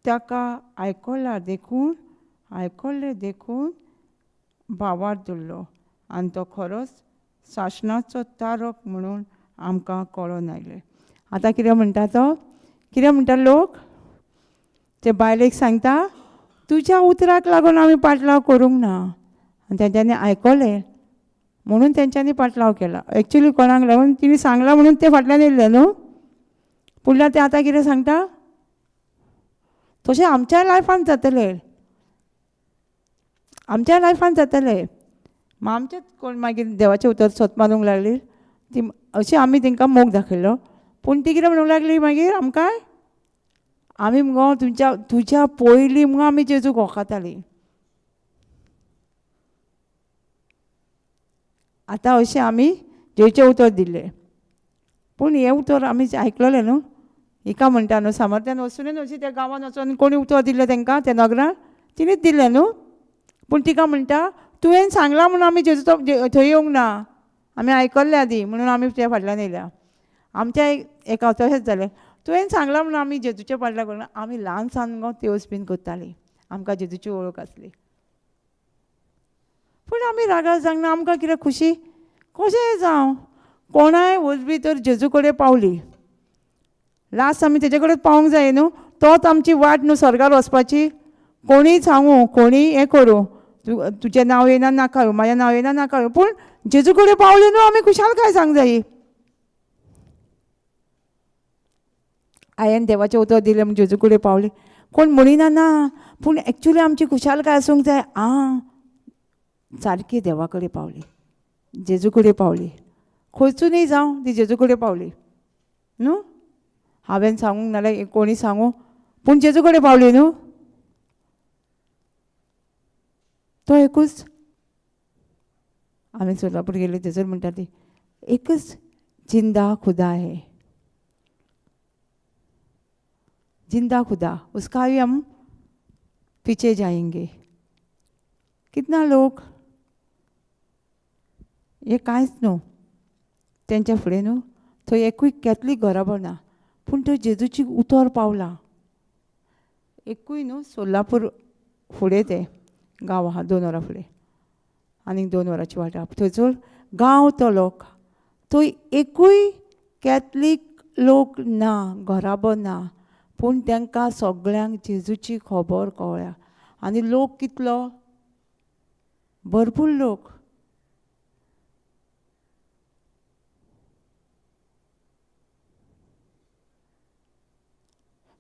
ताका आयकला देखून, आयकल्लें देखून भावार्थ दवरलो आनी तो खरोच सासणाचो तारक म्हणून आमकां कळोन आयलें. आतां कितें म्हणटा तो? कितें म्हणटा लोक? ते बायलेक सांगता, तुज्या उतराक लागून आमी पाटलाव करूंक ना. आनी तेंच्यांनी आयकलें म्हणून तेंच्यांनी पाटलाव केला. एक्चुली कोणाक लागून? तिणें सांगलां म्हणून ते फाटल्यान येयल्ले न्हू. फुडल्या ते आतां कितें सांगता तशें आमच्या लायफान जातलें, आमच्या लायफान जातलें. आमचेच कोण मागीर देवाचें उतर सोद मारूंक लागली ती, अशें आमी तेंकां मोग दाखयलो. पूण ती कितें म्हणूंक लागली मागीर आमकां, आमी मुगो तुमच्या तुज्या पयलीं मुगो आमी जेजूक वखातालीं. आतां अशें आमी जेजूचें उतर दिल्लें, पूण हें उतर आमी आयकलें न्हू. हिका म्हणटा न्हू, सामर्थ्यान वचून अशी त्या गांवान वचून कोणी उतर दिल्लें तेंकां त्या नगरान, तिणेच दिल्लें न्हू. पूण तिका म्हणटा, तुवें सांगलां म्हणून आमी जेजूचो थंय येवंक ना, आमी आयकल्लें आदी म्हणून आमी त्या फाटल्यान येयल्या. आमच्या एका तशेंच जालें, तुवें सांगलां म्हणून आमी जेजूच्या फाटल्यान करूंक ना. आमी ल्हान सान गो तेवस बीन करतालीं, आमकां जेजूची वळख आसली. पूण आमी रागार जावंक ना, आमकां कितें खुशी कशेंय जावं, कोणाय वचबी तर जेजू कडेन पावली, लास्ट आमी तेजे कडेन पावूंक जाय न्हू. तोच आमची वाट न्हू स्वर्गार वचपाची. कोणीय सांगू, कोणीय हें करूं, तुजें नांव येयना नाका येवं, म्हाजें नांव येयना नाका येवं, पूण जेजू कडेन पावली न्हू आमी खुशालकाय सांग जायी. हांवें देवाचें उतर दिलें म्हूण जेजू कडेन पावली, कोण म्हणिना ना, पूण एक्चुली आमची खुशालकाय आसूंक जाय. आं, सारकी देवा कडेन पावली, जेजू कडेन पावली, खंयचूनय जावं ती जेजू कडेन पावली न्हू. हांवें सांगूंक नाल्यार कोणी सांगू, पूण जेजू कडेन पावली न्हू. तो एकूच आमी सोलापूर गेली थंयसर म्हणटा ती एकच जिंदा खुदा है, जिंदा खुदा, उसका ही हम पीछे जाएंगे. कितना लोक हे कांयच न्हू तेंच्या फुडें न्हू. थंय एकूय कॅथलीक घराबो ना, पूण थंय जेजूची उतर पावला. एकूय न्हू सोलापूर फुडें तें गांव आहा, 2 वरां फुडें आनीक 2 वरांची वाट आहा. थंयसर गांव तो लोक, थंय एकूय कॅथलीक लोक ना, घराबो ना, पूण तांकां सगळ्यांक जेजूची खबर कळ्ळ्या. आनी लोक कितलो, भरपूर लोक.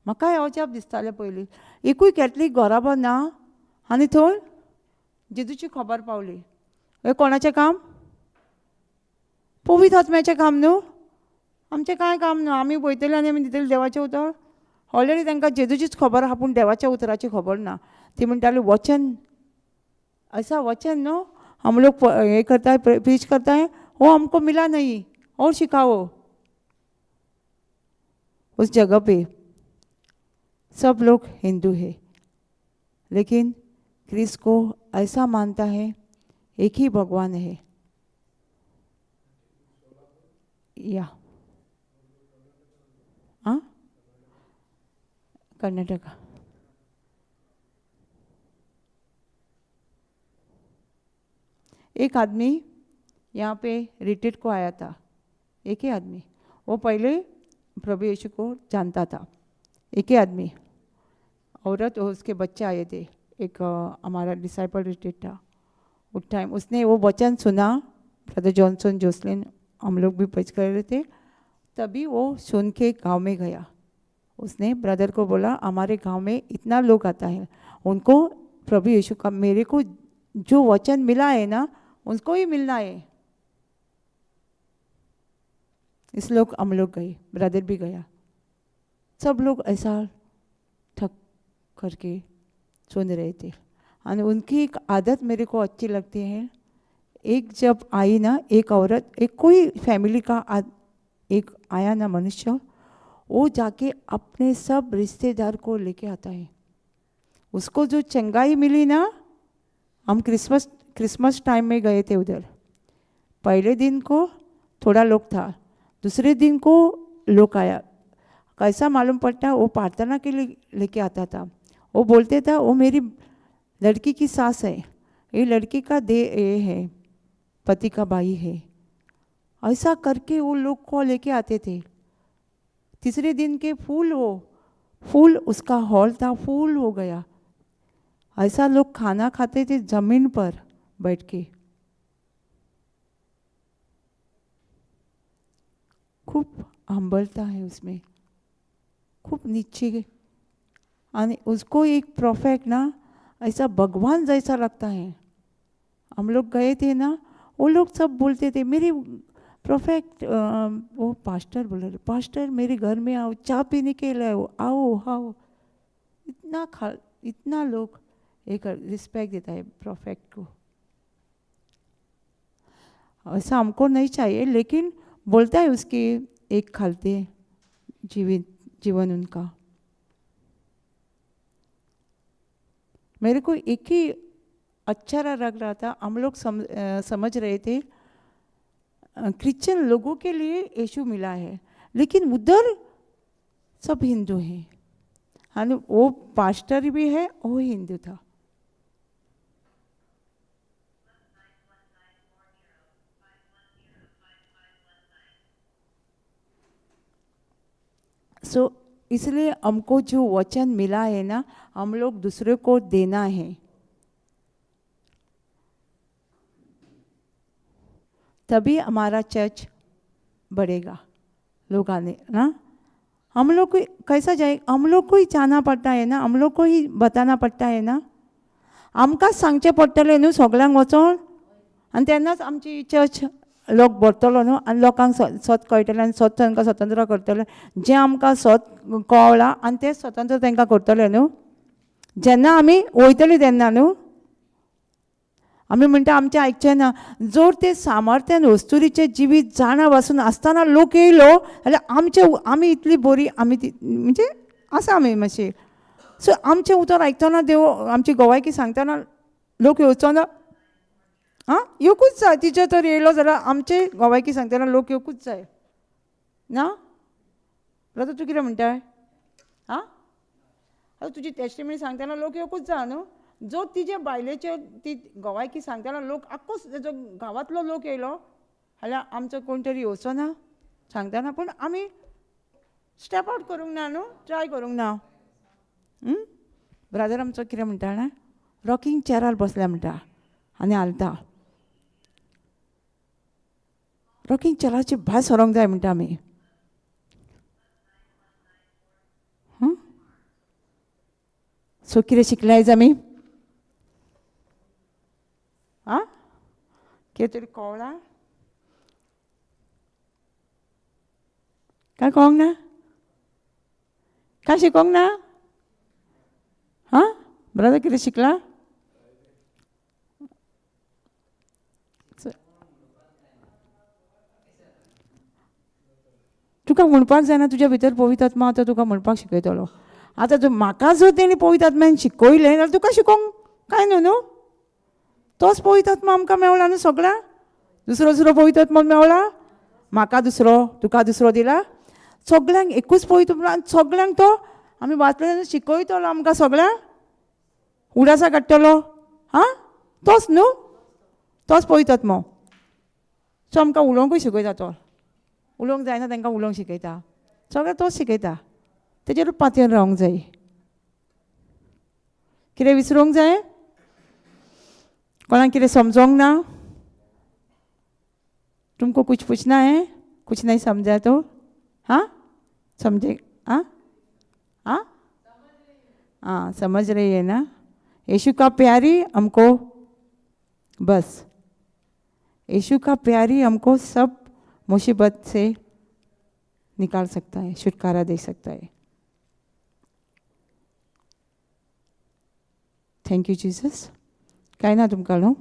म्हाकाय अजाप दिसतालें पयलीं, एकूय कॅथलीक घराबो ना आनी थंय जेजूची खबर पावली. हें कोणाचें काम? पवित्र आत्म्याचें काम न्हू, आमचें कांय काम न्हू. आमी वयतले आनी आमी दितले देवाचें उतर. ऑलरेडी तांकां जेजूचीच खबर आहा, पूण देवाच्या उतराची खबर ना. ती म्हणटाली वचन, ऐसा वचन न्हू हम लोग ये करता है, प्रीच करता है, वो हमको मिला नहीं और सिखाओ. उस जगह पे सब लोग हिंदू है, लेकिन क्रिस्त को ऐसा मानता है एक ही भगवान है. या हाँ, कर्नाटका. एक आदमी यहाँ पे रिट्रीट को आया था, एक ही आदमी, वो पहले प्रभु यीशु को जानता था. एक ही आदमी, औरत और उसके बच्चे आए थे. एक हमारा डिसाइपल रिट्रीट था उस टाइम. उसने वो वचन सुना, ब्रदर जॉनसन जोसलिन हम लोग भी प्रीच कर रहे थे, तभी वो सुन के गांव में गया. उसने ब्रदर को बोला, हमारे गांव में इतना लोग आता है, उनको प्रभु यीशु का मेरे को जो वचन मिला है ना, उनको ही मिलना है. इस लोग हम लोग गए, ब्रदर भी गया, सब लोग ऐसा थक करके सुन रहे थे. और उनकी एक आदत मेरे को अच्छी लगती है, एक जब आई ना एक औरत, एक कोई फैमिली का एक आया ना मनुष्य, वो जाके अपने सब रिश्तेदार को लेके आता है. उसको जो चंगाई मिली ना, हम क्रिसमस टाइम में गए थे उधर. पहले दिन को थोड़ा लोग था, दूसरे दिन को लोग आया. कैसा मालूम पड़ता, वो प्रार्थना के लिए लेके आता था. वो बोलते था, वो मेरी लड़की की सास है, ये लड़की का दे ये है, पति का भाई है. ऐसा करके वो लोग को लेके आते थे. तीसरे दिन के फूल, वो फूल उसका हॉल था, फूल हो गया. ऐसा लोग खाना खाते थे ज़मीन पर बैठ के. खूब हम्बलता है उसमें, खूब नीचे. और उसको एक प्रोफेट ना ऐसा भगवान जैसा लगता है. हम लोग गए थे ना, वो लोग सब बोलते थे मेरी प्रोफेट, वो पास्टर बोल रहे, पास्टर मेरे घर में आओ, चाय पीने के लिए आओ, आओ आओ. इतना लोग एक रिस्पेक्ट देता है प्रोफेट को. ऐसा हमको नहीं चाहिए, लेकिन बोलता है उसके एक खालते जीवित जीवन उनका. मेरे को एक ही अच्छा लग रहा था, हम लोग समझ रहे थे क्रिश्चियन लोगों के लिए यीशु मिला है, लेकिन उधर सब हिंदू हैं. हाँ, वो पास्टर भी है, वो हिंदू था. सो इसलिए हमको जो वचन मिला है ना, हम लोग दूसरे को देना है, तभी हमारा चर्च बढ़ेगा. लोग आने ना, हम लोग को कैसा जाए, हम लोग को ही जाना पड़ता है ना, हम लोग को ही बताना पड़ता है ना. आमकां सांगचें पडटलें न्हू सगळ्यांक वचोन, आनी तेन्नाच आमची चर्च लोक भरतलो न्हू, आनी लोकांक सत कळटलें आनी सत तांकां स्वतंत्र करतलें. जें आमकां सत कळ्ळां आनी तें स्वतंत्र तांकां करतलें न्हू. जेन्ना आमी वयतलीं तेन्ना न्हू, आमी म्हणटा आमचें आयकचें ना. जर ते सामर्थ्यान वस्तुरीचें जिवीत जाणा वासून आसतना लोक येयलो जाल्यार आमचें आमी इतली बरी आमी ती म्हणजे आसा आमी मातशी. सो आमचें उतर आयकतना देव आमची गोवायकी सांगतना लोक येवचो ना. आं, येवकूच जाय. तिचेर तर येयलो जाल्यार आमचे गोवायकी सांगतना लोक येवकूच जाय ना. ब्रदर तूं कितें म्हणटाय? आं, आतां तुजी टेस्टिमनी सांगतना लोक येवकूच जाय न्हू. जो तिजे बायलेचे ती गोवायकी सांगताना लोक आख्खो तेजो गांवांतलो लोक येयलो जाल्यार आमचो कोण तरी येवचो ना सांगताना, पूण आमी स्टेप आवट करूंक ना न्हू, ट्राय करूंक ना. ब्रादर आमचो कितें म्हणटा जाणा, रॉकिंग चेरार बसल्या म्हणटा आनी हालता. रॉकिंग चेराचे भायर सरोंक जाय म्हणटा आमी. सो कितें शिकले आयज आमी? आं, कितें तरी कळ्ळां काय कळोंक ना? काय शिकोंक ना? हां ब्रदर कितें शिकला? तुका म्हणपाक जायना, तुज्या भितर पवित्र आत्मा आतां तुका म्हणपाक शिकयतलो. आतां तूं म्हाका जर तेणी पवित्र आत्म्यान शिकयलें जाल्यार तुका शिकोवंक कांय न्हू न्हू. तोच पवित्र आत्मा आमकां मेवला न्हू सगळ्यांक, दुसरो दुसरो पवित्र आत्मा मेवला, म्हाका दुसरो तुका दुसरो दिला, सगळ्यांक एकूच पवित्र आत्मा, सगळ्यांक तो आमी वाचले शिकयतलो आमकां सगळ्यांक, उडासा काडटलो. हां तोच न्हू, तोच पवित्र आत्मो. सो आमकां उलोवंकूय शिकयता तो, उलोवंक जायना तांकां उलोवंक शिकयता, सगळें तोच शिकयता. तेजेरूच पातयेन रावंक जाय. कितें विसरूंक जाय? कोणाक कितें समजोंक ना? तुमको कुछ पूछना है? कुछ नहीं समझा तो हाँ समझे? हाँ हाँ हाँ समझ रही है ना? यीशु का प्यारी हमको, बस यीशु का प्यारी हमको सब मुसीबत से निकाल सकता है, छुटकारा दे सकता है. Thank you Jesus. काय ना तुमकां न्हू,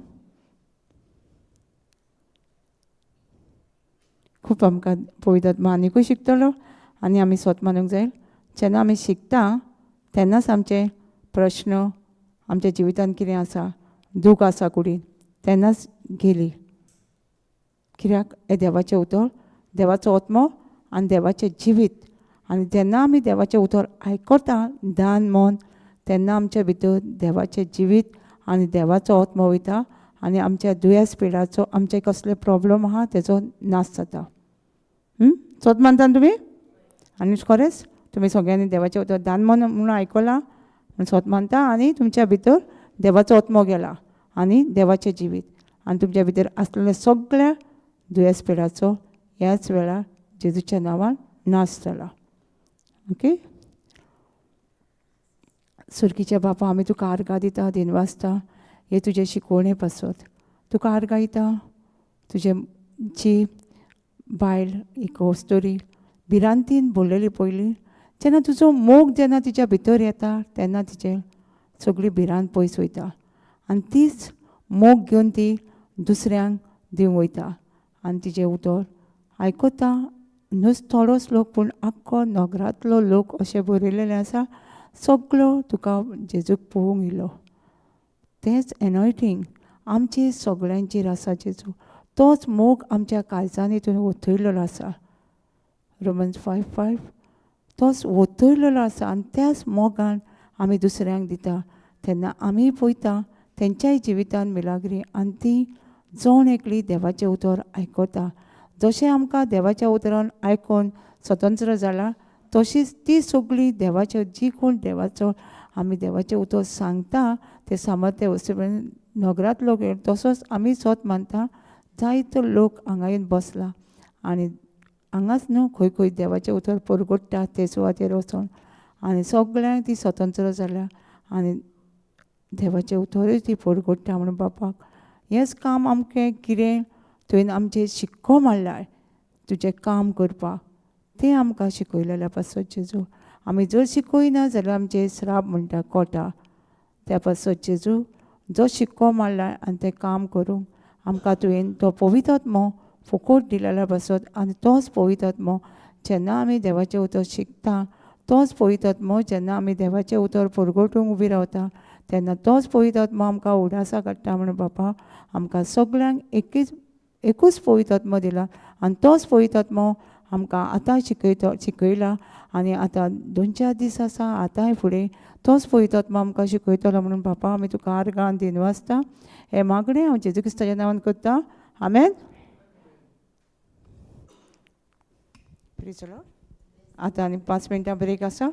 खूब आमकां पवित्र आत्मा आनिकूय शिकतलो आनी आमी स्वत मानूंक जाय. जेन्ना आमी शिकता तेन्नाच आमचे प्रश्न, आमच्या जिवितांत कितें आसा, दूख आसा कुडीन, तेन्नाच गेली. कित्याक हें देवाचें उतर, देवाचो आत्मो आनी देवाचें जिवीत. आनी जेन्ना आमी देवाचें उतर आयकता दान मन, तेन्ना आमच्या भितर देवाचें जिवीत आनी देवाचो आत्मो वयता आनी आमच्या दुयेंस पिडाचो, आमचे कसले प्रॉब्लम आहा तेजो नाश जाता. सोद मानता तुमी? आनी खरेंच तुमी सगळ्यांनी देवाचें उतर दान मन म्हणून आयकलां म्हूण सोद मानता आनी तुमच्या भितर देवाचो आत्मो गेला आनी देवाचें जिवीत आनी तुमच्या भितर आसलेल्या सगळ्या दुयेंस पिडाचो ह्याच वेळार जेजूच्या नांवान नाश जाला. ओके. सुर्गीच्या बापा, आमी तुका आर्गां दिता, दिनवासता हे तुजे शिकवणे पासत. तुका आर्गां दिता तुजे जी बायल एक स्टोरी भिरांतीन भरलेली पयली, जेन्ना तुजो मोग जेन्ना तिच्या भितर येता तेन्ना तिचे सगळी भिरांत पयस वयता आनी तीच मोग घेवन ती दुसऱ्यांक दिवंक वयता आनी तिचें उतर आयकता न्हूच थोडोच लोक पूण आख्खो नगरांतलो लोक अशें बरयलेलें आसा, सगळो तुका जेजूक पळोवंक येयलो. तेंच एनॉयटींग आमचे सगळ्यांचेर आसा जेजू, तोच मोग आमच्या काळजांनी तुवें ओतयलेलो आसा. रोमन्स 5:5 तोच ओतयलेलो आसा आनी त्याच मोगान आमी दुसऱ्यांक दिता तेन्ना आमी पळयता तेंच्याय जिवितान मिलाग्री आनी ती जण एकली देवाचें उतर आयकता. जशें आमकां देवाच्या उतरान आयकून स्वतंत्र जाला तशीच ती सगळी देवाचे जी कोण देवाचो आमी देवाचें उतर सांगता ते सामर्थ्य वस्तू नगरांत लोक तसोच आमी स्वत मानता. जायतो लोक हांगा येवन बसला आनी हांगाच न्हू खंय खंय देवाचें उतर परगट्टा ते सुवातेर वचोन आनी सगळ्यांक ती स्वतंत्र जाल्या आनी देवाचें उतरूय ती परगट्टा. म्हणून बापाक हेंच काम आमचें कितें तुवें आमचें शिक्को मारला तुजें काम करपाक, तें आमकां शिकयलेलें पासत जेजू. आमी जर शिकयना जाल्यार आमचें श्राप म्हणटा कोटा. त्या पासत जेजू जो शिक्को मारला आनी तें काम करूंक आमकां तुवें तो पवित्र आत्मो फुकट दिलेल्या पासत आनी तोच पवित्र आत्मो जेन्ना आमी देवाचें उतर शिकता, तोच पवित्र आत्मो जेन्ना आमी देवाचें उतर परगटूंक उबी रावता तेन्ना तोच पवित्र आत्मो आमकां उडासां काडटा. म्हणून बापा आमकां सगळ्यांक एकूच पवित्र आत्मो दिला आनी तोच पवित्र आत्मो आमकां आतां शिकयतो, शिकयला आनी आतां 2-4 दीस आसा, आतांय फुडें तोच पवित्र आत्मा आमकां शिकयतलो म्हणून बापा आमी तुका आर्गां दिनवासता. हें मागणें हांव जेजू क्रिस्ताच्या नांवान करता, आमेन. Praise the Lord. आतां आनी 5 मिनटां ब्रेक आसा.